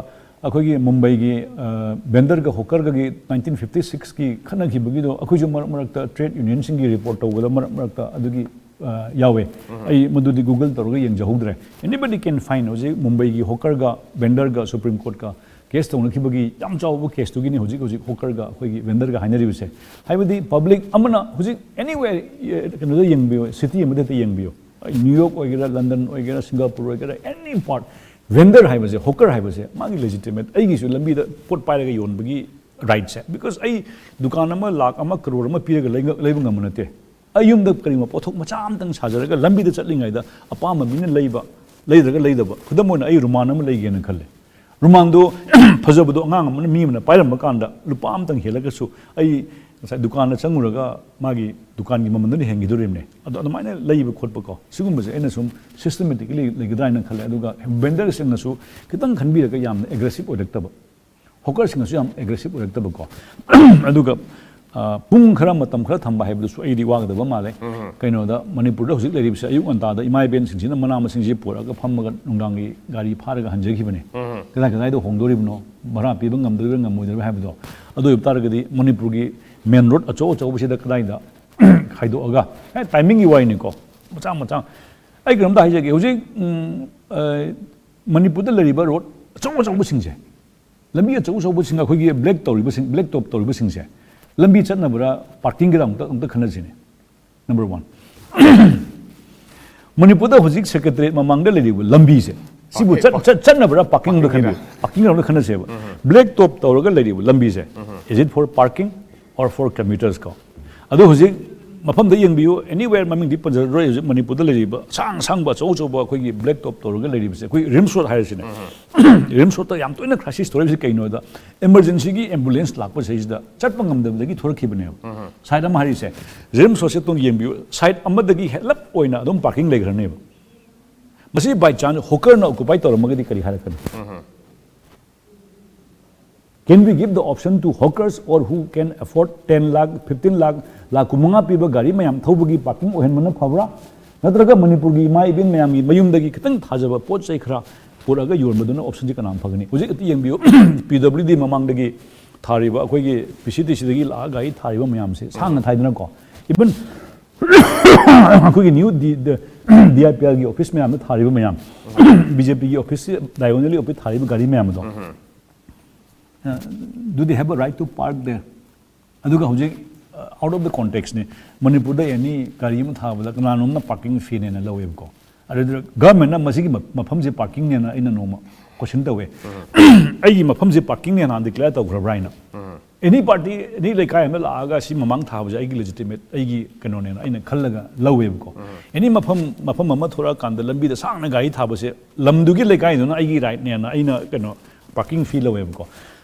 ꯑꯩꯈꯣꯏꯒꯤ ꯃꯨꯝꯕꯩꯒꯤ, ꯑ, ꯚꯦꯟꯗꯔꯒ ꯍꯣꯀꯔꯒꯒꯤ ꯅꯥꯏꯟꯇꯤꯟ ꯐꯤꯐꯇꯤ ꯁꯤꯛꯁꯀꯤ ꯈꯠꯅꯈꯤꯕꯒꯤꯗꯣ ꯑꯩꯈꯣꯏꯁꯨ ꯃꯔꯛ ꯃꯔꯛꯇ ꯇ꯭ꯔꯦꯗ ꯌꯨꯅꯤꯌꯟꯁꯤꯡꯒꯤ ꯔꯤꯄꯣꯔꯠ ꯇꯧꯕꯗ ꯃꯔꯛ ꯃꯔꯛꯇ ꯑꯗꯨꯒꯤ, ꯑ, ꯌꯥꯎꯋꯦ꯫ ꯑꯩ ꯃꯗꯨꯗꯤ ꯒꯨꯒꯜ ꯇꯧꯔꯒ ꯌꯦꯡꯖꯍꯧꯗ꯭ꯔꯦ꯫ Anybody can find, ꯍꯧꯖꯤꯛ ꯃꯨꯝꯕꯩꯒꯤ ꯍꯣꯀꯔꯒ ꯚꯦꯟꯗꯔꯒ ꯁꯨꯄ꯭ꯔꯤꯝ ꯀꯣꯔꯠꯀ ꯀꯦꯁ ꯇꯧꯅꯈꯤꯕꯒꯤ ꯌꯥꯝ ꯆꯥꯎꯕ ꯀꯦꯁꯇꯨꯒꯤꯅꯤ ꯍꯧꯖꯤꯛ ꯍꯧꯖꯤꯛ ꯍꯣꯀꯔꯒ ꯑꯩꯈꯣꯏꯒꯤ ꯚꯦꯟꯗꯔꯒ ꯍꯥꯏꯅꯔꯤꯕꯁꯦ꯫ ꯍꯥꯏꯕꯗꯤ ꯄꯕ꯭ꯂꯤꯛ ꯑꯃꯅ ꯍꯧꯖꯤꯛ anywhere, ꯑ, ꯀꯩꯅꯣꯗ ꯌꯦꯡꯕꯤꯌꯨ, ꯁꯤꯇꯤ ꯑꯃꯗ ꯍꯦꯛꯇ ꯌꯦꯡꯕꯤꯌꯨ꯫ ꯅ꯭ꯌꯨ ꯌꯣꯔꯛ ꯑꯣꯏꯒꯦꯔꯥ, ꯂꯟꯗꯟ ꯑꯣꯏꯒꯦꯔꯥ, ꯁꯤꯡꯒꯥꯄꯨꯔ ꯑꯣꯏꯒꯦꯔꯥ, ꯑꯦꯅꯤ ꯄꯥꯔꯠ, ꯚꯦꯟꯗꯔ ꯍꯥꯏꯕꯁꯦ, ꯍꯣꯀꯔ ꯍꯥꯏꯕꯁꯦ ꯃꯥꯒꯤ ꯂꯦꯖꯤꯇꯤꯃꯦꯠ, ꯑꯩꯒꯤꯁꯨ ꯂꯝꯕꯤꯗ ꯄꯣꯠ ꯄꯥꯏꯔꯒ ꯌꯣꯟꯕꯒꯤ ꯔꯥꯏꯠꯁꯦ, ꯕꯤꯀꯣꯁ ꯑꯩ ꯗꯨꯀꯥꯟ ꯑꯃ ꯂꯥꯛ ꯑꯃ ꯀꯔꯣꯔ ꯑꯃ ꯄꯤꯔꯒ ꯂꯩꯕ ꯉꯝꯕ ꯅꯠꯇꯦ꯫ ꯑꯩ ꯌꯨꯝꯗ ꯀꯔꯤꯒꯨꯝꯕ ꯄꯣꯠꯊꯣꯛ ꯃꯆꯥ ꯑꯃꯇꯪ ꯁꯥꯖꯔꯒ ꯂꯝꯕꯤꯗ ꯆꯠꯂꯤꯉꯩꯗ ꯑꯄꯥꯝꯕ ꯃꯤꯅ ꯂꯩꯕ, ꯂꯩꯗ꯭ꯔꯒ ꯂꯩꯗꯕ, ꯈꯨꯗꯝ ꯑꯣꯏꯅ ꯑꯩ ꯔꯨꯃꯥꯟ ꯑꯃ ꯂꯩꯒꯦꯅ ꯈꯜꯂꯦ꯫ ꯔꯨꯃꯥꯟꯗꯣ ꯐꯖꯕꯗꯣ ꯑꯉꯥꯡ ꯑꯃꯅ, ꯃꯤ ꯑꯃꯅ ꯄꯥꯏꯔꯝꯕ ꯀꯥꯟꯗ ꯂꯨꯄꯥ ꯑꯃꯇꯪ ꯍꯦꯜꯂꯒꯁꯨ ꯑꯩ ꯉꯁꯥꯏ ꯗꯨꯀꯥꯟꯗ ꯆꯪꯉꯨꯔꯒ ꯃꯥꯒꯤ ꯗꯨꯀꯥꯟꯒꯤ ꯃꯃꯜꯗꯨꯅ ꯍꯦꯟꯈꯤꯗꯣꯔꯤꯕꯅꯦ꯫ ꯑꯗꯣ ꯑꯗꯨꯃꯥꯏꯅ ꯂꯩꯕ ꯈꯣꯠꯄꯀꯣ, ꯁꯤꯒꯨꯝꯕꯁꯦ ꯑꯩꯅ ꯁꯨꯝ ꯁꯤꯁꯇꯦꯃꯦꯇꯤꯀꯦꯂꯤ ꯂꯩꯒꯗ꯭ꯔꯥ ꯍꯥꯏꯅ ꯈꯜꯂꯦ꯫ ꯑꯗꯨꯒ ꯚꯦꯟꯗꯔꯁꯤꯡꯅꯁꯨ ꯈꯤꯇꯪ ꯈꯟꯕꯤꯔꯒ ꯌꯥꯝꯅ ꯑꯦꯒ꯭ꯔꯦꯁꯤꯞ ꯑꯣꯏꯔꯛꯇꯕ, ꯍꯣꯀꯔꯁꯤꯡꯅꯁꯨ ꯌꯥꯝ ꯑꯦꯒ꯭ꯔꯦꯁꯤꯞ ꯑꯣꯏꯔꯛꯇꯕꯀꯣ꯫ ꯑꯗꯨꯒ ꯄꯨꯡ ꯈꯔ, ꯃꯇꯝ ꯈꯔ ꯊꯝꯕ ꯍꯥꯏꯕꯗꯨꯁꯨ ꯑꯩꯗꯤ ꯋꯥꯒꯗꯕ ꯃꯥꯜꯂꯦ꯫ ꯀꯩꯅꯣꯗ, ꯃꯅꯤꯄꯨꯔꯗ ꯍꯧꯖꯤꯛ ꯂꯩꯔꯤꯕꯁꯦ, ꯑꯌꯨꯛ ꯉꯟꯇꯥꯗ ꯏꯃꯥ ꯏꯕꯦꯟꯁꯤꯡꯁꯤꯅ ꯃꯅꯥ ꯃꯁꯤꯡꯁꯤ ꯄꯨꯔꯛꯑꯒ ꯐꯝꯃꯒ ꯅꯨꯡꯗꯥꯡꯒꯤ ꯒꯥꯔꯤ ꯐꯥꯔꯒ ꯍꯟꯖꯈꯤꯕꯅꯦ꯫ ꯀꯗꯥꯏ ꯀꯗꯥꯏꯗ ꯍꯣꯡꯗꯣꯔꯤꯕꯅꯣ, ꯚꯔꯥ ꯄꯤꯕ ꯉꯝꯗꯣꯔꯤꯕ꯭ꯔꯥ ꯉꯝꯃꯣꯏꯗꯣꯔꯤꯕ꯭ꯔꯥ ꯍꯥꯏꯕꯗꯣ꯫ ꯑꯗꯨ ꯑꯣꯏꯕ ꯇꯥꯔꯒꯗꯤ ꯃꯅꯤꯄꯨꯔꯒꯤ ꯃꯦꯟ ꯔꯣꯗ ꯑꯆꯧ ꯑꯆꯧꯕꯁꯤꯗ ꯀꯗꯥꯏꯗ ꯈꯥꯏꯗꯣꯛꯑꯒ, ꯑꯦ, ꯇꯥꯏꯃꯤꯡꯒꯤ ꯋꯥꯔꯤꯅꯤꯀꯣ, ꯃꯆꯥ ꯃꯆꯥ꯫ ꯑꯩ ꯀꯩꯅꯣꯝꯇ ꯍꯥꯏꯖꯒꯦ꯫ ꯍꯧꯖꯤꯛ ꯎꯝ, ꯑ, ꯃꯅꯤꯄꯨꯔꯗ ꯂꯩꯔꯤꯕ ꯔꯣꯗ ꯑꯆꯧ ꯑꯆꯧꯕꯁꯤꯡꯁꯦ, ꯂꯝꯕꯤ ꯑꯆꯧ ꯑꯆꯧꯕꯁꯤꯡ, ꯑꯩꯈꯣꯏꯒꯤ ꯕ꯭ꯂꯦꯛ ꯇꯧꯔꯤꯕꯁꯤꯡ, ꯕ꯭ꯂꯦꯛ ꯇꯣꯞ ꯇꯧꯔꯤꯕꯁꯤꯡꯁꯦ, ꯂꯝꯕꯤ ꯆꯠꯅꯕ꯭ꯔꯥ, ꯄꯥꯔꯀꯤꯡꯒꯤꯗ ꯑꯃꯨꯛꯇ, ꯑꯃꯨꯛꯇ ꯈꯟꯅꯁꯤꯅꯦ꯫ Number one. ꯃꯅꯤꯄꯨꯔꯗ ꯍꯧꯖꯤꯛ ꯁꯦꯀ꯭ꯔꯦꯇꯔꯤꯌꯦꯠ ꯃꯃꯥꯡꯗ ꯂꯩꯔꯤꯕ ꯂꯝꯕꯤꯁꯦ, ꯁꯤꯕꯨ ꯆꯠ-, ꯆꯠ-, ꯆꯠꯅꯕ꯭ꯔꯥ, ꯄꯥꯔꯀꯤꯡꯗ ꯈꯟꯕꯤꯌꯨ? ꯄꯥꯔꯀꯤꯡ ꯂꯣꯝꯗ ꯈꯟꯅꯁꯦꯕ꯫ ꯕ꯭ꯂꯦꯛ ꯇꯣꯞ ꯇꯧꯔꯒ ꯂꯩꯔꯤꯕ ꯂꯝꯕꯤꯁꯦ, is it for parking or for commuters ꯀꯣ? ꯑꯗꯣ ꯍꯧꯖꯤꯛ ꯃꯐꯝꯗ ꯌꯦꯡꯕꯤꯌꯨ, anywhere, ꯃꯃꯤꯡꯗꯤ ꯄꯟꯖꯔꯔꯣꯏ, ꯍꯧꯖꯤꯛ ꯃꯅꯤꯄꯨꯔꯗ ꯂꯩꯔꯤꯕ ꯑꯁꯥꯡ ꯑꯁꯥꯡꯕ, ꯑꯆꯧ ꯑꯆꯧꯕ ꯑꯩꯈꯣꯏꯒꯤ ꯕ꯭ꯂꯦꯛ ꯇꯣꯞ ꯇꯧꯔꯒ ꯂꯩꯔꯤꯕꯁꯦ, ꯑꯩꯈꯣꯏ ꯔꯤꯝꯁ ꯔꯣꯗ ꯍꯥꯏꯔꯤꯁꯤꯅꯦ꯫ ꯔꯤꯝꯁ ꯔꯣꯗꯇ ꯌꯥꯝ ꯇꯣꯏꯅ ꯀ꯭ꯔꯥꯏꯁꯤꯁ ꯊꯣꯛꯂꯛꯏꯕꯁꯤ ꯀꯩꯅꯣꯗ, ꯏꯃꯔꯖꯦꯟꯁꯤꯒꯤ ꯑꯦꯝꯕꯨꯂꯦꯟꯁ ꯂꯥꯛꯄꯁꯤꯗꯩꯁꯤꯗ ꯆꯠꯄ ꯉꯝꯗꯕꯗꯒꯤ ꯊꯣꯔꯛꯈꯤꯕꯅꯦꯕ꯫ ꯁꯥꯏꯠ ꯑꯃ ꯍꯥꯏꯔꯤꯁꯦ, ꯔꯤꯝꯁ ꯍꯣꯁꯄꯤꯇꯥꯜ ꯌꯦꯡꯕꯤꯌꯨ, ꯁꯥꯏꯠ ꯑꯃꯗꯒꯤ ꯍꯦꯜꯂꯞ ꯑꯣꯏꯅ ꯑꯗꯨꯝ ꯄꯥꯔꯀꯤꯡ ꯂꯩꯈ꯭ꯔꯅꯦꯕ꯫ ꯃꯁꯤ by chance ꯍꯣꯀꯔꯅ ꯑꯣꯀꯨꯄꯥꯏ ꯇꯧꯔꯝꯃꯒꯗꯤ ꯀꯔꯤ ꯍꯥꯏꯔꯛꯀꯅꯤ? Can we give the option to hawkers or who can afford ten lakh, fifteen lakh, ꯂꯥꯛ ꯀꯨꯟꯃꯉꯥ ꯄꯤꯕ ꯒꯥꯔꯤ ꯃꯌꯥꯝ ꯊꯧꯕꯒꯤ ꯄꯥꯔꯀꯤꯡ ꯑꯣꯏꯍꯟꯕꯅ ꯐꯕ꯭ꯔꯥ? ꯅꯠꯇ꯭ꯔꯒ ꯃꯅꯤꯄꯨꯔꯒꯤ ꯏꯃꯥ ꯏꯕꯦꯟ ꯃꯌꯥꯝꯒꯤ ꯃꯌꯨꯝꯗꯒꯤ ꯈꯤꯇꯪ ꯊꯥꯖꯕ ꯄꯣꯠ ꯆꯩ ꯈꯔ ꯄꯨꯔꯛꯑꯒ ꯌꯣꯟꯕꯗꯨꯅ ꯑꯣꯞꯁꯟꯁꯤ ꯀꯅꯥꯅ ꯐꯒꯅꯤ? ꯍꯧꯖꯤꯛ ꯑꯇ ꯌꯦꯡꯕꯤꯌꯨ, ꯄꯤ ꯗꯕ꯭ꯂꯤꯎ ꯗꯤ ꯃꯃꯥꯡꯗꯒꯤ ꯊꯥꯔꯤꯕ, ꯑꯩꯈꯣꯏꯒꯤ ꯄꯤ ꯁꯤ ꯇꯤ ꯁꯤꯗꯒꯤ ꯂꯥꯛꯑꯒ ꯒꯥꯔꯤ ꯊꯥꯔꯤꯕ ꯃꯌꯥꯝꯁꯦ ꯁꯥꯡꯅ ꯊꯥꯏꯗꯅꯀꯣ, ꯏꯚꯟ ꯑꯩꯈꯣꯏꯒꯤ ꯅ꯭ꯌꯨ ꯗꯤ ꯑꯥꯏ ꯄꯤ ꯑꯥꯔꯒꯤ ꯑꯣꯐꯤꯁ ꯃꯌꯥꯝꯗ ꯊꯥꯔꯤꯕ ꯃꯌꯥꯝ, ꯕꯤ ꯖꯦ ꯄꯤꯒꯤ ꯑꯣꯐꯤꯁ, ꯗꯥꯏꯒꯣꯅꯦꯜꯂꯤ ꯑꯣꯐꯤꯁ ꯊꯥꯔꯤꯕ ꯒꯥꯔꯤ ꯃꯌꯥꯝ ꯑꯗꯣ, do they have a right to park there? ꯑꯗꯨꯒ ꯍꯧꯖꯤꯛ, ꯑ, Out of the context ꯅꯤ. ꯃꯅꯤꯄꯨꯔꯗ ꯑꯦꯅꯤ ꯒꯥꯔꯤ ꯑꯃ ꯊꯥꯕꯗ ꯀꯅꯥꯅꯣꯝꯅ ꯄꯥꯔꯀꯤꯡ ꯐꯤꯅꯦꯅ ꯂꯧꯋꯦꯕꯀꯣ. ꯑꯗꯨꯗ ꯒꯚꯔꯟꯃꯦꯟꯠꯅ ꯃꯁꯤꯒꯤ ꯃ- ꯃꯐꯝꯁꯦ ꯄꯥꯔꯀꯤꯡꯅꯦꯅ ꯑꯩꯅ ꯅꯣꯡꯃ ꯀꯣꯏꯁꯟ ꯇꯧꯋꯦ꯫ ꯑꯩꯒꯤ ꯃꯐꯝꯁꯦ ꯄꯥꯔꯀꯤꯡꯅꯦꯅ ꯗꯤꯀ꯭ꯂꯦꯌꯔ ꯇꯧꯈ꯭ꯔꯕ꯭ꯔꯥ ꯍꯥꯏꯅ? ꯑꯦꯅꯤ ꯄꯥꯔꯇꯤ, ꯑꯦꯅꯤ ꯂꯩꯀꯥꯏ ꯑꯃ ꯂꯥꯛꯑꯒ ꯁꯤ ꯃꯃꯥꯡ ꯊꯥꯕꯁꯦ ꯑꯩꯒꯤ ꯂꯦꯖꯤꯇꯤꯃꯦꯠ, ꯑꯩꯒꯤ ꯀꯩꯅꯣꯅꯦꯅ ꯑꯩꯅ ꯈꯜꯂꯒ ꯂꯧꯋꯦꯕꯀꯣ꯫ ꯑꯦꯅꯤ ꯃꯐꯝ ꯃꯐꯝ ꯑꯃ ꯊꯣꯔꯛꯑꯀꯥꯟꯗ ꯂꯝꯕꯤꯗ ꯁꯥꯡꯅ ꯒꯥꯔꯤ ꯊꯥꯕꯁꯦ ꯂꯝꯗꯨꯒꯤ ꯂꯩꯀꯥꯏꯗꯨꯅ ꯑꯩꯒꯤ ꯔꯥꯏꯠꯅꯦꯅ ꯑꯩꯅ ꯀꯩꯅꯣ ꯄꯥꯔꯀꯤꯡ ꯐꯤ ꯂꯧꯋꯦꯕꯀꯣ꯫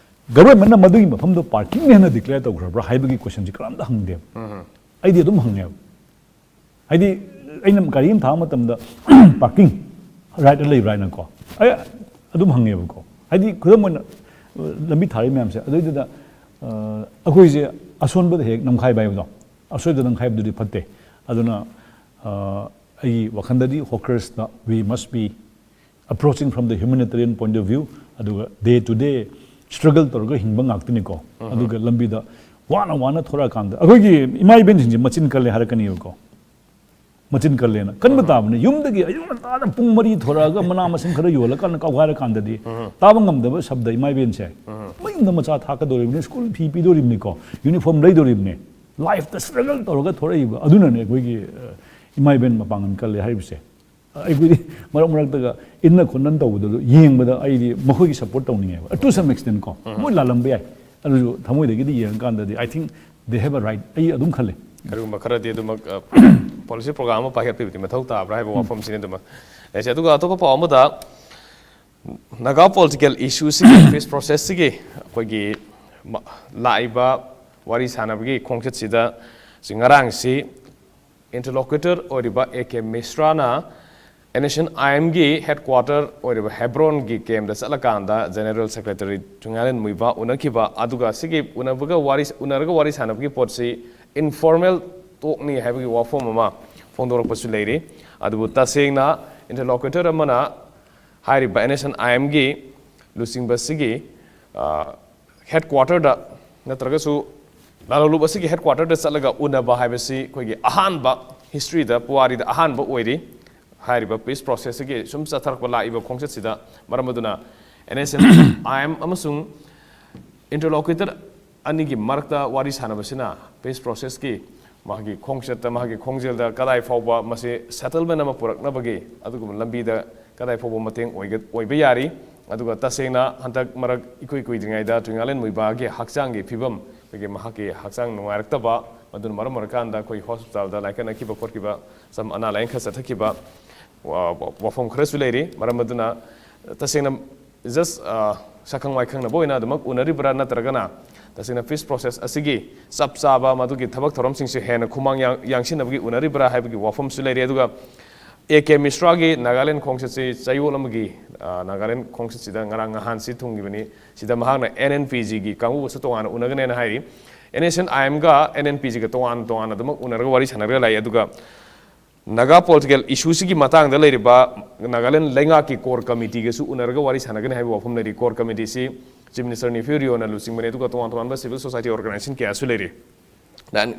ꯒꯚꯔꯟꯃꯦꯟꯠꯅ ꯃꯗꯨꯒꯤ ꯃꯐꯝꯗꯣ ꯄꯥꯔꯀꯤꯡꯅꯦꯅ ꯗꯤꯀ꯭ꯂꯦꯌꯔ ꯇꯧꯈ꯭ꯔꯕ꯭ꯔꯥ ꯍꯥꯏꯕꯒꯤ ꯀꯣꯏꯁꯟꯁꯦ ꯀꯅꯥꯝꯇ ꯍꯪꯗꯦꯕ꯫ ꯑꯩꯗꯤ ꯑꯗꯨꯝ ꯍꯪꯉꯦꯕ꯫ ꯍꯥꯏꯗꯤ ꯑꯩꯅ ꯒꯥꯔꯤ ꯑꯃ ꯊꯥꯕ ꯃꯇꯝꯗ ꯄꯥꯔꯀꯤꯡ ꯔꯥꯏꯠ ꯂꯩꯕ꯭ꯔꯥ ꯍꯥꯏꯅꯀꯣ, ꯑꯩ ꯑꯗꯨꯝ ꯍꯪꯉꯦꯕꯀꯣ꯫ ꯍꯥꯏꯗꯤ ꯈꯨꯗꯝ ꯑꯣꯏꯅ, ꯂꯝꯕꯤ ꯊꯥꯔꯤ ꯃꯌꯥꯝꯁꯦ ꯑꯗꯨꯏꯗꯨꯗ ꯑꯩꯈꯣꯏꯁꯦ ꯑꯁꯣꯟꯕꯗ ꯍꯦꯛ ꯅꯝꯈꯥꯏꯕ ꯍꯥꯏꯕꯗꯣ, ꯑꯁꯣꯏꯗ ꯅꯝꯈꯥꯏꯕꯗꯨꯗꯤ ꯐꯠꯇꯦ꯫ ꯑꯗꯨꯅ ꯑꯩꯒꯤ ꯋꯥꯈꯜꯗꯗꯤ ꯍꯣꯀꯔꯁꯅ we must be approaching from the humanitarian point of view, ꯑꯗꯨꯒ ꯗꯦ ꯇꯨ ꯗꯦ ꯁ꯭ꯇ꯭ꯔꯒꯜ ꯇꯧꯔꯒ ꯍꯤꯡꯕ ꯉꯥꯛꯇꯅꯤꯀꯣ꯫ ꯑꯗꯨꯒ ꯂꯝꯕꯤꯗ ꯋꯥꯅ ꯋꯥꯅ ꯊꯣꯔꯛꯑꯀꯥꯟꯗ ꯑꯩꯈꯣꯏꯒꯤ ꯏꯃꯥ ꯏꯕꯦꯟꯁꯤꯡꯁꯦ ꯃꯆꯤꯟ ꯀꯜꯂꯦ ꯍꯥꯏꯔꯛꯀꯅꯦꯕꯀꯣ꯫ ꯃꯆꯤꯟ ꯀꯜꯂꯦꯅ ꯀꯟꯕ ꯇꯥꯕꯅꯤ꯫ ꯌꯨꯝꯗꯒꯤ ꯑꯌꯨꯛ ꯉꯟꯇꯥꯗ ꯄꯨꯡ ꯃꯔꯤ ꯊꯣꯔꯛꯑꯒ ꯃꯅꯥ ꯃꯁꯤꯡ ꯈꯔ ꯌꯣꯜꯂꯀꯥꯟꯗ ꯀꯥꯎꯈꯥꯏꯔꯀꯥꯟꯗꯗꯤ ꯇꯥꯕ ꯉꯝꯗꯕ ꯁꯕꯗ ꯏꯃꯥ ꯏꯕꯦꯟꯁꯦ ꯃꯌꯨꯝꯗ ꯃꯆꯥ ꯊꯥꯛꯀꯗꯧꯔꯤꯕꯅꯤ, ꯁ꯭ꯀꯨꯜ ꯐꯤ ꯄꯤꯗꯧꯔꯤꯕꯅꯤꯀꯣ, ꯌꯨꯅꯤꯐꯣꯔꯝ ꯂꯩꯗꯧꯔꯤꯕꯅꯤ꯫ ꯂꯥꯏꯐꯇ ꯁ꯭ꯇ꯭ꯔꯒꯜ ꯇꯧꯔꯒ ꯊꯣꯔꯛꯏꯕ ꯑꯗꯨꯅꯅꯦ ꯑꯩꯈꯣꯏꯒꯤ ꯏꯃꯥ ꯏꯕꯦꯟ ꯃꯄꯥꯡꯒꯜ ꯀꯜꯂꯦ ꯍꯥꯏꯔꯤꯕꯁꯦ꯫ ꯑꯩꯈꯣꯏꯗꯤ ꯃꯔꯛ ꯃꯔꯛꯇꯒ ꯏꯟꯅ ꯈꯣꯠꯅ ꯇꯧꯕꯗꯨ ꯌꯦꯡꯕꯗ ꯑꯩꯗꯤ ꯃꯈꯣꯏꯒꯤ ꯁꯞꯄꯣꯔꯠ ꯇꯧꯅꯤꯡꯉꯦꯕ, to some extent ꯀꯣ꯫ ꯃꯣꯏ ꯂꯥꯜꯂꯝꯕ ꯌꯥꯏ, ꯑꯗꯨꯁꯨ ꯊꯃꯣꯏꯗꯒꯤꯗꯤ ꯌꯦꯡꯉꯀꯥꯟꯗꯗꯤ I think they have a right, ꯑꯩ ꯑꯗꯨꯝ ꯈꯜꯂꯦ꯫ ꯀꯔꯤꯒꯨꯝꯕ ꯈꯔꯗꯤ ꯑꯗꯨꯃꯛ ꯄꯣꯂꯤꯁꯤ ꯄ꯭ꯔꯣꯒ꯭ꯔꯥꯝ ꯑꯃ ꯄꯥꯏꯈꯠꯄꯤꯕꯗꯤ ꯃꯊꯧ ꯇꯥꯕ꯭ꯔꯥ ꯍꯥꯏꯕ ꯋꯥꯐꯝꯁꯤꯅꯤ꯫ ꯑꯗꯨꯃꯛ ꯂꯩꯁꯦ꯫ ꯑꯗꯨꯒ ꯑꯇꯣꯞꯄ ꯄꯥꯎ ꯑꯃꯗ, ꯅꯥꯒꯥ ꯄꯣꯂꯤꯇꯤꯀꯦꯜ ꯏꯁꯨꯁꯤꯒꯤ ꯄꯤꯁ ꯄ꯭ꯔꯣꯁꯦꯁꯁꯤꯒꯤ ꯑꯩꯈꯣꯏꯒꯤ ꯂꯥꯛꯏꯕ ꯋꯥꯔꯤ ꯁꯥꯟꯅꯕꯒꯤ ꯈꯣꯡꯆꯠꯁꯤꯗ ꯁꯤ ꯉꯔꯥꯡꯁꯤ ꯏꯟꯇꯔꯂꯣꯀ꯭ꯌꯨꯇꯔ ꯑꯣꯏꯔꯤꯕ A K ꯃꯤꯁ꯭ꯔꯥꯅ and S N ꯑꯥꯏ ꯑꯦꯝꯒꯤ ꯍꯦꯗ ꯀ꯭ꯋꯥꯇꯔ ꯑꯣꯏꯔꯤꯕ ꯍꯦꯕ꯭ꯔꯣꯟꯒꯤ ꯀꯦꯝꯗ ꯆꯠꯂꯀꯥꯟꯗ ꯖꯦꯅꯦꯔꯦꯜ ꯁꯦꯀ꯭ꯔꯦꯇꯔꯤ ꯊꯨꯡꯉꯥꯏꯂꯦꯟ ꯃꯨꯏꯕꯥ ꯎꯅꯈꯤꯕ꯫ ꯑꯗꯨꯒ ꯁꯤꯒꯤ ꯎꯅꯕꯒ ꯋꯥꯔꯤ ꯎꯅꯔꯒ ꯋꯥꯔꯤ ꯁꯥꯟꯅꯕꯒꯤ ꯄꯣꯠꯁꯤ ꯏꯟꯐꯣꯔꯃꯦꯜ ꯇꯣꯛꯅꯤ ꯍꯥꯏꯕꯒꯤ ꯋꯥꯐꯝ ꯑꯃ ꯐꯣꯡꯗꯣꯔꯛꯄꯁꯨ ꯂꯩꯔꯤ꯫ ꯑꯗꯨꯕꯨ ꯇꯁꯦꯡꯅ ꯏꯟꯇꯔꯂꯣꯀ꯭ꯌꯨꯇꯔ ꯑꯃꯅ ꯍꯥꯏꯔꯤꯕ ꯑꯦꯟ ꯑꯦꯁ ꯑꯦꯟ ꯑꯥꯏ ꯑꯦꯝꯒꯤ ꯂꯨꯆꯤꯡꯕꯁꯤꯒꯤ ꯍꯦꯗ ꯀ꯭ꯋꯥꯇꯔꯗ ꯅꯠꯇ꯭ꯔꯒꯁꯨ ꯂꯥꯂꯣꯡꯂꯨꯞ ꯑꯁꯤꯒꯤ ꯍꯦꯗ ꯀ꯭ꯋꯥꯇꯔꯗ ꯆꯠꯂꯒ ꯎꯅꯕ ꯍꯥꯏꯕꯁꯤ ꯑꯩꯈꯣꯏꯒꯤ ꯑꯍꯥꯟꯕ, ꯍꯤꯁꯇ꯭ꯔꯤꯗ, ꯄꯨꯋꯥꯔꯤꯗ ꯑꯍꯥꯟꯕ ꯑꯣꯏꯔꯤ꯫ ꯍꯥꯏꯔꯤꯕ ꯄꯤꯁ ꯄ꯭ꯔꯣꯁꯦꯁꯁꯤꯒꯤ ꯁꯨꯝ ꯆꯠꯊꯔꯛꯄ ꯂꯥꯛꯏꯕ ꯈꯣꯡꯆꯠꯁꯤꯗ ꯃꯔꯝ ꯑꯗꯨꯅ N S N I M ꯑꯃꯁꯨꯡ ꯏꯟꯇꯔꯂꯣꯀ꯭ꯌꯨꯇꯔ ꯑꯅꯤꯒꯤ ꯃꯔꯛꯇ ꯋꯥꯔꯤ ꯁꯥꯟꯅꯕꯁꯤꯅ peace processꯀꯤ ꯃꯍꯥꯛꯀꯤ ꯈꯣꯡꯆꯠꯇ, ꯃꯍꯥꯛꯀꯤ ꯈꯣꯡꯖꯦꯜꯗ ꯀꯗꯥꯏ ꯐꯥꯎꯕ ꯃꯁꯤ settlement ꯑꯃ ꯄꯨꯔꯛꯅꯕꯒꯤ ꯑꯗꯨꯒꯨꯝꯕ ꯂꯝꯕꯤꯗ ꯀꯗꯥꯏ ꯐꯥꯎꯕ ꯃꯇꯦꯡ ꯑꯣꯏꯒ-, ꯑꯣꯏꯕ ꯌꯥꯔꯤ꯫ ꯑꯗꯨꯒ ꯇꯁꯦꯡꯅ ꯍꯟꯗꯛ ꯃꯔꯛ ꯏꯀꯨꯏ ꯀꯨꯏꯗ꯭ꯔꯤꯉꯩꯗ ꯊꯣꯏꯉꯥꯂꯦꯟ ꯃꯨꯏꯕꯥꯒꯤ ꯍꯛꯆꯥꯡꯒꯤ ꯐꯤꯕꯝ, ꯑꯩꯈꯣꯏꯒꯤ ꯃꯍꯥꯛꯀꯤ ꯍꯛꯆꯥꯡ ꯅꯨꯡꯉꯥꯏꯔꯛꯇꯕ, ꯃꯗꯨꯅ ꯃꯔꯝ ꯑꯣꯏꯔꯀꯥꯟꯗ ꯑꯩꯈꯣꯏ ꯍꯣꯁꯄꯤꯇꯥꯜꯗ ꯂꯥꯏꯀꯠꯅꯈꯤꯕ ꯈꯣꯠꯈꯤꯕ, ꯁꯝ ꯑꯅꯥ ꯂꯥꯏꯌꯦꯡ ꯈꯔ ꯆꯠꯊꯈꯤꯕ ꯋꯥ-, ꯋꯥꯐꯝ ꯈꯔꯁꯨ ꯂꯩꯔꯤ꯫ ꯃꯔꯝ ꯑꯗꯨꯅ ꯇꯁꯦꯡꯅ just, ꯑ, ꯁꯛꯈꯪ ꯃꯥꯏꯈꯪꯅꯕ ꯑꯣꯏꯅ ꯑꯗꯨꯃꯛ ꯎꯅꯔꯤꯕ꯭ꯔꯥ, ꯅꯠꯇ꯭ꯔꯒꯅ ꯇꯁꯦꯡꯅ peace process ꯑꯁꯤꯒꯤ ꯆꯞ ꯆꯥꯕ ꯃꯗꯨꯒꯤ ꯊꯕꯛ ꯊꯧꯔꯝꯁꯤꯡꯁꯦ ꯍꯦꯟꯅ ꯈꯨꯃꯥꯡ ꯌꯥꯡ-, ꯌꯥꯡꯁꯤꯟꯅꯕꯒꯤ ꯎꯅꯔꯤꯕ꯭ꯔꯥ ꯍꯥꯏꯕꯒꯤ ꯋꯥꯐꯝꯁꯨ ꯂꯩꯔꯤ꯫ ꯑꯗꯨꯒ ꯑꯦ ꯀꯦ ꯃꯤꯁ꯭ꯔꯥꯒꯤ ꯅꯥꯒꯥꯂꯦꯟ ꯈꯣꯡꯆꯠꯁꯤ ꯆꯌꯣꯜ ꯑꯃꯒꯤ, ꯑ, ꯅꯥꯒꯥꯂꯦꯟ ꯈꯣꯡꯆꯠꯁꯤꯗ ꯉꯔꯥꯡ ꯅꯍꯥꯟꯁꯤ ꯊꯨꯡꯈꯤꯕꯅꯤ꯫ ꯁꯤꯗ ꯃꯍꯥꯛꯅ ꯑꯦꯟ ꯑꯦꯟ ꯄꯤ ꯖꯤꯒꯤ ꯀꯥꯡꯕꯨꯒꯁꯨ ꯇꯣꯉꯥꯟꯅ ꯎꯅꯒꯅꯦꯅ ꯍꯥꯏꯔꯤ꯫ ꯑꯦꯟ ꯑꯦꯁ ꯑꯦꯟ ꯑꯥꯏ ꯑꯦꯝꯒ ꯑꯦꯟ ꯑꯦꯟ ꯄꯤ ꯖꯤꯒ ꯇꯣꯉꯥꯟ ꯇꯣꯉꯥꯟꯅ ꯑꯗꯨꯃꯛ ꯎꯅꯔꯒ ꯋꯥꯔꯤ ꯁꯥꯟꯅꯔꯒ ꯂꯥꯛꯏ꯫ ꯑꯗꯨꯒ ꯅꯥꯒꯥ political issueꯁꯤꯒꯤ ꯃꯇꯥꯡꯗ ꯂꯩꯔꯤꯕ ꯅꯥꯒꯥꯂꯦꯟ ꯂꯩꯉꯥꯛꯀꯤ core committeeꯒꯁꯨ ꯎꯅꯔꯒ ꯋꯥꯔꯤ ꯁꯥꯟꯅꯒꯅꯤ ꯍꯥꯏꯕ ꯋꯥꯐꯝ ꯂꯩꯔꯤ꯫ Core committeeꯁꯤ Chief Minister ꯅꯤꯐꯤꯌꯨ ꯔꯤꯑꯣꯅ ꯂꯨꯆꯤꯡꯕꯅꯤ, ꯑꯗꯨꯒ ꯇꯣꯉꯥꯟ ꯇꯣꯉꯥꯟꯕ civil society organisation ꯀꯌꯥꯁꯨ ꯂꯩꯔꯤ꯫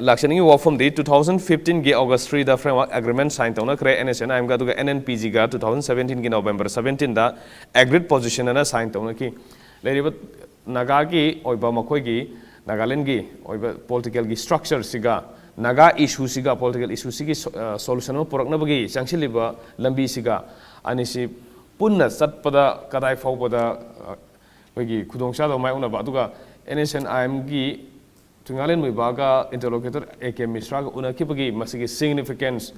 ꯂꯥꯛꯆꯅꯤꯡꯉꯤꯕ ꯋꯥꯐꯝꯗꯤ two thousand fifteenꯒꯤ August threeꯗ framework agreement sign ꯇꯧꯅꯈ꯭ꯔꯦ ꯑꯦꯟ ꯑꯦꯁ ꯑꯦꯟ ꯑꯥꯏ ꯑꯦꯝꯒ, ꯑꯗꯨꯒ ꯑꯦꯟ ꯑꯦꯟ ꯄꯤ ꯖꯤꯒ two thousand seventeenꯒꯤ November seventeenꯗ agreed position ꯑꯅ sign ꯇꯧꯅꯈꯤ꯫ ꯂꯩꯔꯤꯕ ꯅꯥꯒꯥꯒꯤ ꯑꯣꯏꯕ, ꯃꯈꯣꯏꯒꯤ ꯅꯥꯒꯥꯂꯦꯟꯒꯤ ꯑꯣꯏꯕ politicalꯒꯤ structureꯁꯤꯒ, ꯅꯥꯒꯥ issueꯁꯤꯒ, political issueꯁꯤꯒꯤ so-, ꯑ, solution ꯑꯃ ꯄꯨꯔꯛꯅꯕꯒꯤ ꯆꯪꯁꯤꯜꯂꯤꯕ ꯂꯝꯕꯤꯁꯤꯒ ꯑꯅꯤꯁꯤ ꯄꯨꯟꯅ ꯆꯠꯄꯗ ꯀꯗꯥꯏ ꯐꯥꯎꯕꯗ, ꯑ, ꯑꯩꯈꯣꯏꯒꯤ ꯈꯨꯗꯣꯡꯆꯥꯗꯕ ꯃꯥꯌꯣꯛꯅꯕ, ꯑꯗꯨꯒ ꯑꯦꯟ ꯑꯦꯁ ꯑꯦꯟ ꯑꯥꯏ ꯑꯦꯝꯒꯤ ꯊꯣꯏꯉꯥꯂꯦꯟ ꯃꯨꯏꯕꯥꯒ interlocutor ꯑꯦ ꯀꯦ ꯃꯤꯁ꯭ꯔꯥꯒ ꯎꯅꯈꯤꯕꯒꯤ ꯃꯁꯤꯒꯤ significance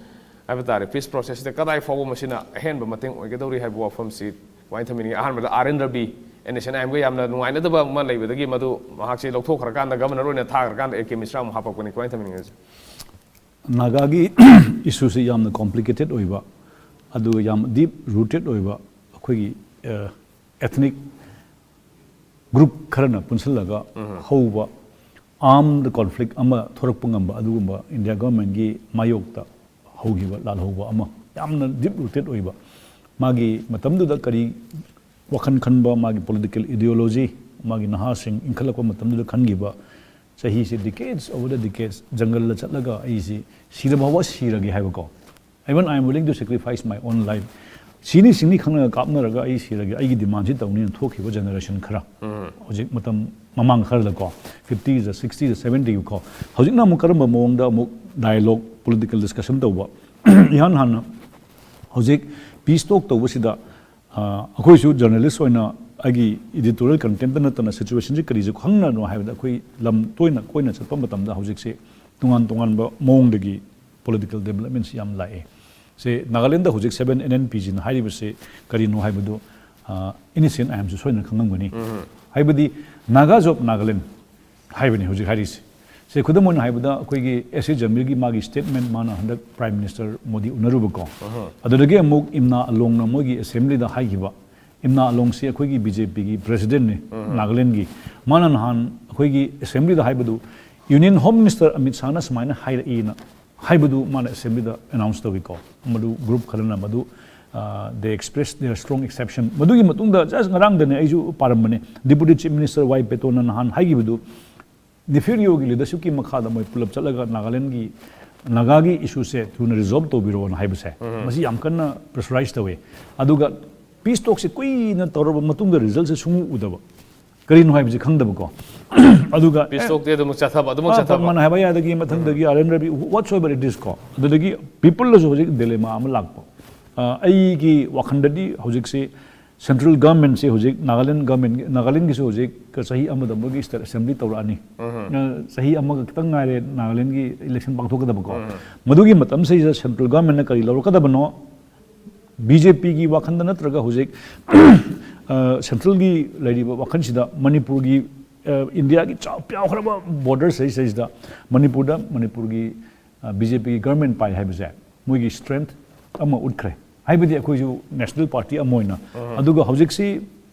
ꯍꯥꯏꯕ ꯇꯥꯔꯦ, peace processꯁꯤꯗ ꯀꯗꯥꯏ ꯐꯥꯎꯕ ꯃꯁꯤꯅ ꯑꯍꯦꯟꯕ ꯃꯇꯦꯡ ꯑꯣꯏꯒꯗꯧꯔꯤ ꯍꯥꯏꯕ ꯋꯥꯐꯝꯁꯤ ꯀꯃꯥꯏꯅ ꯊꯝꯕꯤꯅꯤꯡꯉꯤ? ꯑꯍꯥꯟꯕꯗ R N Ravi, N S N I ꯑꯦꯝꯒ ꯌꯥꯝꯅ ꯅꯨꯡꯉꯥꯏꯅꯗꯕ ꯑꯃ ꯂꯩꯕꯗꯒꯤ ꯃꯗꯨ ꯃꯍꯥꯛꯁꯦ ꯂꯧꯊꯣꯛꯈ꯭ꯔꯀꯥꯟꯗ governor ꯑꯣꯏꯅ ꯊꯥꯈ꯭ꯔꯀꯥꯟꯗ ꯑꯦ ꯀꯦ ꯃꯤꯁ꯭ꯔꯥ ꯑꯃꯨꯛ ꯍꯥꯞꯄꯛꯄꯅꯤ꯫ ꯀꯃꯥꯏꯅ ꯊꯝꯕꯤꯅꯤꯡꯉꯤ? ꯅꯥꯒꯥꯒꯤ issueꯁꯤ ꯌꯥꯝꯅ complicated ꯑꯣꯏꯕ, ꯑꯗꯨꯒ ꯌꯥꯝ deep rooted ꯑꯣꯏꯕ, ꯑꯩꯈꯣꯏꯒꯤ, ꯑ, ethnic group ꯈꯔꯅ ꯄꯨꯟꯁꯤꯜꯂꯒ ꯍꯧꯕ armed conflict ꯑꯃ ꯊꯣꯔꯛꯄ ꯉꯝꯕ ꯑꯗꯨꯒꯨꯝꯕ ꯏꯟꯗꯤꯌꯥ governmentꯀꯤ ꯃꯥꯌꯣꯛꯇ ꯍꯧꯈꯤꯕ ꯂꯥꯜꯍꯧꯕ ꯑꯃ, ꯌꯥꯝꯅ deep rooted ꯑꯣꯏꯕ, ꯃꯥꯒꯤ ꯃꯇꯝꯗꯨꯗ ꯀꯔꯤ ꯋꯥꯈꯜ ꯈꯟꯕ, ꯃꯥꯒꯤ political ideology, ꯃꯥꯒꯤ ꯅꯍꯥꯁꯤꯡ ꯏꯟꯈꯠꯂꯛꯄ ꯃꯇꯝꯗꯨꯗ ꯈꯟꯈꯤꯕ, ꯆꯍꯤꯁꯤ decades over the decades ꯖꯪꯒꯜꯗ ꯆꯠꯂꯒ ꯑꯩꯁꯤ ꯁꯤꯔꯕ ꯐꯥꯎꯕ ꯁꯤꯔꯒꯦ ꯍꯥꯏꯕꯀꯣ, even I am willing to sacrifice my own life, ꯁꯤꯅꯤ ꯁꯤꯅꯤ ꯈꯪꯅꯒ ꯀꯥꯞꯅꯔꯒ ꯑꯩ ꯁꯤꯔꯒꯦ, ꯑꯩꯒꯤ ꯗꯤꯃꯥꯟꯁꯤ ꯇꯧꯅꯤꯅ ꯊꯣꯛꯈꯤꯕ ꯖꯦꯅꯦꯔꯦꯁꯟ ꯈꯔ, ꯍꯧꯖꯤꯛ ꯃꯇꯝ ꯃꯃꯥꯡ ꯈꯔꯗꯀꯣ, ꯐꯤꯐꯇꯤꯗ, ꯁꯤꯛꯁꯇꯤꯗ, ꯁꯕꯦꯟꯇꯤꯒꯤꯀꯣ, ꯍꯧꯖꯤꯛꯅ ꯑꯃꯨꯛ ꯀꯔꯝꯕ ꯃꯑꯣꯡꯗ ꯑꯃꯨꯛ ꯗꯥꯏꯂꯣꯒ, ꯄꯣꯂꯤꯇꯤꯀꯦꯜ ꯗꯤꯁꯀꯁꯟ ꯇꯧꯕ? ꯏꯍꯥꯟ ꯍꯥꯟꯅ ꯍꯧꯖꯤꯛ ꯄꯤꯁ ꯇꯣꯛ ꯇꯧꯕꯁꯤꯗ, ꯑ, ꯑꯩꯈꯣꯏꯁꯨ ꯖꯔꯅꯦꯂꯤꯁ ꯑꯣꯏꯅ ꯑꯩꯒꯤ ꯏꯗꯤꯇꯣꯔꯤꯌꯦꯜ ꯀꯟꯇꯦꯟꯇ ꯅꯠꯇꯅ ꯁꯤꯆꯨꯋꯦꯁꯟꯁꯤ ꯀꯔꯤꯁꯨ ꯈꯪꯅꯅꯣ ꯍꯥꯏꯕꯗ, ꯑꯩꯈꯣꯏ ꯂꯝ ꯇꯣꯏꯅ ꯀꯣꯏꯅ ꯆꯠꯄ ꯃꯇꯝꯗ ꯍꯧꯖꯤꯛꯁꯤ ꯇꯣꯉꯥꯟ ꯇꯣꯉꯥꯟꯕ ꯃꯑꯣꯡꯗꯒꯤ ꯄꯣꯂꯤꯇꯤꯀꯦꯜ ꯗꯦꯕꯂꯞꯃꯦꯟꯁꯤ ꯌꯥꯝ ꯂꯥꯛꯑꯦ꯫ ꯁꯦ, ꯅꯥꯒꯥꯂꯦꯟꯗ ꯍꯧꯖꯤꯛ ꯁꯕꯦꯟ ꯑꯦꯟ ꯑꯦꯟ ꯄꯤ ꯖꯤꯅ ꯍꯥꯏꯔꯤꯕꯁꯤ ꯀꯔꯤꯅꯣ ꯍꯥꯏꯕꯗꯨ, ꯑ, ꯏꯅꯤꯁꯤꯌꯦꯟ ꯑꯌꯥꯝꯁꯨ ꯁꯣꯏꯗꯅ ꯈꯪꯉꯝꯒꯅꯤ꯫ ꯍꯥꯏꯕꯗꯤ Nagas of Nagaland ꯍꯥꯏꯕꯅꯤ ꯍꯧꯖꯤꯛ ꯍꯥꯏꯔꯤꯁꯤ꯫ ꯁꯦ, ꯈꯨꯗꯝ ꯑꯣꯏꯅ ꯍꯥꯏꯕꯗ, ꯑꯩꯈꯣꯏꯒꯤ ꯑꯦꯁ ꯑꯦ ꯖꯃꯤꯔꯒꯤ ꯃꯥꯒꯤ ꯁ꯭ꯇꯦꯠꯃꯦꯟ, ꯃꯥꯅ ꯍꯟꯗꯛ ꯄ꯭ꯔꯥꯏꯝ ꯃꯤꯅꯤꯁꯇꯔ ꯃꯣꯗꯤ ꯎꯅꯔꯨꯕꯀꯣ, ꯑꯗꯨꯗꯒꯤ ꯑꯃꯨꯛ ꯏꯝꯅꯥ ꯑꯂꯣꯡꯅ ꯃꯣꯏꯒꯤ ꯑꯦꯁꯦꯝꯕ꯭ꯂꯤꯗ ꯍꯥꯏꯈꯤꯕ, ꯏꯝꯅꯥ ꯑꯂꯣꯡꯁꯤ ꯑꯩꯈꯣꯏꯒꯤ ꯕꯤ ꯖꯦ ꯄꯤꯒꯤ ꯄ꯭ꯔꯦꯁꯤꯗꯦꯟꯠꯅꯤ ꯅꯥꯒꯥꯂꯦꯟꯒꯤ꯫ ꯃꯥꯅ ꯅꯍꯥꯟ ꯑꯩꯈꯣꯏꯒꯤ ꯑꯦꯁꯦꯝꯕ꯭ꯂꯤꯗ ꯍꯥꯏꯕꯗꯨ, ꯌꯨꯅꯤꯌꯟ ꯍꯣꯝ ꯃꯤꯅꯤꯁꯇꯔ ꯑꯃꯤꯠ ꯁꯥꯍꯅ ꯁꯨꯃꯥꯏꯅ ꯍꯥꯏꯔꯛꯏꯅ ꯍꯥꯏꯕꯗꯨ ꯃꯥꯅ ꯑꯦꯁꯦꯝꯕ꯭ꯂꯤꯗ ꯑꯦꯅꯥꯎꯟꯁ ꯇꯧꯏꯀꯣ꯫ ꯃꯗꯨ ꯒ꯭ꯔꯨꯞ ꯈꯔꯅ ꯃꯗꯨ, ꯑ, they express their strong exception꯫ ꯃꯗꯨꯒꯤ ꯃꯇꯨꯡꯗ just ꯉꯔꯥꯡꯗꯅꯦ ꯑꯩꯁꯨ ꯄꯥꯔꯝꯕꯅꯦ, ꯗꯤꯄꯨꯇꯤ ꯆꯤꯐ ꯃꯤꯅꯤꯁꯇꯔ ꯋꯥꯏ ꯄꯦꯇꯣꯅ ꯅꯍꯥꯟ ꯍꯥꯏꯈꯤꯕꯗꯨ, ꯅꯤꯐꯤꯔꯤꯌꯣꯒꯤ ꯂꯤꯗꯔꯁꯤꯞꯀꯤ ꯃꯈꯥꯗ ꯃꯣꯏ ꯄꯨꯂꯞ ꯆꯠꯂꯒ ꯅꯥꯒꯥꯂꯦꯟꯒꯤ, ꯅꯥꯒꯥꯒꯤ ꯏꯁꯨꯁꯦ ꯊꯨꯅ ꯔꯤꯖꯣꯜꯕ ꯇꯧꯕꯤꯔꯣꯅ ꯍꯥꯏꯕꯁꯦ, ꯃꯁꯤ ꯌꯥꯝ ꯀꯟꯅ ꯄ꯭ꯔꯦꯁꯔꯥꯏꯁ ꯇꯧꯋꯦ꯫ ꯑꯗꯨꯒ ꯄꯤꯁ ꯇꯣꯛꯁꯦ ꯀꯨꯏꯅ ꯇꯧꯔꯕ ꯃꯇꯨꯡꯗ ꯔꯤꯖꯜꯠꯁꯦ ꯁꯨꯡꯎ ꯎꯗꯕ꯫ ꯀꯔꯤꯅꯣ ꯍꯥꯏꯕꯁꯤ ꯈꯪꯗꯕꯀꯣ꯫ ꯑꯗꯨꯒ, ꯄꯤꯁ ꯑꯦ, ꯇꯣꯛꯇꯤ ꯑꯗꯨꯃꯛ ꯆꯠꯊꯕ, ꯑꯗꯨꯃꯛ ꯑ, ꯆꯠꯊꯕ꯫ ꯃꯅ ꯍꯥꯏꯕ ꯌꯥꯗꯒꯤ ꯃꯊꯪꯗꯒꯤ R N Ravi, whatsoever it is ꯀꯣ꯫ ꯑꯗꯨꯗꯒꯤ ꯄꯤꯄꯜꯗꯁꯨ ꯍꯧꯖꯤꯛ ꯗꯤꯂꯦꯃꯥ ꯑꯃ ꯂꯥꯛꯄ꯫ ꯑ, ꯑꯩꯒꯤ ꯋꯥꯈꯜꯗꯗꯤ ꯍꯧꯖꯤꯛꯁꯤ ꯁꯦꯟꯇ꯭ꯔꯦꯜ ꯒꯚꯔꯟꯃꯦꯟꯠꯁꯤ ꯍꯧꯖꯤꯛ ꯅꯥꯒꯥꯂꯦꯟ ꯒꯚꯔꯟꯃꯦꯟꯠ, ꯅꯥꯒꯥꯂꯦꯟꯒꯤꯁꯨ ꯍꯧꯖꯤꯛ ꯆꯍꯤ ꯑꯃꯗ ꯃꯣꯏꯒꯤ ꯁ꯭ꯇꯦꯠ ꯑꯦꯁꯦꯝꯕ꯭ꯂꯤ ꯇꯧꯔꯛꯑꯅꯤ꯫ ꯑ, ꯆꯍꯤ ꯑꯃꯒ ꯈꯤꯇꯪ ꯉꯥꯏꯔꯦ ꯅꯥꯒꯥꯂꯦꯟꯒꯤ ꯏꯂꯦꯛꯁꯟ ꯄꯥꯡꯊꯣꯛꯀꯗꯕꯀꯣ꯫ ꯃꯗꯨꯒꯤ ꯃꯇꯝꯁꯤꯗ ꯁꯦꯟꯇ꯭ꯔꯦꯜ ꯒꯚꯔꯟꯃꯦꯟꯠꯅ ꯀꯔꯤ ꯂꯧꯔꯛꯀꯗꯕꯅꯣ? ꯕꯤ ꯖꯦ ꯄꯤꯒꯤ ꯋꯥꯈꯜꯗ ꯅꯠꯇ꯭ꯔꯒ ꯍꯧꯖꯤꯛ, ꯑ, ꯁꯦꯟꯇ꯭ꯔꯦꯜꯒꯤ ꯂꯩꯔꯤꯕ ꯋꯥꯈꯜꯁꯤꯗ ꯃꯅꯤꯄꯨꯔꯒꯤ, ꯑ, ꯏꯟꯗꯤꯌꯥꯒꯤ ꯆꯥꯎ-, ꯆꯥꯎꯈ꯭ꯔꯕ ꯕꯣꯔꯗꯔ ꯁꯤꯗꯩꯁꯤꯗ ꯃꯅꯤꯄꯨꯔꯗ, ꯃꯅꯤꯄꯨꯔꯒꯤ, ꯑ, ꯕꯤ ꯖꯦ ꯄꯤꯒꯤ ꯒꯚꯔꯟꯃꯦꯟꯠ ꯄꯥꯏ ꯍꯥꯏꯕꯁꯦ ꯃꯣꯏꯒꯤ ꯁ꯭ꯇꯔꯦꯡꯊ ꯑꯃ ꯎꯠꯈ꯭ꯔꯦ꯫ ꯍꯥꯏꯕꯗꯤ ꯑꯩꯈꯣꯏꯁꯨ ꯅꯦꯁꯅꯦꯜ ꯄꯥꯔꯇꯤ ꯑꯃ ꯑꯣꯏꯅ꯫ ꯑꯗꯨꯒ ꯍꯧꯖꯤꯛꯁꯤ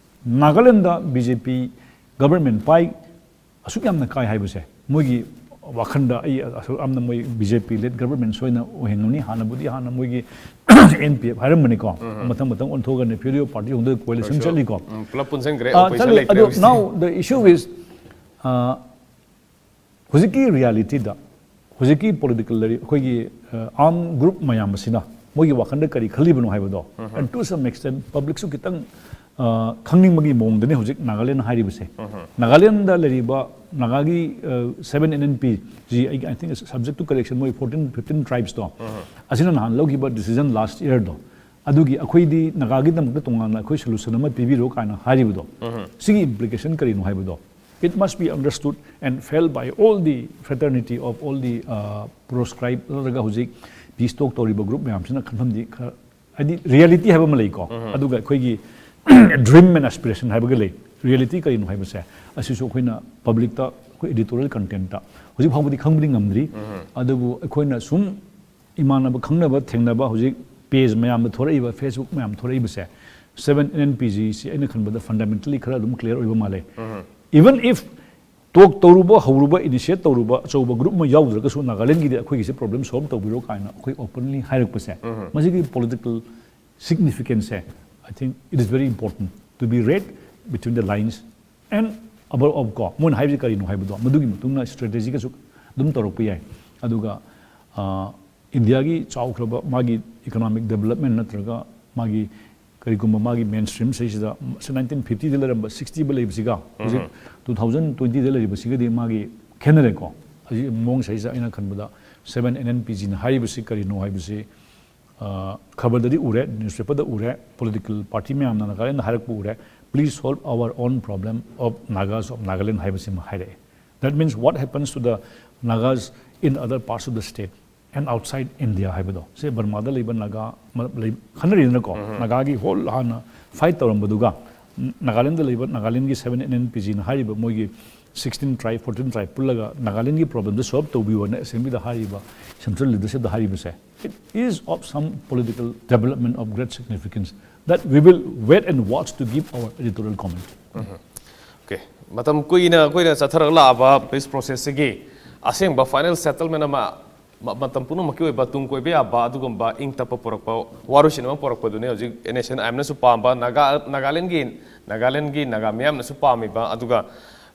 ꯅꯥꯒꯥꯂꯦꯟꯗ ꯕꯤ ꯖꯦ ꯄꯤ ꯒꯚꯔꯟꯃꯦꯟꯠ ꯄꯥꯏ, ꯑꯁꯨꯛ ꯌꯥꯝꯅ ꯀꯥꯏ ꯍꯥꯏꯕꯁꯦ ꯃꯣꯏꯒꯤ ꯋꯥꯈꯜꯗ ꯑꯩ ꯑꯁꯨꯛ ꯌꯥꯝꯅ ꯃꯣꯏ ꯕꯤ ꯖꯦ ꯄꯤ ꯂꯦꯗ ꯒꯚꯔꯟꯃꯦꯟꯠ ꯁꯣꯏꯅ ꯑꯣꯏꯍꯟꯒꯅꯤ꯫ ꯍꯥꯟꯅꯕꯨꯗꯤ ꯍꯥꯟꯅ ꯃꯣꯏꯒꯤ ꯑꯦꯟ ꯄꯤ ꯑꯦꯐ ꯍꯥꯏꯔꯝꯕꯅꯤ ꯀꯣ꯫ ꯃꯊꯪ ꯃꯊꯪ ꯑꯣꯟꯊꯣꯛꯑꯒ ꯅꯦꯐꯤꯔꯤꯌꯣ ꯄꯥꯔꯇꯤ ꯍꯣꯡꯗꯣꯛꯑꯒ ꯀꯣꯑꯦꯂꯤꯁꯟ ꯆꯠꯂꯤ ꯀꯣ꯫ ꯎꯝ, ꯄꯨꯂꯞ ꯄꯨꯟꯁꯤꯟꯈ꯭ꯔꯦ, ꯑ, opposition ꯆꯠꯂꯤ꯫ ꯂꯩꯇ꯭ꯔꯦ ꯑꯗꯣ ꯍꯧꯖꯤꯛꯇꯤ꯫ Now the issue is, ꯑ, ꯍꯧꯖꯤꯛꯀꯤ ꯔꯤꯌꯦꯂꯤꯇꯤꯗ ꯍꯧꯖꯤꯛꯀꯤ ꯄꯣꯂꯤꯇꯤꯀꯦꯜ ꯂꯩꯔꯤ-, ꯑꯩꯈꯣꯏꯒꯤ, ꯑ, ꯑꯥꯔꯝ ꯒ꯭ꯔꯨꯞ ꯃꯌꯥꯝ ꯑꯁꯤꯅ ꯃꯣꯏꯒꯤ ꯋꯥꯈꯜꯗ ꯀꯔꯤ ꯈꯜꯂꯤꯕꯅꯣ ꯍꯥꯏꯕꯗꯣ, and to some extent publicꯁꯨ ꯈꯤꯇꯪ ꯑ, ꯈꯪꯅꯤꯡꯕꯒꯤ ꯃꯑꯣꯡꯗꯅꯤ ꯍꯧꯖꯤꯛ ꯅꯥꯒꯥꯂꯦꯟ ꯍꯥꯏꯔꯤꯕꯁꯦ꯫ ꯅꯥꯒꯥꯂꯦꯟꯗ ꯂꯩꯔꯤꯕ ꯅꯥꯒꯥꯒꯤ seven N N P G, I think subject to correction, ꯃꯣꯏ fourteen fifteen tribesꯇꯣ, ꯑꯁꯤꯅ ꯅꯍꯥꯟ ꯂꯧꯈꯤꯕ decision last yearꯗꯣ, ꯑꯗꯨꯒꯤ ꯑꯩꯈꯣꯏꯗꯤ ꯅꯥꯒꯥꯒꯤꯗꯃꯛꯇ ꯇꯣꯉꯥꯟꯅ ꯑꯩꯈꯣꯏ solution ꯑꯃ ꯄꯤꯕꯤꯔꯣ ꯀꯥꯏꯅ ꯍꯥꯏꯔꯤꯕꯗꯣ, ꯁꯤꯒꯤ implication ꯀꯔꯤꯅꯣ ꯍꯥꯏꯕꯗꯣ, it must be understood and felt by all the fraternity of all the, uh, proscribed ꯅꯠꯇ꯭ꯔꯒ ꯍꯧꯖꯤꯛ peace talk ꯇꯧꯔꯤꯕ group ꯃꯌꯥꯝꯁꯤꯅ ꯈꯟꯐꯝꯗꯤ ꯈꯔ, ꯍꯥꯏꯗꯤ reality ꯍꯥꯏꯕ ꯑꯃ ꯂꯩꯀꯣ, ꯑꯗꯨꯒ ꯑꯩꯈꯣꯏꯒꯤ dream and aspiration ꯍꯥꯏꯕꯒ ꯂꯩ꯫ Reality ꯀꯔꯤꯅꯣ ꯍꯥꯏꯕꯁꯦ ꯑꯁꯤꯁꯨ ꯑꯩꯈꯣꯏꯅ publicꯇ ꯑꯩꯈꯣꯏ editorial contentꯇ ꯍꯧꯖꯤꯛ ꯐꯥꯎꯕꯗꯤ ꯈꯪꯕꯗꯤ ꯉꯝꯗ꯭ꯔꯤ꯫ ꯑꯗꯨꯕꯨ ꯑꯩꯈꯣꯏꯅ ꯁꯨꯝ ꯏꯃꯥꯟꯅꯕ ꯈꯪꯅꯕ ꯊꯦꯡꯅꯕ ꯍꯧꯖꯤꯛ page ꯃꯌꯥꯝꯗ ꯊꯣꯔꯛꯏꯕ, Facebook ꯃꯌꯥꯝ ꯊꯣꯔꯛꯏꯕꯁꯦ, seven N N P Gꯁꯤ ꯑꯩꯅ ꯈꯟꯕꯗ fundamentally ꯈꯔ ꯑꯗꯨꯝ clear ꯑꯣꯏꯕ ꯃꯥꯜꯂꯦ꯫ Even if talk ꯇꯧꯔꯨꯕ ꯍꯧꯔꯨꯕ, initiate ꯇꯧꯔꯨꯕ ꯑꯆꯧꯕ group ꯑꯃ ꯌꯥꯎꯗ꯭ꯔꯒꯁꯨ ꯅꯥꯒꯥꯂꯦꯟꯒꯤꯗꯤ ꯑꯩꯈꯣꯏꯒꯤꯁꯦ problem solve ꯇꯧꯕꯤꯔꯣ ꯀꯥꯏꯅ ꯑꯩꯈꯣꯏ openly ꯍꯥꯏꯔꯛꯄꯁꯦ, ꯃꯁꯤꯒꯤ political significanceꯁꯦ, I think it is very important to be read between the lines and above all ꯀꯣ, ꯃꯣꯏꯅ ꯍꯥꯏꯕꯁꯤ ꯀꯔꯤꯅꯣ ꯍꯥꯏꯕꯗꯣ, ꯃꯗꯨꯒꯤ ꯃꯇꯨꯡ ꯏꯟꯅ strategyꯒꯁꯨ ꯑꯗꯨꯝ ꯇꯧꯔꯛꯄ ꯌꯥꯏ꯫ ꯑꯗꯨꯒ, ꯑ, ꯏꯟꯗꯤꯌꯥꯒꯤ ꯆꯥꯎꯈ꯭ꯔꯕ ꯃꯥꯒꯤ economic development ꯅꯠꯇ꯭ꯔꯒ ꯃꯥꯒꯤ ꯀꯔꯤꯒꯨꯝꯕ ꯃꯥꯒꯤ mainstream ꯁꯤꯗꯩꯁꯤꯗ nineteen fiftyꯗ ꯂꯩꯔꯝꯕ, sixtyꯗ ꯂꯩꯕꯁꯤꯒ ꯍꯧꯖꯤꯛ two thousand twentyꯗ ꯂꯩꯔꯤꯕꯁꯤꯒꯗꯤ ꯃꯥꯒꯤ ꯈꯦꯠꯅꯔꯦꯀꯣ꯫ ꯍꯧꯖꯤꯛ ꯃꯑꯣꯡ ꯁꯤꯗꯩꯁꯤꯗ ꯑꯩꯅ ꯈꯟꯕꯗ seven N N P Gꯅ ꯍꯥꯏꯔꯤꯕꯁꯤ ꯀꯔꯤꯅꯣ ꯍꯥꯏꯕꯁꯤ, ꯑ, ꯈꯕꯔꯗꯗꯤ ꯎꯔꯦ, newspaperꯗ ꯎꯔꯦ, political party ꯃꯌꯥꯝꯅ ꯅꯥꯒꯥꯂꯦꯟꯗ ꯍꯥꯏꯔꯛꯄ ꯎꯔꯦ, "Please solve our own problem of Nagas of Nagaland" ꯍꯥꯏꯕꯁꯤꯃ ꯍꯥꯏꯔꯛꯑꯦ꯫ That means what happens to the Nagas in other parts of the state and outside India ꯍꯥꯏꯕꯗꯣ, ꯁꯦ ꯕꯔꯃꯥꯗ ꯂꯩꯕ ꯅꯥꯒꯥ ꯃ-, ꯂꯩ-, ꯈꯟꯅꯔꯤꯗꯅꯀꯣ, ꯅꯥꯒꯥꯒꯤ whole ꯍꯥꯟꯅ fight ꯇꯧꯔꯝꯕꯗꯨꯒ, ꯅ-, ꯅꯥꯒꯥꯂꯦꯟꯗ ꯂꯩꯕ ꯅꯥꯒꯥꯂꯦꯟꯒꯤ seven N N P Gꯅ ꯍꯥꯏꯔꯤꯕ ꯃꯣꯏꯒꯤ sixteen tribe, fourteen tribe ꯄꯨꯜꯂꯒ ꯅꯥꯒꯥꯂꯦꯟꯒꯤ problemꯗꯨ solve ꯇꯧꯕꯤꯌꯣꯅ assemblyꯗ ꯍꯥꯏꯔꯤꯕ central leadershipꯇ ꯍꯥꯏꯔꯤꯕꯁꯦ, it is of some political development of great significance that we will wait and watch to give our editorial comment. Okay. ꯃꯇꯝ ꯀꯨꯏꯅ ꯑꯩꯈꯣꯏꯅ ꯆꯠꯊꯔꯛꯂꯛꯂꯕ peace processꯁꯤꯒꯤ ꯑꯁꯦꯡꯕ final settlement ꯑꯃ, ꯃ-, ꯃꯇꯝ ꯄꯨꯝꯅꯃꯛꯀꯤ ꯑꯣꯏꯕ ꯇꯨꯡ ꯀꯣꯏꯕ ꯌꯥꯕ ꯑꯗꯨꯒꯨꯝꯕ ꯏꯪ ꯇꯞꯄ ꯄꯨꯔꯛꯄ ꯋꯥꯔꯣꯏꯁꯤꯟ ꯑꯃ ꯄꯨꯔꯛꯄꯗꯨꯅꯤ ꯍꯧꯖꯤꯛ NSCN IMꯅꯁꯨ ꯄꯥꯝꯕ, ꯅꯥꯒꯥ-, ꯅꯥꯒꯥꯂꯦꯟꯒꯤ, ꯅꯥꯒꯥꯂꯦꯟꯒꯤ ꯅꯥꯒꯥ ꯃꯤꯌꯥꯝꯅꯁꯨ ꯄꯥꯝꯃꯤꯕ, ꯑꯗꯨꯒ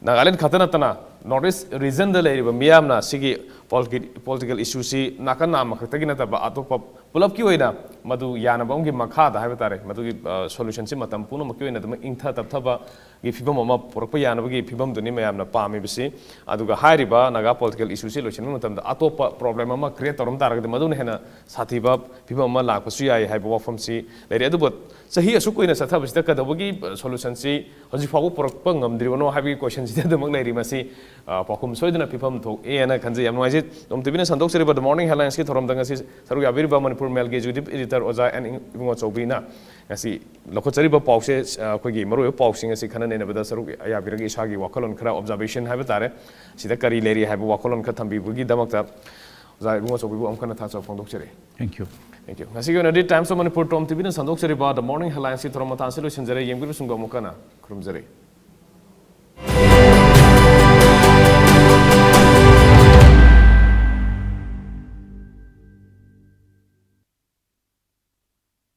ꯅꯥꯒꯥꯂꯦꯟ ꯈꯛꯇ ꯅꯠꯇꯅ North East regionꯗ ꯂꯩꯔꯤꯕ ꯃꯤꯌꯥꯝꯅ ꯁꯤꯒꯤ political issueꯁꯤ ꯅꯥꯀꯟ ꯑꯃꯈꯛꯇꯒꯤ ꯅꯠꯇꯕ ꯑꯇꯣꯞꯄ ꯄꯨꯂꯞꯀꯤ ꯑꯣꯏꯅ ꯃꯗꯨ ꯌꯥꯅꯕ ꯑꯃꯒꯤ ꯃꯈꯥꯗ ꯍꯥꯏꯕ ꯇꯥꯔꯦ, ꯃꯗꯨꯒꯤ solutionꯁꯤ ꯃꯇꯝ ꯄꯨꯝꯅꯃꯛꯀꯤ ꯑꯣꯏꯅ ꯑꯗꯨꯃꯛ ꯏꯪꯊ ꯇꯞꯊꯕꯒꯤ ꯐꯤꯕꯝ ꯑꯃ ꯄꯨꯔꯛꯄ ꯌꯥꯅꯕꯒꯤ ꯐꯤꯕꯝꯗꯨꯅꯤ ꯃꯌꯥꯝꯅ ꯄꯥꯝꯃꯤꯕꯁꯤ꯫ ꯑꯗꯨꯒ ꯍꯥꯏꯔꯤꯕ ꯅꯥꯒꯥ political issueꯁꯤ ꯂꯣꯏꯁꯤꯟꯕ ꯃꯇꯝꯗ ꯑꯇꯣꯞꯄ problem ꯑꯃ create ꯇꯧꯔꯝ ꯇꯥꯔꯒꯗꯤ ꯃꯗꯨꯅ ꯍꯦꯟꯅ ꯁꯥꯊꯤꯕ ꯐꯤꯕꯝ ꯑꯃ ꯂꯥꯛꯄꯁꯨ ꯌꯥꯏ ꯍꯥꯏꯕ ꯋꯥꯐꯝꯁꯤ ꯂꯩꯔꯦ꯫ ꯑꯗꯨꯕꯨ ꯆꯍꯤ ꯑꯁꯨꯛ ꯀꯨꯏꯅ ꯆꯠꯊꯕꯁꯤꯗ ꯀꯩꯗꯧꯕꯒꯤ solutionꯁꯤ ꯍꯧꯖꯤꯛ ꯐꯥꯎꯕ ꯄꯨꯔꯛꯄ ꯉꯝꯗ꯭ꯔꯤꯕꯅꯣ ꯍꯥꯏꯕꯒꯤ questionꯁꯤꯗꯤ ꯑꯗꯨꯃꯛ ꯂꯩꯔꯤ꯫ ꯃꯁꯤ ꯄꯥꯎꯈꯨꯝ ꯁꯣꯏꯗꯅ ꯄꯤꯐꯝ ꯊꯣꯛꯑꯦꯅ ꯈꯟꯖꯩ꯫ ꯌꯥꯝ ꯅꯨꯡꯉꯥꯏꯖꯩ ꯇꯣꯝ ꯇꯤꯚꯤꯅ ꯁꯟꯗꯣꯛꯆꯔꯤꯕ The Morning Headlinesꯀꯤ ꯊꯧꯔꯝꯗ ꯉꯁꯤ ꯁꯔꯨꯛ ꯌꯥꯕꯤꯔꯤꯕ ꯃꯅꯤꯄꯨꯔ Mailꯒꯤ executive editor ꯑꯣꯖꯥ ꯑꯦꯟ ꯏꯕꯨꯡꯉꯣ ꯆꯧꯕꯤꯅ ꯉꯁꯤ ꯂꯧꯈꯠꯆꯔꯤꯕ ꯄꯥꯎꯁꯦ, ꯑꯩꯈꯣꯏꯒꯤ ꯃꯔꯨꯑꯣꯏꯕ ꯄꯥꯎꯁꯤꯡ ꯑꯁꯤ ꯈꯟꯅ ꯅꯩꯅꯕꯗ ꯁꯔꯨꯛ ꯌꯥꯕꯤꯔꯒ ꯏꯁꯥꯒꯤ ꯋꯥꯈꯜꯂꯣꯟ ꯈꯔ, observation ꯍꯥꯏꯕ ꯇꯥꯔꯦ, ꯁꯤꯗ ꯀꯔꯤ ꯂꯩꯔꯤ ꯍꯥꯏꯕ ꯋꯥꯈꯜꯂꯣꯟ ꯈꯔ ꯊꯝꯕꯤꯕꯒꯤꯗꯃꯛꯇ ꯑꯣꯖꯥ ꯏꯕꯨꯡꯉꯣ ꯆꯧꯕꯤꯕꯨ ꯑꯃꯨꯛ ꯍꯟꯅ ꯊꯥꯖꯕ ꯐꯣꯡꯗꯣꯛꯆꯔꯤ꯫ Thank you. Thank you. ꯉꯁꯤꯒꯤ ꯑꯣꯏꯅꯗꯤ Times of Manipur Tom ꯇꯤꯚꯤꯅ ꯁꯟꯗꯣꯛꯆꯔꯤꯕ The Morning Headlinesꯀꯤ ꯊꯧꯔꯝ ꯃꯇꯥꯡꯁꯤ ꯂꯣꯏꯁꯤꯟꯖꯔꯦ꯫ ꯌꯦꯡꯕꯤꯔꯤꯕꯁꯤꯡꯕꯨ ꯑꯃꯨꯛ ꯍꯟꯅ ꯈꯨꯔꯨꯝꯖꯔꯤ꯫